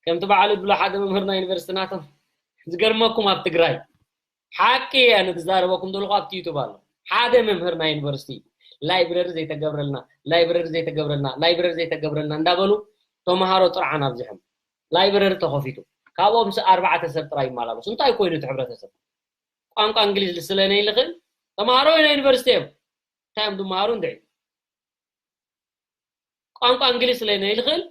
ከምቲ በዓል ብሎ ሓደ መምህር ናይ ዩኒቨርሲቲ ናቶም ዝገርመኩም ኣብ ትግራይ ሓቂ ኣነ ዝዛረበኩም ዘለኹ ኣብቲ ዩቱብ ኣሎ ሓደ መምህር ናይ ዩኒቨርሲቲ ላይብረሪ ዘይተገብረልና ላይብረሪ ዘይተገብረልና ላይብረሪ ዘይተገብረልና እንዳበሉ ተምሃሮ ጥርዓን ኣብዚሖም ላይብረሪ ተኸፊቱ ካብኦም ስ ኣርባዕተ ሰብ ጥራይ ይመላለሱ እንታይ ኮይኑ እቲ ሕብረተሰብ ቋንቋ እንግሊዝ ስለ ነይልኽእል ተምሃሮ ናይ ዩኒቨርሲቲ እዮም እንታይ እዮም ዝመሃሩ እንድዒ ቋንቋ እንግሊዝ ስለ ነይልኽእል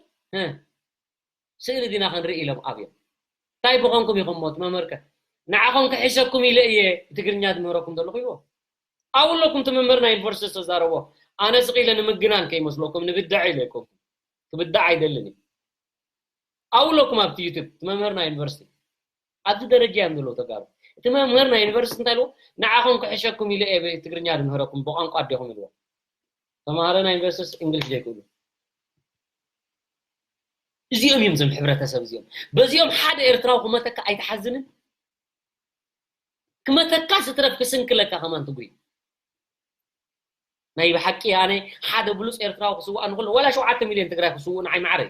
ስእሊ ዲና ክንርኢ ኢሎም ኣብዮም እንታይ ብኾንኩም ኢኹም ሞት መምህርከ ንዓኹም ክሕሸኩም ኢለ እየ ብትግርኛ ዝምህረኩም ዘለኹ ይዎ ኣብለኩም እቲ መምህር ናይ ዩኒቨርሲቲ ዝተዛረቦ ኣነ ስቕ ኢለ ንምግናን ከይመስለኩም ንብዳዕ ኢለ ኣይኮንኩም ክብዳዕ ኣይደልን እዩ ኣብለኩም ኣብቲ ዩቱብ እቲ መምህር ናይ ዩኒቨርሲቲ ኣብዚ ደረጃ እዮም ዘለዉ ተጋሩ እቲ መምህር ናይ ዩኒቨርሲቲ እንታይ ኢልዎ ንዓኹም ክሕሸኩም ኢለ እየ ትግርኛ ዝምህረኩም ብቋንቋ ኣዴኹም ኢልዎ ተምሃሮ ናይ ዩኒቨርሲቲ እንግሊሽ ዘይክእሉ እዚኦም እዮም ዞም ሕብረተሰብ እዚኦም በዚኦም ሓደ ኤርትራዊ ክመተካ ኣይትሓዝንን ክመተካ ስትረፍ ክስንክለካ ከማን ትጉይ ናይ ብሓቂ ኣነ ሓደ ብሉፅ ኤርትራዊ ክስዋእ ንክሎ ወላ ሸውዓተ ሚልዮን ትግራይ ክስውኡ ንዓይ ማዕረ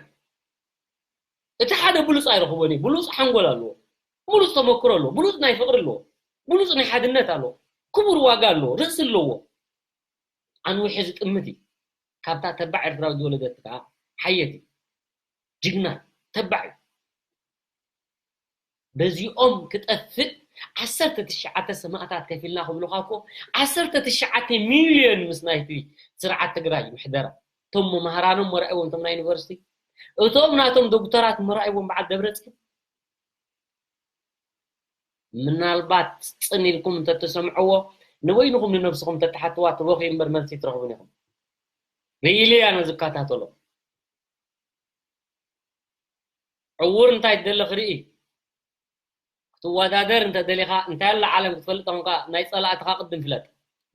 እቲ ሓደ ብሉፅ ኣይረኽቦን እዩ ብሉፅ ሓንጎል ኣለዎ ብሉፅ ተመክሮ ኣለዎ ብሉፅ ናይ ፍቅሪ ኣለዎ ብሉፅ ናይ ሓድነት ኣለዎ ክቡር ዋጋ ኣለዎ ርእሲ ኣለዎ ኣንዊሑ ዝጥምት እዩ ካብታ ተባዕ ኤርትራዊ ዝወለደት ከዓ ሓየት እዩ ጅግና ተባዕ እዩ በዚኦም ክጠፍእ ዓሰርተ ትሽዓተ ሰማእታት ከፊልና ክብሉኻ እኮ ዓሰርተ ትሽዓተ ሚልዮን ምስ ናይቲ ስርዓት ትግራይ ምሕደራ እቶም መምሃራኖም መርኣይዎም እቶም ናይ ዩኒቨርሲቲ እቶም ናቶም ዶክተራት መርኣይዎም በዓል ደብረፅዮን ምናልባት ፅን ኢልኩም እንተትሰምዕዎ ንበይንኹም ንነብስኹም ተተሓትዋ ትበኽዩ እምበር መልሲ ትረኽቡን ኢኹም ሪኢለ እያ ነዚ እከታተሎ ዕውር እንታይ ትደሊ ክርኢ ክትወዳደር እንተ ደሊኻ እንታይ ኣላ ዓለም ክትፈልጥ ኾንካ ናይ ፀላእትኻ ቅድም ፍለጥ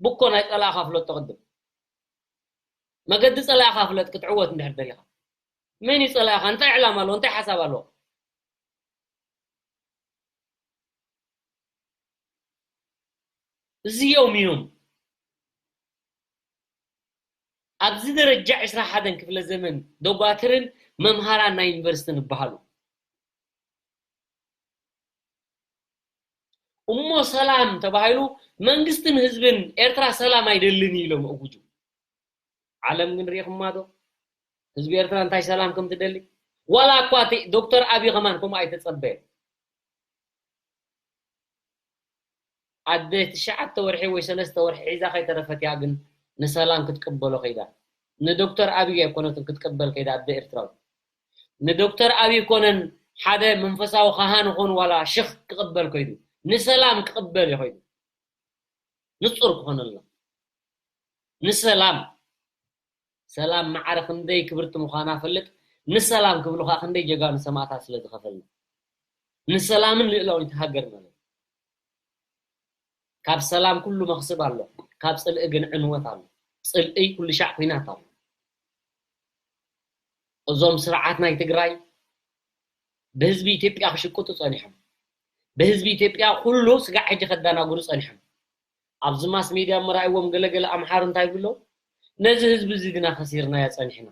ብኮ ናይ ፀላእኻ ፍለጦ ቅድም መገዲ ፀላእኻ ፍለጥ ክትዕወት እንድሕር ደሊኻ መን እዩ ፀላእኻ እንታይ ዕላማ ኣለዎ እንታይ ሓሳብ ኣለዎ እዚኦም እዮም ኣብዚ ደረጃ ዕስራ ሓደን ክፍለ ዘመን ደጓትርን መምሃራን ናይ ዩኒቨርሲቲ ንበሃሉ እሞ ሰላም ተባሂሉ መንግስትን ህዝብን ኤርትራ ሰላም ኣይደልን ኢሎም እጉጁ ዓለም ግን ሪኢኹማ ዶ ህዝቢ ኤርትራ እንታይ ሰላም ከም ትደሊ ዋላ እኳ እቲ ዶክተር ኣብይ ከማን ከምኡ ኣይተጸበየን ኣደ ትሽዓተ ወርሒ ወይ ሰለስተ ወርሒ ሒዛ ከይተረፈት እያ ግን ንሰላም ክትቅበሎ ከይዳ ንዶክተር ኣብይ ኣይኮነትን ክትቅበል ከይዳ ኣደ ኤርትራዊ ንዶክተር ኣብይ ኮነን ሓደ መንፈሳዊ ካህን ኾን ዋላ ሽኽ ክቕበል ከይዱ ንሰላም ክቕበል እዩ ከይዱ ንጹር ክኾነልና ንሰላም ሰላም ማዕረ ክንደይ ክብርቲ ምዃና ፈልጥ ንሰላም ክብሉ ከዓ ክንደይ ጀጋኑ ሰማእታት ስለ ዝኸፈልና ንሰላምን ልእላዊት ሃገር ማለት ካብ ሰላም ኩሉ መኽስብ ኣሎ ካብ ፅልኢ ግን ዕንወት ኣሎ ፅልኢ ኩሉ ሻዕ ኩናት ኣሎ እዞም ስርዓት ናይ ትግራይ ብህዝቢ ኢትዮጵያ ክሽቅጡ ፀኒሖም ብህዝቢ ኢትዮጵያ ኩሉ ስጋዕ ሕጂ ከዳናግሩ ፀኒሖም ኣብዚ ማስ ሜድያ መራእይዎም ገለገለ ኣምሓሩ እንታይ ብሎ ነዚ ህዝቢ እዚ ግና ከሲርናዮ ፀኒሕና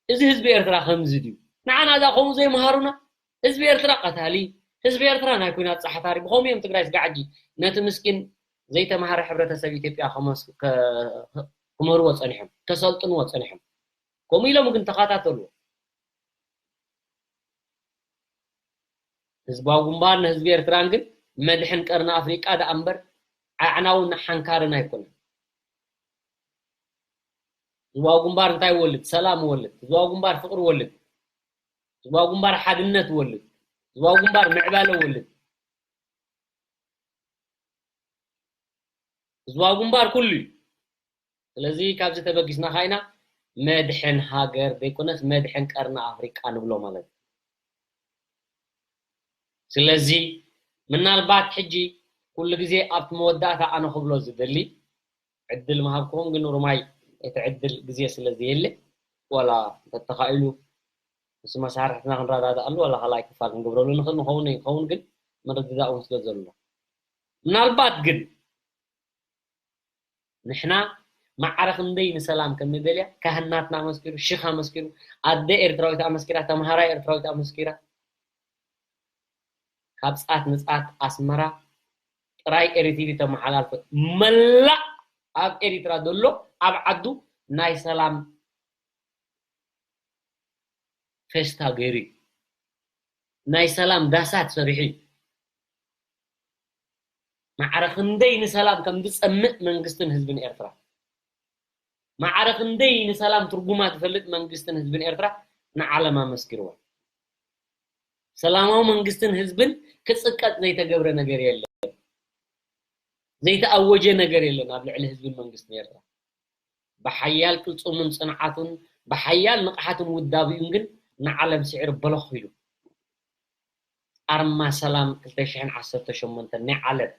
እዚ ህዝቢ ኤርትራ ከምዚ ድዩ ንዓና እዛ ከምኡ ዘይምሃሩና ህዝቢ ኤርትራ ቀታሊ ህዝቢ ኤርትራ ናይ ኩናት ፃሕታሪ ብኸምኡ እዮም ትግራይ ስጋዕ ሕጂ ነቲ ምስኪን ዘይተምሃረ ሕብረተሰብ ኢትዮጵያ ክምህርዎ ፀኒሖም ከሰልጥንዎ ፀኒሖም ከምኡ ኢሎም ግን ተኸታተልዎ ህዝባዊ ግንባር ንህዝቢ ኤርትራን ግን መድሕን ቀርኒ ኣፍሪቃ ደኣ እምበር ኣዕናውን ሓንካርን ኣይኮነን። ህዝባዊ ግንባር እንታይ ይወልድ? ሰላም ይወልድ። ህዝባዊ ግንባር ፍቅሪ ይወልድ። ህዝባዊ ግንባር ሓድነት ይወልድ። ህዝባዊ ግንባር ምዕባለ ይወልድ። ህዝባዊ ግንባር ኩሉ እዩ። ስለዚ ካብዚ ተበጊስና ካይና መድሕን ሃገር ዘይኮነስ መድሕን ቀርኒ ኣፍሪቃ ንብሎ ማለት እዩ። ስለዚ ምናልባት ሕጂ ኩሉ ግዜ ኣብቲ መወዳእታ ኣነ ክብሎ ዝደሊ ዕድል ምሃብኩም ግን ሩማይ እቲ ዕድል ግዜ ስለ ዘየለ ወላ እንተተኻኢሉ ምስ መሳርሕትና ክንረዳድኣሉ ወላ ካልኣይ ክፋል ክንገብረሉ ንኽእል ንኸውን ይኸውን ግን ምርድዳእ እውን ስለ ዘሎ ምናልባት ግን ንሕና ማዕረ ክንደይ ንሰላም ከም ንደልያ ካህናትና ኣመስኪሩ ሽኻ ኣመስኪሩ ኣደ ኤርትራዊት ኣመስኪራ ተምሃራይ ኤርትራዊት ኣመስኪራ ካብ ጻት ንጻት ኣስመራ ጥራይ ኤሪቲቪ ተመሓላልፈ መላእ ኣብ ኤሪትራ ዘሎ ኣብ ዓዱ ናይ ሰላም ፌስታ ገይሩ እዩ ናይ ሰላም ዳሳት ሰሪሑ እዩ ማዕረ ክንደይ ንሰላም ከም ዝጸምእ መንግስትን ህዝብን ኤርትራ ማዕረ ክንደይ ንሰላም ትርጉማ ዝፈልጥ መንግስትን ህዝብን ኤርትራ ንዓለም ኣመስኪርዋ ሰላማዊ መንግስትን ህዝብን ክጽቀጥ ዘይተገብረ ነገር የለን ዘይተኣወጀ ነገር የለን ኣብ ልዕሊ ህዝብን መንግስትን ኤርትራ ብሓያል ቅልጽሙን ጽንዓቱን ብሓያል ንቕሓቱን ውዳቢኡን ግን ንዓለም ስዒሩ በለኽ ኢሉ ኣርማ ሰላም ክልተ ሽሕን ዓሰርተ ሸሞንተን ናይ ዓለም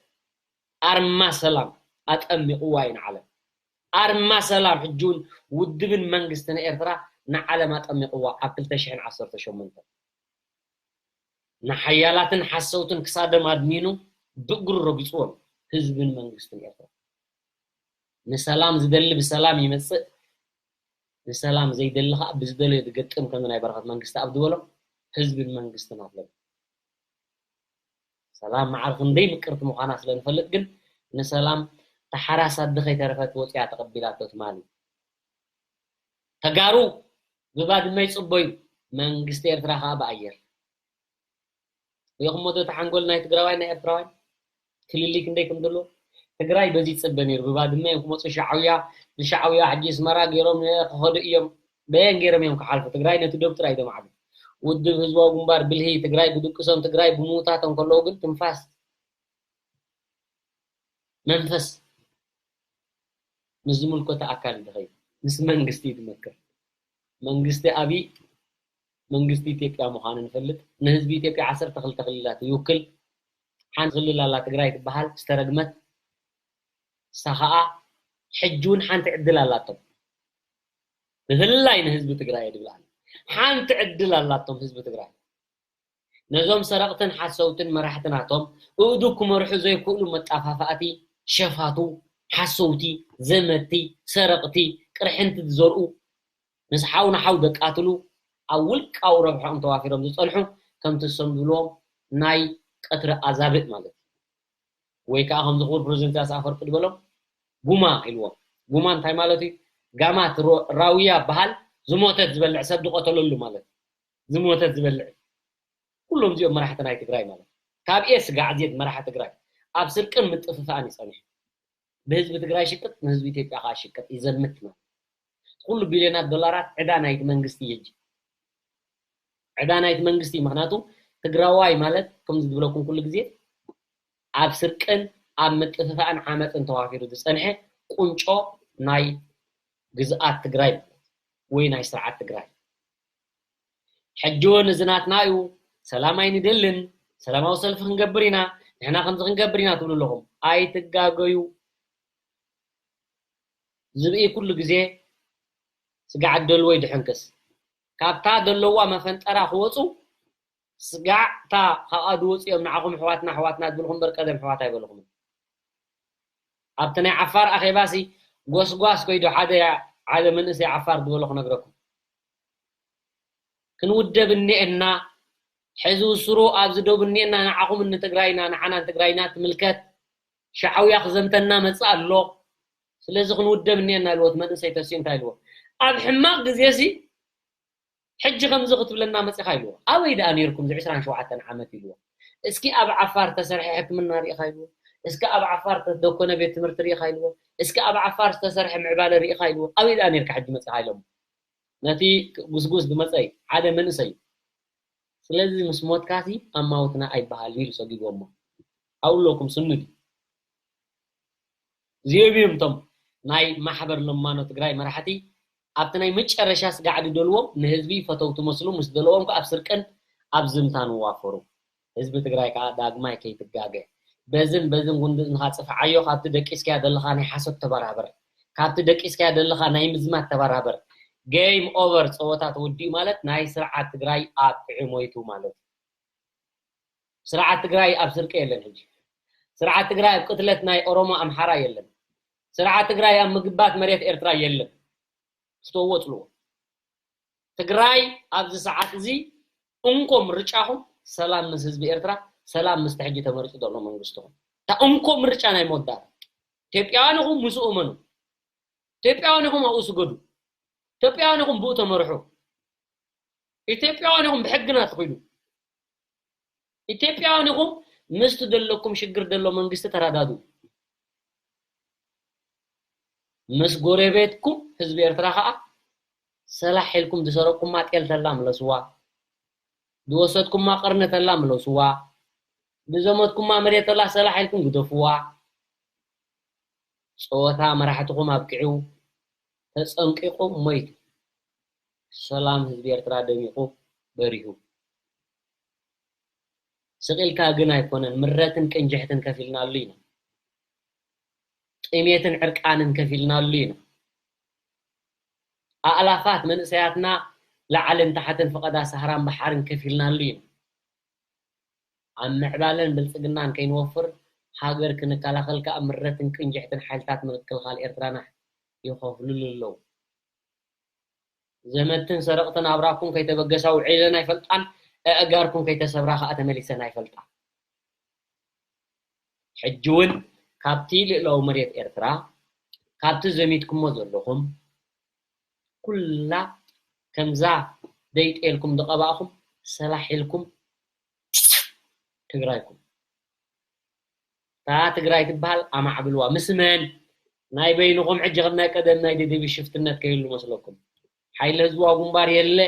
ኣርማ ሰላም ኣጠሚቕዋ እዩ ንዓለም ኣርማ ሰላም ሕጂ እውን ውድብን መንግስትን ኤርትራ ንዓለም ኣጠሚቕዋ ኣብ ክልተ ሽሕን ዓሰርተ ሸሞንተን ንሓያላትን ሓሰውትን ክሳዶም ኣድኒኑ ብእግሩ ረጊፅዎም ህዝብን መንግስትን ኤርትራ ንሰላም ዝደሊ ብሰላም ይመፅእ ንሰላም ዘይደሊ ከዓ ብዝደለዮ ዝገጥም ከምዚ ናይ በረኸት መንግስቲ ኣብ ዝበሎ ህዝብን መንግስትን ኣፍለጥ ሰላም መዓር ክንደይ ምቅርቲ ምዃና ስለ ንፈልጥ ግን ንሰላም ተሓራስ ኣዲ ከይተረፈት ወፅያ ተቐቢላቶ ትማሊ ተጋሩ ብባድመ ይፅበዩ መንግስቲ ኤርትራ ከዓ ብኣየር ሪኢኹሞ ዶ እቲ ሓንጎል ናይ ትግራዋይ ናይ ኤርትራዋይ ክልልይ ክንደይ ከም ዘሎ ትግራይ በዚ ይፅበ ነይሩ ብባድመ እዮም ክመፁ ሻዕውያ ንሻዕውያ ሕጂ ኣስመራ ገይሮም ክኸዱ እዮም በየን ገይሮም እዮም ክሓልፉ ትግራይ ነቲ ዶብ ጥራይ ዶም ዓቢ ውድብ ህዝባዊ ግንባር ብልሂ ትግራይ ብድቅሶም ትግራይ ብምውታቶም ከለዉ ግን ትንፋስ መንፈስ ምስ ዝምልከቶ ኣካል እዩ ዝኸይድ ምስ መንግስቲ እዩ ዝመክር መንግስቲ ኣብይ መንግስቲ ኢትዮጵያ ምዃኑ ንፈልጥ ንህዝቢ ኢትዮጵያ ዓሰርተ ክልተ ክልላት ይውክል ሓንቲ ክልል ኣላ ትግራይ ትበሃል ዝተረግመት ንሳ ከዓ ሕጂ እውን ሓንቲ ዕድል ኣላቶም ብፍላይ ንህዝቢ ትግራይ ድብል ኣለ ሓንቲ ዕድል ኣላቶም ህዝቢ ትግራይ ነዞም ሰረቕትን ሓሰውትን መራሕቲ ናቶም እእዱ ክመርሑ ዘይክእሉ መጣፋፋእቲ ሸፋቱ ሓሰውቲ ዘመቲ ሰረቕቲ ቅርሕንቲ ዝዘርኡ ምስ ሓው ንሓው ደቃትሉ ኣብ ውልቃዊ ረብሖም ተዋፊሮም ዝፀንሑ ከምቲ ዝሰም ዝብልዎም ናይ ቀትሪ ኣዛብእ ማለት እዩ ወይ ከዓ ከምዚ ክቡር ፕሬዚደንት ያስ ኣፈርቂ ዝበሎም ጉማ ኢልዎም ጉማ እንታይ ማለት እዩ ጋማት ራውያ በሃል ዝሞተት ዝበልዕ ሰብ ዝቆተለሉ ማለት ዝሞተት ዝበልዕ ኩሎም እዚኦም መራሕቲ ናይ ትግራይ ማለት ካብ ኤ ስጋዕ ዜድ መራሒ ትግራይ ኣብ ስርቅን ምጥፍፋእን ይፀንሑ ብህዝቢ ትግራይ ሽቅጥ ንህዝቢ ኢትዮጵያ ከዓ ሽቅጥ ይዘምት ማለት ኩሉ ቢልዮናት ዶላራት ዕዳ ናይቲ መንግስቲ እዩ ሕጂ ዕዳ ናይቲ መንግስቲ እዩ ምክንያቱ ትግራዋይ ማለት ከምዚ ዝብለኩም ኩሉ ግዜ ኣብ ስርቅን ኣብ ምጥፍፋእን ዓመፅን ተዋፊሩ ዝፀንሐ ቁንጮ ናይ ግዝኣት ትግራይ ማለት ወይ ናይ ስርዓት ትግራይ ሕጂ እውን እዚ ናትና እዩ ሰላም ኣይንደልን ሰላማዊ ሰልፊ ክንገብር ኢና ንሕና ከምዚ ክንገብር ኢና ትብሉ ኣለኹም ኣይትጋገዩ ዝብኢ ኩሉ ግዜ ስጋዕ ደልዎ ይድሕንክስ ካብታ ዘለዋ መፈንጠራ ክወፁ ስጋዕ እታ ካብኣ ዝወፁ እዮም ንዓኹም ኣሕዋትና ኣሕዋትና ዝብልኩም እምበር ቀደም ኣሕዋት ኣይበልኹምን ኣብቲ ናይ ዓፋር ኣኼባሲ ጎስጓስ ከይዱ ሓደ ሓደ መንእሰይ ዓፋር ዝበሎ ክነግረኩም ክንውደብ እኒኤና ሕዚ ውስሩ ኣብዚ ዶብ እኒኤና ንዓኹም ንትግራይና ንዓና ንትግራይና ትምልከት ሻዕውያ ክዘምተና መፅእ ኣሎ ስለዚ ክንውደብ እኒኤና ኢልዎ እቲ መንእሰይ ተሲኡ እንታይ ኢልዎ ኣብ ሕማቅ ግዜ ሲ ሕጂ ከምዚ ክትብለና መፂኻ ኢልዎ ኣበይ ደኣ ነይርኩም እዚ ዕስራን ሸውዓተን ዓመት ኢልዎ እስኪ ኣብ ዓፋር ተሰርሐ ሕክምና ርኢኻ ኢልዎ፣ እስኪ ኣብ ዓፋር ተደኮነ ቤት ትምህርቲ ርኢኻ ኢልዎ፣ እስኪ ኣብ ዓፋር ዝተሰርሐ ምዕባለ ርኢኻ ኢልዎ። ኣበይ ደኣ ነርካ ሕጂ መጺኻ ኢሎም ነቲ ጉስጉስ ዝመጸ ሓደ መንእሰይ። ስለዚ ምስ ሞትካሲ ኣማውትና ኣይበሃልን ኢሉ ሰጊጎሞ። ኣብለኩም ስኑ ድዩ? እዚኦም እዮም እቶም ናይ ማሕበር ለማኖ ትግራይ መራሕቲ ኣብቲ ናይ መጨረሻ ስጋዕ ዝደልዎም ንህዝቢ ፈተውቲ መስሉ ምስ ደለዎም ኣብ ስርቅን ኣብ ዝምታን ዋፈሩ። ህዝቢ ትግራይ ከዓ ዳግማይ ከይትጋገ በዝን በዝን ጉንድዝንኻ ጽፍዓዮ። ካብቲ ደቂስካያ ዘለኻ ናይ ሓሶት ተበራበር፣ ካብቲ ደቂስካያ ዘለኻ ናይ ምዝማት ተበራበር። ጌም ኦቨር፣ ፀወታ ተወዲኡ ማለት ናይ ስርዓት ትግራይ ኣብቅዒ ሞይቱ ማለት እዩ። ስርዓት ትግራይ ኣብ ስርቂ የለን ሕጂ። ስርዓት ትግራይ ኣብ ቅትለት ናይ ኦሮሞ ኣምሓራ የለን። ስርዓት ትግራይ ኣብ ምግባት መሬት ኤርትራ የለን። ስተወፅልዎ ትግራይ ኣብዚ ሰዓት እዚ እንኮ ምርጫኹም ሰላም ምስ ህዝቢ ኤርትራ፣ ሰላም ምስቲ ሕጂ ተመሪፁ ዘሎ መንግስትኹም። እታ እንኮ ምርጫ ናይ መወዳእታ። ኢትዮጵያውያን ኢኹም፣ ምስኡ እመኑ። ኢትዮጵያውያን ኢኹም፣ ኣብኡ ስገዱ። ኢትዮጵያውያን ኢኹም፣ ብኡ ተመርሑ። ኢትዮጵያውያን ኢኹም፣ ብሕግና ትኺዱ። ኢትዮጵያውያን ኢኹም፣ ምስቲ ዘለኩም ሽግር ዘሎ መንግስቲ ተረዳዱ። ምስ ጎረቤትኩም ህዝቢ ኤርትራ ከዓ ሰላሕ ኢልኩም ዝሰረቅኩማ ጤል ተላ ምለስዋ፣ ዝወሰድኩማ ቅርኒ ተላ ምለስዋ፣ ዝዘመትኩማ መሬት ተላ ሰላሕ ኢልኩም ግደፍዋ። ፀወታ መራሕትኹም ኣብቂዑ፣ ተፀንቂቑ ሞይቱ። ሰላም ህዝቢ ኤርትራ ደሚቑ በሪሁ። ስቕ ኢልካ ግን ኣይኮነን፣ ምረትን ቅንጅሕትን ከፊልናሉ ኢና። ጥሜትን ዕርቃንን ከፊልናሉ ኢና። ኣእላፋት መንእሰያትና ላዕልን ታሕትን ፈቐዳ ሳህራን ባሕርን ከፊልናሉ ኢና። ኣብ ምዕባለን ብልጽግናን ከይንወፍር ሃገር ክንከላኸል ከኣ ምረትን ቅንጅሕትን ሓይልታት ምክልኻል ኤርትራና ይኸፍሉሉ ኣለዉ። ዘመትን ሰረቕትን ኣብራኩም ከይተበገሳ ውዒለን ኣይፈልጣን፣ ኣእጋርኩም ከይተሰብራ ከኣ ተመሊሰን ኣይፈልጣን። ሕጂ እውን ካብቲ ልእላዊ መሬት ኤርትራ፣ ካብቲ ዘሚትኩሞ ዘለኹም፣ ኩላ ከምዛ ደይጠልኩም ዝቐባእኹም ሰላሕ ኢልኩም ትግራይኩም። እታ ትግራይ ትበሃል ኣማዕብልዋ። ምስ መን? ናይ በይንኹም። ሕጂ ከም ናይ ቀደም ናይ ደደቢት ሽፍትነት ከይህሉ መስለኩም። ሓይሊ ህዝባዊ ግንባር የለ፣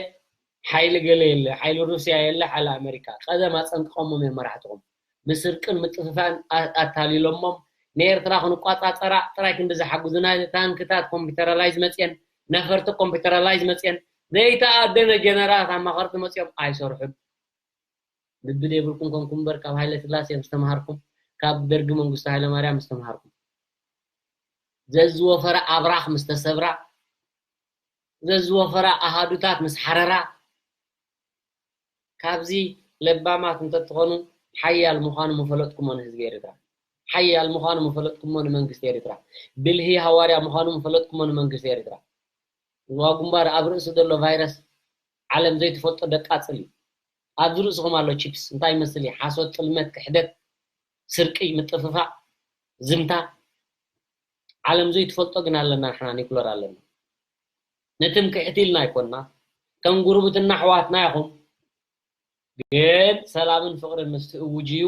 ሓይሊ ገለ የለ፣ ሓይሊ ሩስያ የለ፣ ሓይሊ ኣመሪካ። ቀደም ኣጸንቅቐሞም እዮም መራሕትኹም። ምስርቅን ምጥፍፋእን ኣ-፣ ኣታሊሎሞም ንኤርትራ ክንቋጻጸራ ጥራይ ክንዲ ዝሓግዙና ታንክታት ኮምፒውተራላይዝ መጽየን፣ ነፈርቲ ኮምፒውተራላይዝ መጽየን፣ ዘይተኣደነ ጀነራላት ኣማኸርቲ መጽዮም ኣይሰርሑን። ልቢ ዘይብልኩም ኮንኩም እምበር ካብ ሃይለ ስላሴ ምስ ተምሃርኩም፣ ካብ ደርጊ መንግስቱ ሃይለማርያም ምስ ተምሃርኩም፣ ዘዝወፈረ ኣብራኽ ምስ ተሰብራ፣ ዘዝወፈራ ኣሃዱታት ምስ ሓረራ፣ ካብዚ ለባማት እንተትኾኑ ሓያል ምዃኑ ምፈለጥኩሞ ንህዝቢ ኤርትራ። ሓያል ምዃኑ ምፈለጥኩሞ ንመንግስቲ ኤርትራ። ብልሂ ሃዋርያ ምዃኑ ምፈለጥኩሞ ንመንግስቲ ኤርትራ። ህዝባዊ ግንባር ኣብ ርእሲ ዘሎ ቫይረስ ዓለም ዘይትፈልጦ ደቃጽል እዩ። ኣብዚ ርእስኹም ኣሎ ቺፕስ። እንታይ ይመስል እዩ? ሓሶት፣ ጥልመት፣ ክሕደት፣ ስርቂ፣ ምጥፍፋእ፣ ዝምታ። ዓለም ዘይትፈልጦ ግን ኣለና፣ ንሕና ኒኩለር ኣለና። ንትምክሕቲ ኢልና ኣይኮንና፣ ከም ጉርብትና ኣሕዋትና ኢኹም። ግን ሰላምን ፍቕርን ምስ ትእውጅ እዩ።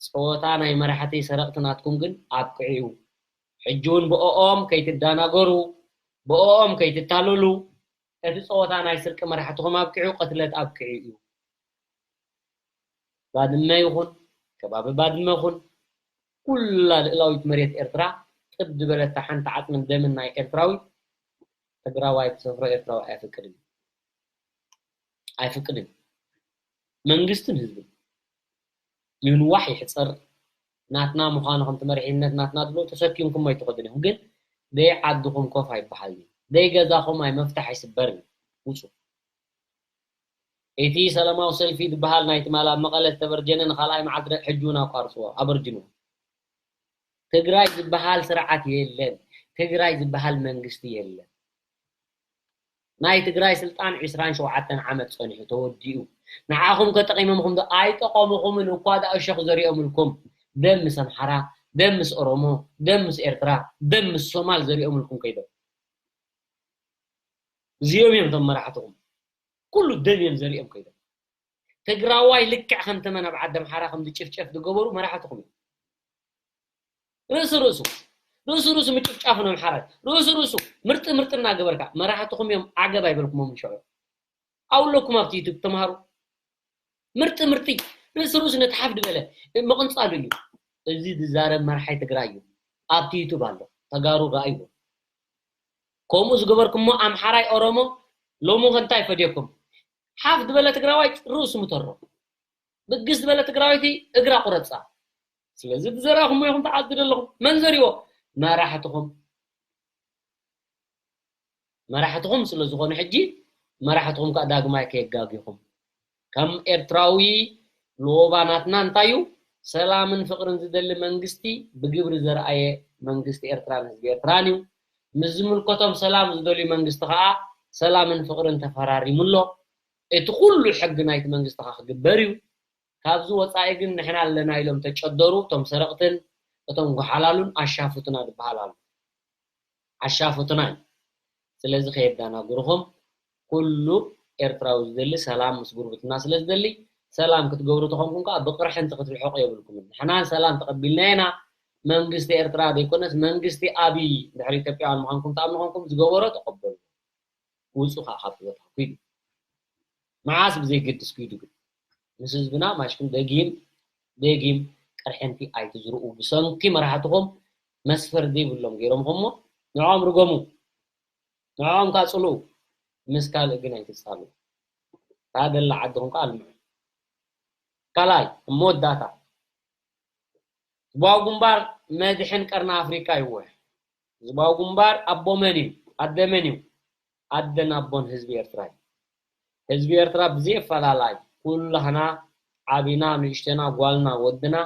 ጸወታ ናይ መራሕቲ ሰረቕቲ ናትኩም ግን ኣብቅዑ እዩ። ሕጂ እውን ብኦኦም ከይትዳናገሩ፣ ብኦኦም ከይትታለሉ። እቲ ጸወታ ናይ ስርቂ መራሕትኹም ኣብቅዑ፣ ቅትለት ኣብቅዑ እዩ። ባድመ ይኹን፣ ከባቢ ባድመ ይኹን፣ ኩላ ልእላዊት መሬት ኤርትራ ጥብ ዝበለት ሓንቲ ዓጽምን ደምን ናይ ኤርትራዊ ትግራዋይ ክሰፍሮ ኤርትራዊ ኣይፍቅድን። ኣይፍቅድን። መንግስትን ህዝብን ይንዋሕ ይሕጸር ናትና ምዃኑ፣ ከምቲ መሪሕነት ናትና ዝብሎ ተሰኪምኩም ኣይትኸዱን ኢኹም። ግን ደይ ዓድኹም ኮፍ ኣይበሃልን እዩ። ደይ ገዛኹም ኣይ መፍትሕ ኣይስበርን እዩ። ውጹ። እቲ ሰላማዊ ሰልፊ ዝበሃል ናይ ትማል ኣብ መቐለ ዝተበርጀነ ንኻልኣይ መዓልቲ ደ-፣ ሕጂ እውን ኣቋርጽዎ፣ ኣበርጅንዎ። ትግራይ ዝበሃል ስርዓት የለን። ትግራይ ዝበሃል መንግስቲ የለን። ናይ ትግራይ ስልጣን ዕስራን ሸውዓተን ዓመት ጸኒሑ ተወዲኡ። ንዓኹም ከጠቒሞምኹም ዶ? ኣይጠቐሙኹምን። እኳ ደኣ እሾኽ ዘሪኦምልኩም። ደም ምስ ኣምሓራ፣ ደም ምስ ኦሮሞ፣ ደም ምስ ኤርትራ፣ ደም ምስ ሶማል ዘሪኦምልኩም ከይዶም። እዚኦም እዮም እቶም መራሕትኹም። ኩሉ ደም እዮም ዘሪኦም ከይዶም። ትግራዋይ ልክዕ ከም ተመን ኣብ ዓዲ ኣምሓራ ከም ዝጭፍጨፍ ዝገበሩ መራሕትኹም እዮም። ርእሲ ርእሱ ርእሲ ርእሱ ምጭፍጫፍ ነው ኣምሓራ። ርእሲ ርእሱ ምርጥ ምርጥ እናገበርካ መራሕትኹም እዮም። ዓገብ ኣይበልኩሞም። ሽዑ ኣውለኩም ኣብቲ ዩቱብ ተምሃሩ። ምርጥ ምርጥ ርእሲ ርእሱ ነቲ ሓፍ ዝበለ ምቕንጻሉ እዩ። እዚ ዝዛረብ መርሓይ ትግራይ እዩ። ኣብቲ ዩቱብ ኣሎ። ተጋሩ ረኣይዎ። ከምኡ ዝገበርኩሞ ኣምሓራይ ኦሮሞ ሎሚ ከ እንታይ ፈድየኩም? ሓፍ ዝበለ ትግራዋይ ርእሱ ምተሮ። ብግስ ዝበለ ትግራወይቲ እግራ ቁረጻ። ስለዚ ዝዘራኹም ኢኹም ተዓዝዱ ዘለኹም። መን ዘሪዎ? መራሕትኹም። መራሕትኹም ስለ ዝኾኑ ሕጂ መራሕትኹም ከኣ ዳግማይ ከየጋጊኹም። ከም ኤርትራዊ ሎባ ናትና እንታይ እዩ? ሰላምን ፍቕርን ዝደሊ መንግስቲ ብግብሪ ዘርኣየ መንግስቲ ኤርትራን ህዝቢ ኤርትራን እዩ። ምስ ዝምልከቶም ሰላም ዝደልዩ መንግስቲ ከኣ ሰላምን ፍቕርን ተፈራሪሙ ኣሎ። እቲ ኩሉ ሕጊ ናይቲ መንግስቲ ከኣ ክግበር እዩ። ካብዚ ወጻኢ ግን ንሕና ኣለና ኢሎም ተጨደሩ፣ እቶም ሰረቕትን እቶም ጓሓላሉን ኣሻፉትና ዝበሃል ኣሎ። ኣሻፉትና እዩ። ስለዚ ከየዳናግርኹም ኩሉ ኤርትራዊ ዝደሊ ሰላም ምስ ጉርብትና ስለ ዝደሊ ሰላም ክትገብሩ ተኾንኩም ከኣ ብቕርሕንቲ ክትርሕቑ የብልኩምን። ንሕና ሰላም ተቐቢልና ኢና። መንግስቲ ኤርትራ ዘይኮነስ መንግስቲ ኣብይ ድሕሪ ኢትዮጵያውያን ምዃንኩም ተኣምኑ ኮንኩም ዝገበሮ ተቐበሉ። ውጹ ከኣ ካብቲ ቦታ ኪዱ። መዓስ ብዘይገድስ ኪዱ ግን ምስ ህዝብና ማሽኩም ደጊም ደጊም ቅርሕንቲ ኣይትዝርኡ። ብሰንኪ መራሕትኹም መስፈር ዘይብሎም ገይሮምኹም እሞ ንዕኦም ርገሙ። ንዕኦም ከኣ ጽልኡ። ምስ ካልእ ግን ኣይትጻልኡ። እታ ደላ ዓድኹም ከኣ ኣልምዑ። ካልኣይ፣ ኣብ መወዳእታ ህዝባዊ ግንባር መድሕን ቀርኒ ኣፍሪቃ እዩ። ህዝባዊ ግንባር ኣቦ መን እዩ? ኣደ መን እዩ? ኣደን ኣቦን ህዝቢ ኤርትራ እዩ። ህዝቢ ኤርትራ ብዘይ ኣፈላላይ ኩላህና ዓቢና ንእሽተና ጓልና ወድና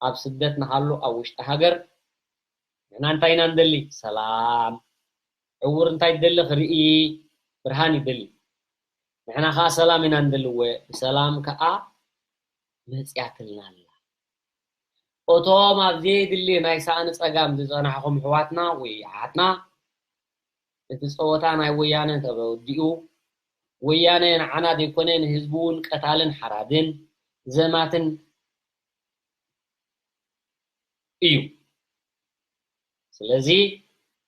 ኣብ ስደት ንሃሉ ኣብ ውሽጢ ሃገር ንሕና እንታይ ኢና ንደሊ? ሰላም። ዕውር እንታይ ይደሊ? ክርኢ ብርሃን ይደሊ። ንሕና ከኣ ሰላም ኢና ንደሊ። እወ ብሰላም ከኣ መጽያትልና ኣላ። እቶም ኣብ ዘየድሊ ናይ ሳእኒ ጸጋም ዝጸናሕኹም ኣሕዋትና ወይ ኣሓትና፣ እቲ ጸወታ ናይ ወያነ ተወዲኡ፣ ወያነ ንዓና ዘይኮነ ንህዝቢ እውን ቀታልን ሓራድን ዘማትን እዩ። ስለዚ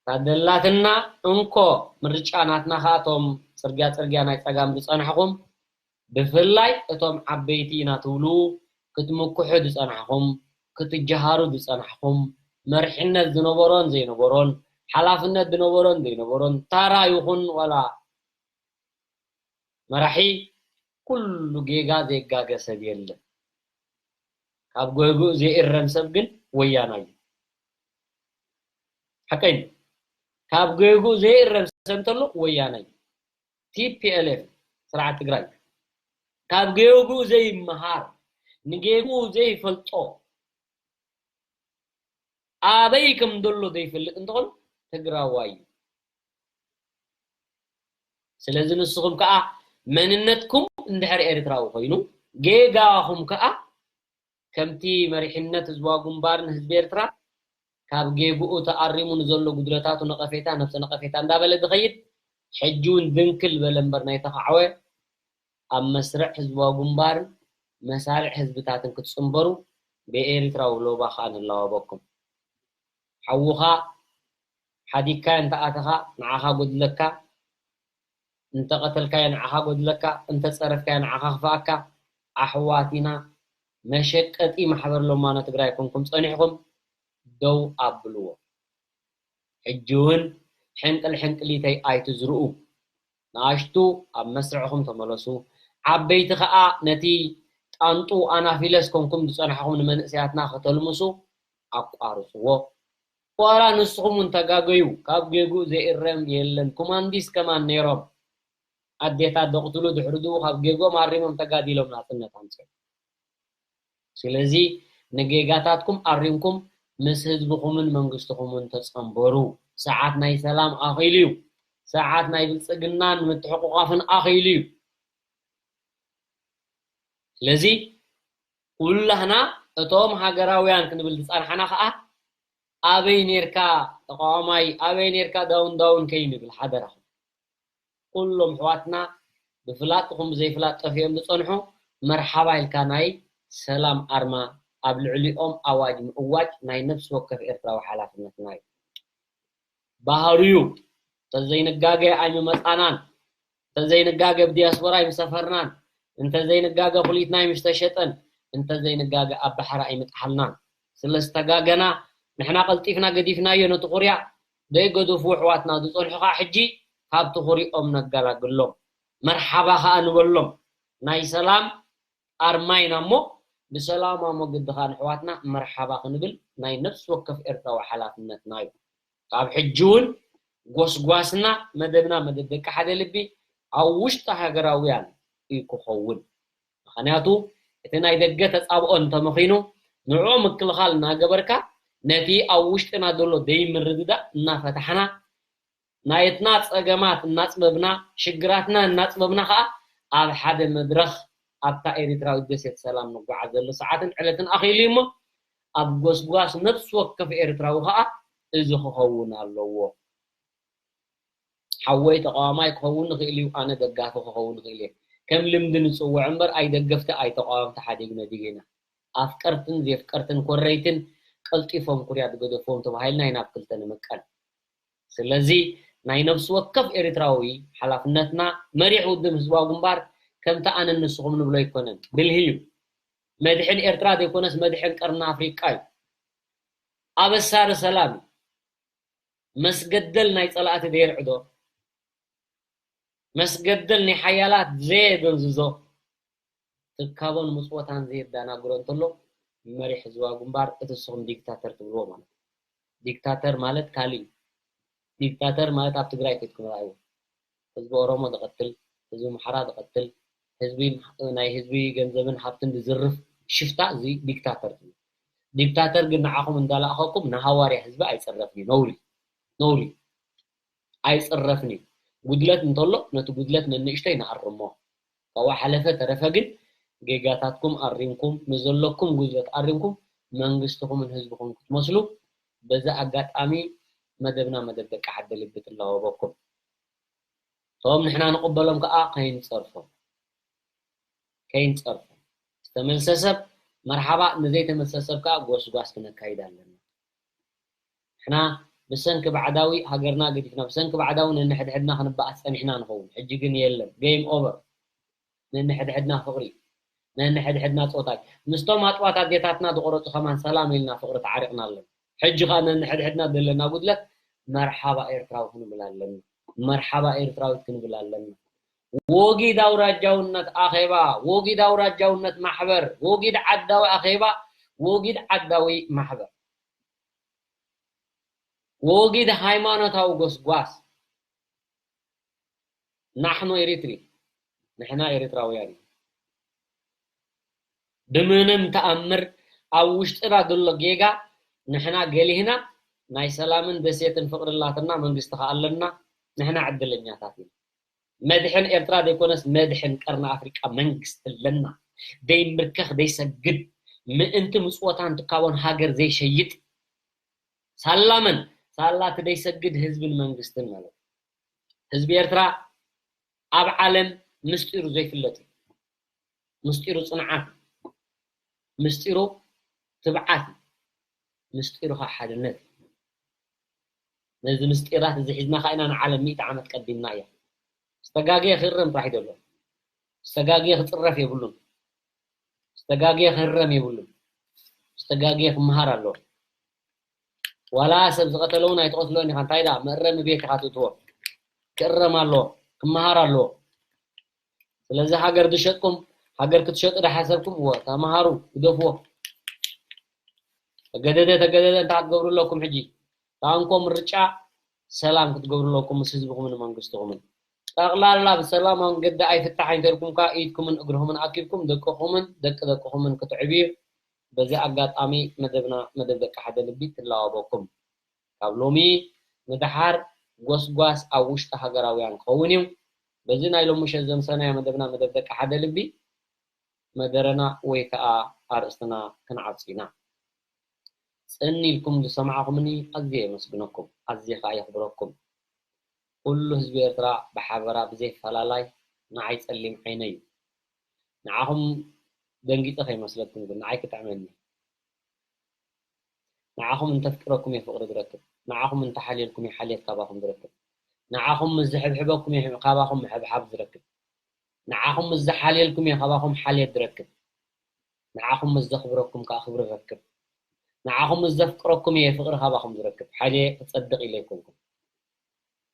ታደላትና እንኮ ምርጫ ናትና ከኣ እቶም ጽርግያ ጽርግያ ናይ ጸጋም ዝጸናሕኹም ብፍላይ እቶም ዓበይቲ ኢና ትብሉ ክትምክሑ ዝጸናሕኹም፣ ክትጀሃሩ ዝጸናሕኹም፣ መሪሕነት ዝነበሮን ዘይነበሮን፣ ሓላፍነት ዝነበሮን ዘይነበሮን፣ ታራ ይኹን ዋላ መራሒ ኩሉ ጌጋ ዘይጋገ ሰብ የለን። ካብ ጌግኡ ዘይእረም ሰብ ግን ወያናይ እዩ። ሓቀይ ካብ ጌግኡ ዘይእረም ሰብ እንተሎ ወያናይ እዩ። ቲ ፒ ኤል ኤፍ ስርዓት ትግራይ ካብ ጌግኡ ዘይመሃር ንጌግኡ ዘይፈልጦ ኣበይ ከም ዘሎ ዘይፈልጥ እንተኾነ ትግራዋይ እዩ። ስለዚ ንስኹም ከኣ መንነትኩም እንድሕር ኤርትራዊ ኮይኑ ጌጋኹም ከኣ ከምቲ መሪሕነት ህዝባዊ ግንባርን ህዝቢ ኤርትራ ካብ ጌግኡ ተኣሪሙ ንዘሎ ጉድለታቱ ነቐፌታ ነብሰ ነቐፌታ እንዳበለ ዝኸይድ ሕጂ እውን ድንክል በለ እምበር ናይ ተኻዕወ ኣብ መስርዕ ህዝባዊ ግንባርን መሳርዕ ህዝብታትን ክትጽንበሩ ብኤርትራዊ ሎባ ከኣ ንላወበኩም። ሓውኻ ሓዲግካዮ እንተኣተኻ ንዓኻ ጎድለካ፣ እንተቐተልካዮ ንዓኻ ጎድለካ፣ እንተጸረፍካዮ ንዓኻ ክፍኣካ። ኣሕዋት ኢና። መሸቀጢ ማሕበር ሎማኖ ትግራይ ኮንኩም ጸኒሕኩም ደው ኣብልዎ። ሕጂ እውን ሕንቅል ሕንቅሊተይ ኣይትዝርኡ። ንኣሽቱ ኣብ መስርዕኹም ተመለሱ። ዓበይቲ ኸኣ ነቲ ጣንጡ ኣናፊለስ ኮንኩም ዝጸናሕኹም ንመንእሰያትና ከተልምሱ ኣቋርጽዎ። ዋላ ንስኹም እውን ተጋገዩ፣ ካብ ጌግኡ ዘይእረም የለን። ኮማንዲስ ከማን ነይሮም። ኣዴታት ደቕትሉ ድሕሪ ድኡ ካብ ጌግኦም ኣሪሞም ተጋዲሎም ናጽነት ኣምጽኦም። ስለዚ ንጌጋታትኩም ኣሪምኩም ምስ ህዝብኹምን መንግስትኹምን ተጸንበሩ። ሰዓት ናይ ሰላም ኣኺሉ እዩ። ሰዓት ናይ ብልጽግናን ምትሕቑቓፍን ኣኺሉ እዩ። ስለዚ ኩላህና እቶም ሃገራውያን ክንብል ዝጸናሕና ኸኣ ኣበይ ኔርካ ተቃዋማይ፣ ኣበይ ኔርካ ዳውን ዳውን ከይንብል ሓደራኹም። ኩሎም ኣሕዋትና ብፍላጥ ይኹን ብዘይፍላጥ ጠፊኦም ዝጸንሑ መርሓባ ኢልካ ናይ ሰላም ኣርማ ኣብ ልዕሊኦም ኣዋጅ ምእዋጅ ናይ ነፍሲ ወከፍ ኤርትራዊ ሓላፍነትና እዩ። ባህሪዩ። እንተዘይንጋገ ኣይምመጻናን፣ እንተዘይንጋገ ብዲያስፖራ ኣይምሰፈርናን፣ እንተዘይንጋገ ኩሊትና ኣይምስተሸጠን፣ እንተዘይንጋገ ኣብ ባሕሪ ኣይምጥሓልናን። ስለ ዝተጋገና ንሕና ቀልጢፍና ገዲፍናዮ ነቲ ኩርያ። ደይገደፉ ኣሕዋትና ዝጸንሑ ከኣ ሕጂ ካብቲ ኩሪኦም ነገላግሎም። መርሓባ ከኣ ንበሎም። ናይ ሰላም ኣርማ ኢና እሞ ብሰላማዊ መገዲ ከኣ ንኣሕዋትና መርሓባ ክንብል ናይ ነፍሲ ወከፍ ኤርትራዊ ሓላፍነትና እዩ። ካብ ሕጂ እውን ጎስጓስና መደብና መደብ ደቂ ሓደ ልቢ ኣብ ውሽጢ ሃገራውያን እዩ ክኸውን። ምኽንያቱ እቲ ናይ ደገ ተጻብኦ እንተመኺኑ ንዕኡ ምክልኻል እናገበርካ ነቲ ኣብ ውሽጥና ዘሎ ደይምርድዳእ እናፈታሕና ናየትና ጸገማት እናጽበብና ሽግራትና እናጽበብና ከኣ ኣብ ሓደ መድረኽ ኣብታ ኤሪትራዊት ደሴት ሰላም ንጓዓዘሉ ሰዓትን ዕለትን ኣኺሉ እዩ እሞ ኣብ ጎስጓስ ነፍሲ ወከፍ ኤርትራዊ ከኣ እዚ ክኸውን ኣለዎ። ሓወይ ተቃዋማይ ክኸውን ይኽእል እዩ፣ ኣነ ደጋፊ ክኸውን ይኽእል እየ። ከም ልምዲ ንጽውዕ እምበር ኣይደገፍቲ ኣይተቃወምቲ ሓዲግነ ዲግ ኢና። ኣፍቀርትን ዘፍቀርትን ኮረይትን ቀልጢፎም ኩርያ ዝገደፍዎም ተባሂልና ኢና ኣብ ክልተ ንምቀል። ስለዚ ናይ ነፍሲ ወከፍ ኤርትራዊ ሓላፍነትና መሪሕ ውድብ ህዝባዊ ግንባር ከምቲ ኣነን ንስኹም ንብሎ ኣይኮነን፣ ብልሂ እዩ። መድሕን ኤርትራ ዘይኮነስ መድሕን ቀርኒ ኣፍሪቃ እዩ። ኣበሳሪ ሰላም እዩ። መስገደል ናይ ጸላእቲ ዘየርዕዶ፣ መስገደል ናይ ሓያላት ዘየደንዝዞ፣ ትካቦን ምጽወታን ዘየዳናግሮ እንተሎ መሪሕ ህዝባዊ ግንባር እቲ ንስኹም ዲክታተር ትብልዎ ማለት እዩ። ዲክታተር ማለት ካልእ እዩ። ዲክታተር ማለት ኣብ ትግራይ ከይድኩም ረኣይዎ። ህዝቢ ኦሮሞ ዝቐትል፣ ህዝቢ ኣምሓራ ዝቐትል፣ ህዝቢ ናይ ህዝቢ ገንዘብን ሃብትን ዝዝርፍ ሽፍታ እዚ ዲክታተር ትብሉ። ዲክታተር ግን ንዓኹም እንዳላእኸኩም ንሃዋርያ ህዝቢ ኣይጽረፍን እዩ። ነውሪ ነውሪ ኣይጽረፍን እዩ። ጉድለት እንተሎ ነቲ ጉድለት ነንእሽተይ ንኣርሞ። ካብኡ ሓለፈ ተረፈ ግን ጌጋታትኩም ኣሪምኩም ንዘለኩም ጉድለት ኣሪምኩም መንግስትኹምን ህዝብኹም ክትመስሉ በዚ ኣጋጣሚ መደብና መደብ ደቂ ሓደ ልቢ ትላወበኩም። እቶም ንሕና ንቕበሎም ከኣ ከይንጸርፎም ከይንጸርፎም ዝተመልሰ ሰብ መርሓባ፣ ንዘይተመልሰ ሰብ ከኣ ጎስጓስ ክነካይድ ኣለና። ንሕና ብሰንኪ ባዕዳዊ ሃገርና ገዲፍና ብሰንኪ ባዕዳዊ ነንሕድሕድና ክንበኣስ ጸኒሕና ንኸውን። ሕጂ ግን የለን። ጌም ኦቨር። ነንሕድሕድና ፍቕሪ፣ ነንሕድሕድና ጾታ እዩ። ምስቶም ኣጥዋት ኣዴታትና ዝቆረጹ ከማን ሰላም ኢልና ፍቕሪ ተዓሪቕና ኣለና። ሕጂ ከኣ ነንሕድሕድና ዘለና ጉድለት መርሓባ ኤርትራዊ ክንብል ኣለና። መርሓባ ኤርትራዊት ክንብል ኣለና። ወጊድ ኣውራጃውነት ኣኼባ፣ ወጊድ ኣውራጃውነት ማሕበር፣ ወጊድ ዓዳዊ ኣኼባ፣ ወጊድ ዓዳዊ ማሕበር፣ ወጊድ ሃይማኖታዊ ጎስጓስ። ናሕኑ ኤሪትሪ፣ ንሕና ኤርትራውያን ኢና። ብምንም ተኣምር ኣብ ውሽጥና ዘሎ ጌጋ ንሕና ገሊህና ናይ ሰላምን ደሴትን ፍቕሪ ኣላትና መንግስቲ ከኣ ኣለና። ንሕና ዕድለኛታት ኢና። መድሕን ኤርትራ ዘይኮነስ መድሕን ቀርኒ ኣፍሪቃ መንግስቲ ኣለና። ደይምርከኽ ደይሰግድ ምእንቲ ምጽወታን ትካቦን ሃገር ዘይሸይጥ ሳላ መን ሳላ እቲ ደይሰግድ ህዝብን መንግስትን ማለት እዩ። ህዝቢ ኤርትራ ኣብ ዓለም ምስጢሩ ዘይፍለጥ እዩ። ምስጢሩ ጽንዓት እዩ። ምስጢሩ ትብዓት እዩ። ምስጢሩ ከዓ ሓድነት እዩ። ነዚ ምስጢራት እዚ ሒዝና ከዓ ኢና ንዓለም ሚእቲ ዓመት ቀዲምና እያ። ዝተጋገየ ክእረም ጥራሕ እዩ ዘሎ። ዝተጋገየ ክጽረፍ የብሉን። ዝተጋገየ ክህረም የብሉን። ዝተጋገየ ክመሃር ኣለዎ። ዋላ ሰብ ዝቐተለ እውን ኣይትቐትሎን ኢኻ። እንታይ ደኣ መእረሚ ቤት ኢኻ ትእትዎ። ክእረም ኣለዎ። ክመሃር ኣለዎ። ስለዚ ሃገር ዝሸጥኩም፣ ሃገር ክትሸጡ ዝሓሰብኩም፣ እወ፣ ተመሃሩ፣ ግደፍዎ። ተገደደ፣ ተገደደ እንታይ ክትገብሩ ኣለኩም ሕጂ? ታንኮ ምርጫ ሰላም ክትገብሩ ኣለኩም ምስ ህዝብኹምን መንግስትኹምን። ጠቕላላ ብሰላማዊ መንገዲ ኣይፍታሕ እንተልኩም ከኣ ኢድኩምን እግርኹምን ኣኪብኩም ደቅኹምን ደቂ ደቅኹምን ክትዕብዩ በዚ ኣጋጣሚ መደብና መደብ ደቂ ሓደ ልቢ ትላወበኩም። ካብ ሎሚ ንደሓር ጎስጓስ ኣብ ውሽጢ ሃገራውያን ክኸውን እዩ። በዚ ናይ ሎሚ ምሸት ዘምሰናዮ መደብና መደብ ደቂ ሓደ ልቢ መደረና ወይ ከኣ ኣርእስትና ክንዓጹ ኢና። ጽን ኢልኩም ዝሰማዕኹምኒ ኣዝየ የመስግነኩም፣ ኣዝየ ከኣ የኽብረኩም። ኩሉ ህዝቢ ኤርትራ ብሓበራ ብዘይ ፈላላይ ንዓይ ጸሊም ዓይነይ እዩ። ንዓኹም ደንጊጸ ከይመስለኩም ግን ንዓይ ክጥዕመኒ። ንዓኹም እንተፍቅረኩም እየ ፍቕሪ ዝረክብ። ንዓኹም እንተሓልየልኩም እየ ሓልየት ካባኹም ዝረክብ። ንዓኹም ምስ ዝሕብሕበኩም እየ ካባኹም ምሕብሓብ ዝረክብ። ንዓኹም ምስ ዝሓልየልኩም እየ ካባኹም ሓልየት ዝረክብ። ንዓኹም ምስ ዘኽብረኩም ከኣ ክብሪ ረክብ። ንዓኹም ምስ ዘፍቅረኩም እየ ፍቕሪ ካባኹም ዝረክብ። ሓይለ ክጸድቕ ኢለ ኣይኮንኩን።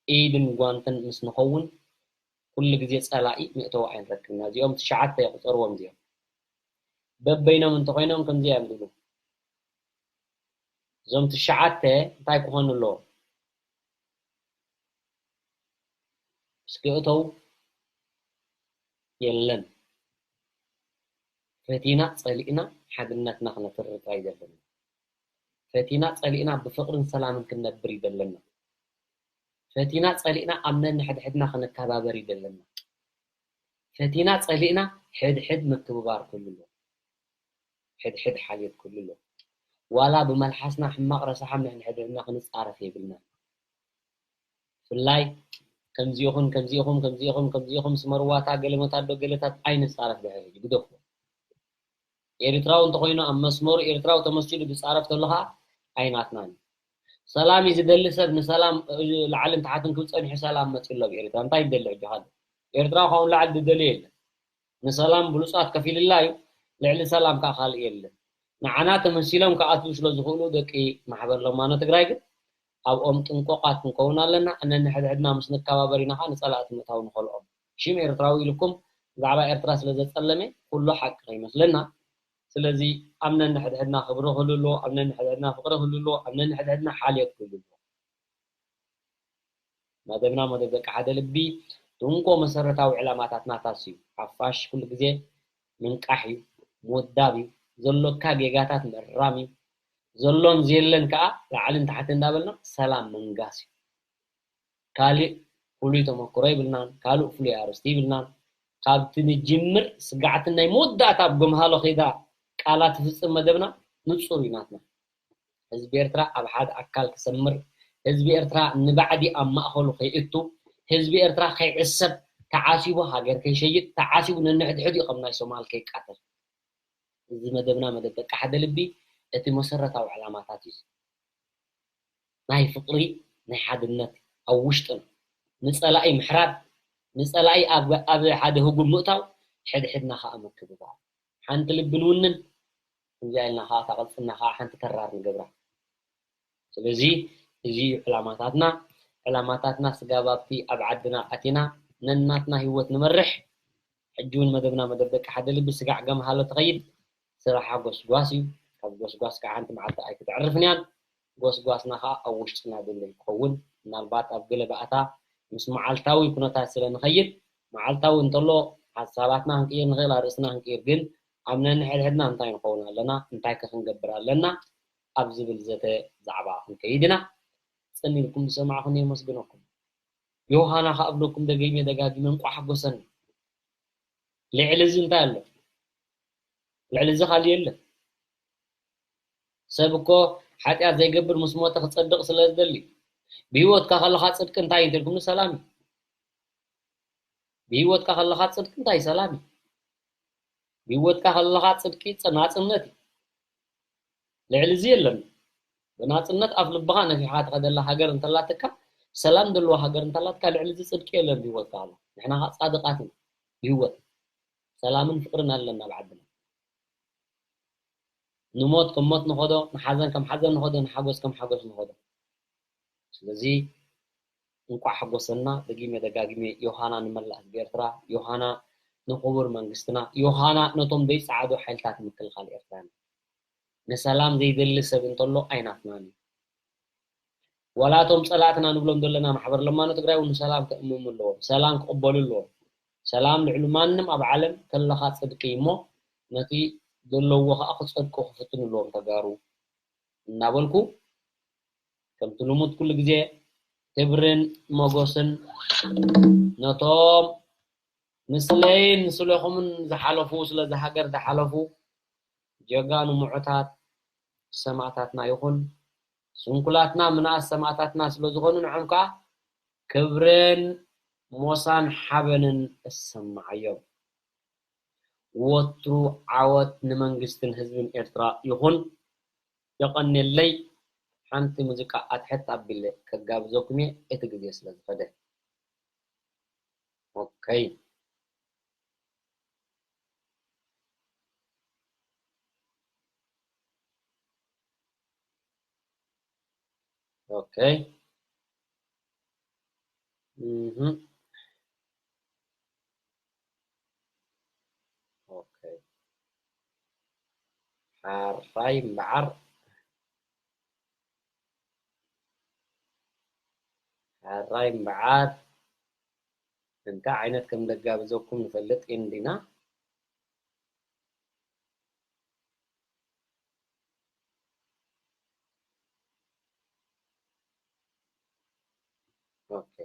ኢድን ጓንትን ምስ ንኸውን ኩሉ ግዜ ጸላኢ መእተዊ ኣይንረክብና። እዚኦም ትሽዓተ ቁጸርዎም እዚኦም። በበይኖም እንተኾይኖም ከምዚ እዮም ዝብሉ። እዞም ትሽዓተ እንታይ ክኾኑ ኣለዎም? ምስ ክእተው የለን። ፈቲና ጸሊእና ሓድነትና ክነትርር ጥራይ ዘለና። ፈቲና ጸሊእና ብፍቕርን ሰላምን ክንነብር እዩ ዘለና። ፈቲና ጸሊእና ኣብ ነንሕድሕድና ክንከባበር እዩ ዘለና። ፈቲና ጸሊእና ሕድሕድ ምክብባር ክህሉ ኣለዎ። ሕድሕድ ሓልዮት ክህሉ ኣለዎ። ዋላ ብመልሓስና ሕማቕ ረሳሓም ነንሕድሕድና ክንጻረፍ የብልና። ብፍላይ ከምዚኢኹም ከምዚኢኹም ከምዚኢኹም ከምዚኢኹም ስመርዋታ ገለመታዶ ገለታት ኣይንጻረፍ ድሕሪ ሕጂ ግደፉ። ኤርትራዊ እንተኾይኑ ኣብ መስመሩ ኤርትራዊ ተመሲሉ ዝጻረፍ ተሎ ኸኣ ኣይናትናን እዩ። ሰላም እዩ ዝደሊ ሰብ ንሰላም እ፣ ላዕልን ታሕትን ክብል ጸኒሑ ሰላም መጺኡ ኣሎ ኣብ ኤርትራ። እንታይ ይደሊ ሕጂ ካልእ? ኤርትራዊ ካብኡ ንላዕሊ ዝደልዮ የለን። ንሰላም ብሉጻት ከፊልላ እዩ፣ ልዕሊ ሰላም ከኣ ካልእ የለን። ንዓና ተመሲሎም ክኣትዉ ስለ ዝኽእሉ ደቂ ማሕበር ለማኖ ትግራይ ግን ኣብኦም ጥንቁቓት ክንከውን ኣለና። ነንሕድሕድና ምስ ንከባበር ኢና ኸኣ ንጸላእቲ ምእታው ንኸልኦም። ሽም ኤርትራዊ ኢልኩም ብዛዕባ ኤርትራ ስለ ዘጸለመ ኩሉ ሓቂ ከይመስለና። ስለዚ ኣብ ነንሕድሕድና ክብሪ ክህሉ ኣለዎ፣ ኣብ ነንሕድሕድና ፍቕሪ ክህሉ ኣለዎ፣ ኣብ ነንሕድሕድና ሓልዮት ክህሉ ኣለዎ። መደብና መደብ ደቂ ሓደ ልቢ ትንኮ መሰረታዊ ዕላማታትና ታስዩ ሓፋሽ ኩሉ ግዜ ምንቃሕ እዩ፣ ምውዳብ እዩ፣ ዘሎካ ጌጋታት ምእራም እዩ፣ ዘሎን ዘየለን ከዓ ላዕልን ታሕትን እንዳበልና ሰላም ምንጋስ እዩ። ካልእ ፍሉይ ተመክሮ ይብልናን፣ ካልእ ፍሉይ ኣርእስቲ ይብልናን። ካብቲ ንጅምር ስጋዕትን ናይ መወዳእታ ኣብ ጎምሃሎ ከይዳ ቃላ ትፍጽም መደብና ንጹር እዩ ናትና። ህዝቢ ኤርትራ ኣብ ሓደ ኣካል ክሰምር፣ ህዝቢ ኤርትራ ንባዕዲ ኣብ ማእኸሉ ከይእቱ፣ ህዝቢ ኤርትራ ከይዕሰብ፣ ተዓሲቡ ሃገር ከይሸይጥ፣ ተዓሲቡ ነንሕድሕዱ እዩ ከም ናይ ሶማል ከይቃተል። እዚ መደብና መደብ ደቂ ሓደ ልቢ እቲ መሰረታዊ ዕላማታት እዩ። ናይ ፍቕሪ፣ ናይ ሓድነት ኣብ ውሽጥና ንጸላኢ ምሕራድ፣ ንጸላኢ ኣብ ኣብ ሓደ ህጉም ምእታው፣ ሕድሕድና ከኣ ምክብባር። ሓንቲ ልቢ ንውንን፣ ከምዚኣ ኢልና ከኣ እታ ቅልጽምና ከኣ ሓንቲ ተራር ንገብራ። ስለዚ እዚ እዩ ዕላማታትና። ዕላማታትና ስጋብ ኣብቲ ኣብ ዓድና ኣቲና ነናትና ህይወት ንመርሕ። ሕጂ እውን መደብና መደብ ደቂ ሓደ ልቢ ስጋዕ ገምሃሎ ትኸይድ። ስራሓ ጎስጓስ እዩ። ካብ ጎስጓስ ከዓ ሓንቲ መዓልቲ ኣይክተዕርፍን እያን። ጎስጓስና ከዓ ኣብ ውሽጥና ዘሎ ክኸውን፣ ምናልባት ኣብ ገለ ባእታ ምስ መዓልታዊ ኩነታት ስለ ንኸይድ፣ መዓልታዊ እንተሎ ሓሳባትና ክንቅይር ንኽእል፣ ኣርእስትና ክንቅይር፣ ግን ኣብ ነንሕድሕድና እንታይ ንኸውን ኣለና፣ እንታይ ከ ክንገብር ኣለና ኣብ ዝብል ዘተ ዛዕባ ክንከይድ ኢና። ጽን ኢልኩም ዝሰማዕኹኒ የመስግነኩም። ዮሃና ከኣ እብለኩም ደጊመ ደጋጊመ እንቋዕ ሓጎሰና። ልዕሊ እዚ እንታይ ኣሎ? ልዕሊ እዚ ካልእ የለን። ሰብ እኮ ሓጢኣት ዘይገብር ምስ ሞተ ክጸድቕ ስለ ዝደሊ። ብህይወትካ ከለኻ ጽድቂ እንታይ እዩ እንተልኩምኒ ሰላም እዩ። ብህይወትካ ከለኻ ጽድቂ እንታይ ሰላም እዩ። ብህይወትካ ከለኻ ጽድቂ ጸ-፣ ናጽነት እዩ። ልዕሊ እዚ የለን። ብናጽነት ኣፍ ልብኻ ነፊሕኻ ትኸደላ ሃገር እንተላትካ፣ ሰላም ዘለዋ ሃገር እንተላትካ፣ ልዕሊ እዚ ጽድቂ የለን ብህይወትካ ከሎ። ንሕና ኸኣ ጻድቓት ኢና ብህይወት። ሰላምን ፍቕርን ኣለና ኣብ ዓድና። ንሞት ከም ሞት ንኸዶ፣ ንሓዘን ከም ሓዘን ንኸዶ፣ ንሓጎስ ከም ሓጎስ ንኸዶ። ስለዚ እንቋዕ ሓጎሰና። ደጊመ ደጋጊመ ዮሃና ንመላእ ህዝቢ ኤርትራ፣ ዮሃና ንኽቡር መንግስትና፣ ዮሃና ነቶም ዘይጸዓዱ ሓይልታት ምክልኻል ኤርትራና። ንሰላም ዘይደሊ ሰብ እንተሎ ኣይናትናን እዩ። ዋላ እቶም ጸላእትና ንብሎም ዘለና ማሕበር ለማኖ ትግራይ እውን ንሰላም ከእምሙ ኣለዎም፣ ሰላም ክቕበሉ ኣለዎም። ሰላም ልዕሊ ማንም ኣብ ዓለም ከለኻ ጽድቂ እዩ እሞ ነቲ ዘለዎ ኸኣ ክጸድቁ ክፍትኑ ኣለዎም ተጋሩ እናበልኩ ከምቲ ልሙድ ኩሉ ግዜ ክብርን ሞጎስን ነቶም ምስለይን ምስለኹምን ዝሓለፉ፣ ስለዚ ሃገር ዝሓለፉ ጀጋኑ ምዑታት ሰማእታትና ይኹን፣ ስንኩላትና ምንኣስ ሰማእታትና ስለ ዝኾኑ ንዖም ከኣ ክብርን ሞሳን ሓበንን እሰማዓዮም። ወትሩ ዓወት ንመንግስትን ህዝብን ኤርትራ ይኹን። የቐንየለይ። ሓንቲ ሙዚቃ ኣትሕት ኣቢለ ከጋብዘኩም እየ፣ እቲ ግዜ ስለ ዝኸደ። ኦኬ። ኦኬ። እህ። ኦኬ። ሓራይ እምበዓር፣ ሓራይ እምበዓር እንታይ ዓይነት ከም ደጋብዘኩም ንፈልጥ እንዲና። ኦኬ።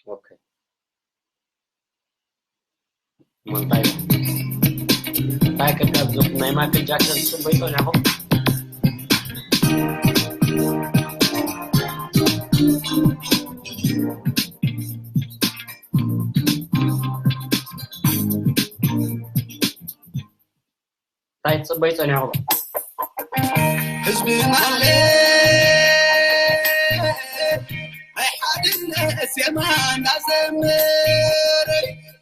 ኦኬ። እሞ እንታይ፣ እንታይ ከጋብዘኩም? ናይ ማይክል ጃክሰን ትጽበዩ ጸኒሕኩም? እንታይ ትጽበዩ ጸኒሕኩም? ህዝቢ ማለት ናይ ሓድነት ዜማ እናዘመረ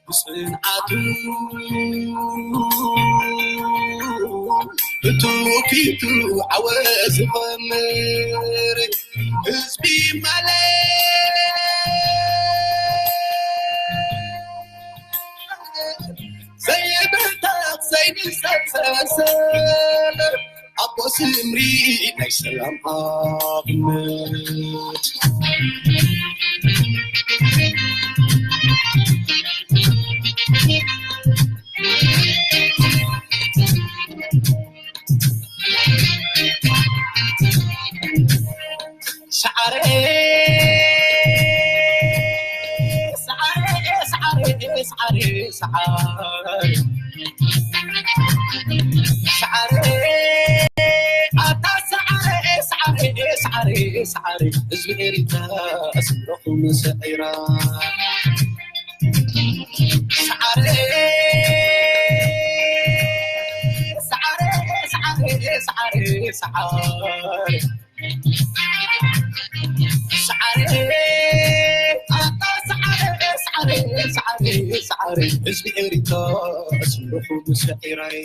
ብጽንዓቱ ብትውፊቱ ዓወት ዝኸምር ህዝቢ ማለት ዘይብተኽ ዘይንሰሰሰለ ኣቦ ስምሪ ናይ ሰላም ኣብነት። ሰዓረ፣ ሰዓረ፣ ሰዓረ፣ ሰዓረ፣ ሰዓረ። ሰዓረ፣ ኣታ ሰዓረ፣ ሰዓረ፣ ሰዓረ፣ ሰዓረ። ህዝቢ ኤሪትራ ስምረኹም ሰዒራ። ሰዓረ፣ ሰዓረ፣ ሰዓረ፣ ሰዓረ፣ ሰዓረ። ሰዓረ፣ ኣታ ሰዓረ፣ ሰዓረ፣ ሰዓረ፣ ሰዓረ፣ ህዝቢ ኤሪትራ ስምረኹም ሰዒራይ።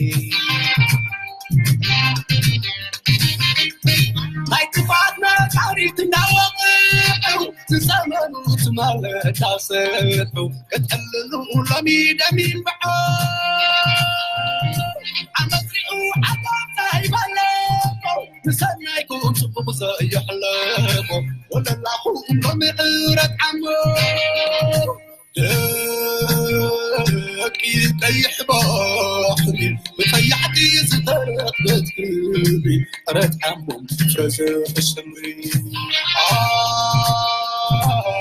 ናይ ጥፍኣት ነጋሪት እናወቕዑ፣ ዝዘመኑ ትማል እንዳሰርሑ፣ ከጠልሉ ሎሚ ደም ይንብዖ። ዓመት ሪኡ ዓጋብ ዘይበለቆ፣ ንሰናይኩም ጽቡቕ ዘየሕለፎ ወለላኹም ሎሚ ዕረት ዓሞ። ደቂ ቀይሕ ባሕሪ ብጸያሕቲ ዝተረኽበት ክብሪ ዕረት ዓሞም ፍረ ዘርኢ ስምሪ።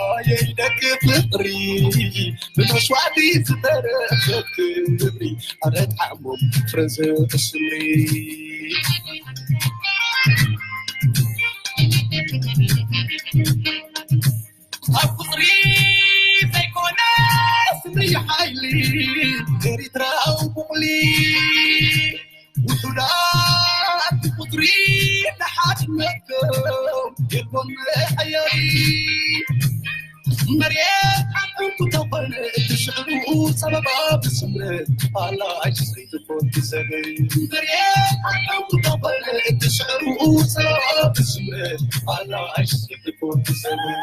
ኣየይ ደቂ ፍቕሪ ብመስዋእቲ ዝተረኽበት ክብሪ ዕረት ዓሞም ፍረ ዘርኢ ስምሪ። ኣብ ፍቕሪ ዘይኮነ ስምሪ ሓይሊ ኤሪትራዊ ቡቕሊ ውሑዳት ብቁጽሪ ንሓድነትኩም የልቦም መሐየሪ። መሬት ዓቕምኩ ተኾነ እቲ ሽዕሩ ጸበባ ብስምረት ኣላ ኣይትሰይትፎ ትዘበይ። መሬት ዓቕምኩ ተኾነ እቲ ሽዕሩ ጸበባ ብስምረት ኣላ ኣይትሰይትፎ ትዘበይ።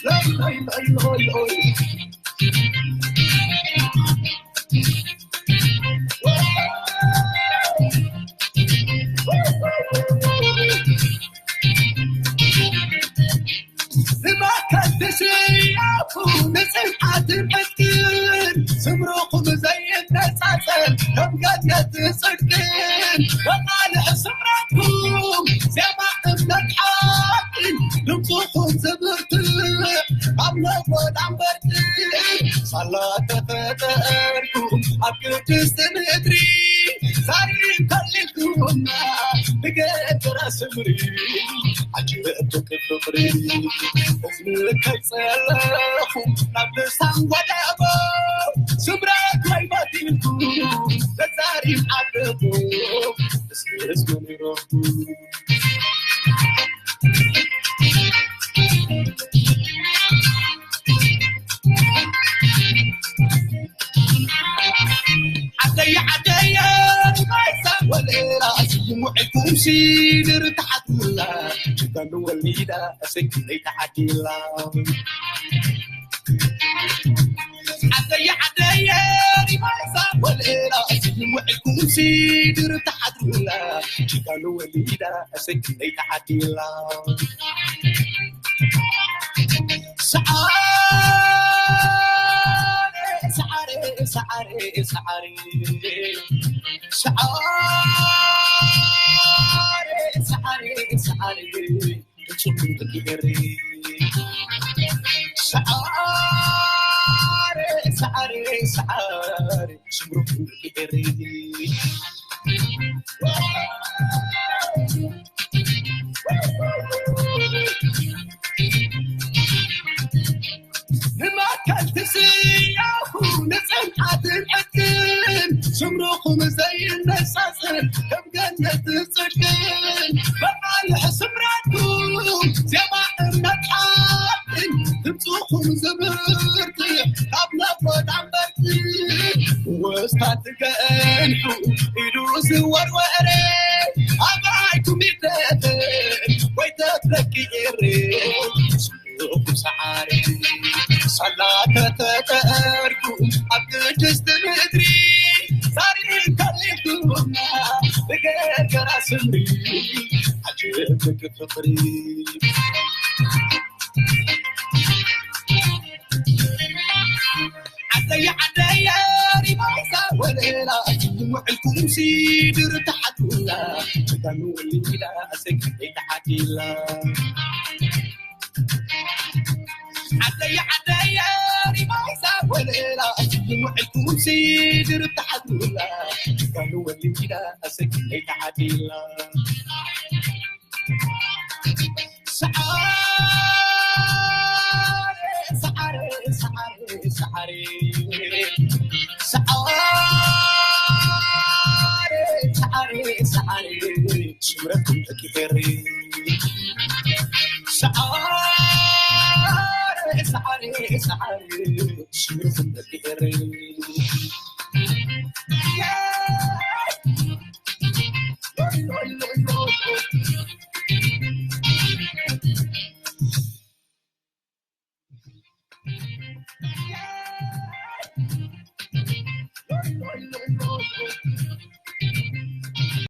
ሎይ ሎይ ሎይ ሎይ ሎይ። ንመከት ትስያፉ ንጽንዓትን ዕጥቅን ስምርኹም ዘይነጻጸል ከም ገነት ጽድቅን ወቃልዕ ስምረትኩም ዜማ እምነት ሓቅን ድምፅኹም ዝብርትዕ ኣብ ነጎዳም በርቂ ሳላ ተፈጠርኩም ኣብ ቅድስቲ ምድሪ ዛሪ ከሊልኩምና ገገራ ስምሪ ዓጅበ ፍቕሪ እዝኒ ከይጸለኹ ናብ ልሳን ወደቦ ስምረት ወይ በቲንኩ ተዛሪብ ዓደቦ እስክስ መኒሮኩ ዓደየ ዓደየ ማይዛ ወለላ ስይሙዕኩም ሲድር ተሓትሙላ ጅጋኑ ወሊዳ ሰኪነይ ተዓዲላ ዓደየ ዓደየ ማይዛ ወለላ ስይሙዕኩም ሲድር ተሓትሙላ ጅጋኑ ወሊዳ ሰኪነይ ተዓዲላ ሰዓረ ሰዓረ ሰዓረ ሰዓረ ሰዓረ ሰዓረ ሰዓረ እጹብ እንድግበሪ ሰዓረ ሰዓረ ሰዓረ ስምሩ እንድግበሪ ንማእከል ትስያኹ ንጽንዓትን ዕድልን ስምርኹም ዘይነጻጽር ከም ገነት ጽድቅን መቃልሕ ስምረትኩም ዜማ እምነት ሓቅን ድምፅኹም ዝብርት ካብ ነቦት ኣንበርት ወስታት ገንሑ ኢሉ ዝወርወረ ኣባይኩም ይደፈ ወይ ተትረኪ ኤሬ ሰዓሪ ሳላ ከተጠርኩ ኣብ ቅድስቲ ምድሪ ሳሪ ከሊልኩና ብገርገራ ስምሪ ዓጀብክ ፍቕሪ ዓደየ ዓደየ ሪማይሳ ወለላ ውዕልኩም ሲድር ተሓቱላ ጀጋኑ ወሊዳ ሰኪ ተሓቲላ ዓደየ ዓደየ ሪማይሳ ወለላ ውዕልኩም ሲድር ተሓቱላ ጀጋኑ ወሊዳ ሰኪ ተሓቲላ ሰዓሪ ሰዓሪ ሰዓሪ ሰዓሪ ሰዓሪ ሰዓሪ ሰዓሪ ሽምረኩም ደቂ ኤሪ ሰዓሪ ሰዓሪ ሰዓሪ ሽምረኩም ደቂ ኤሪ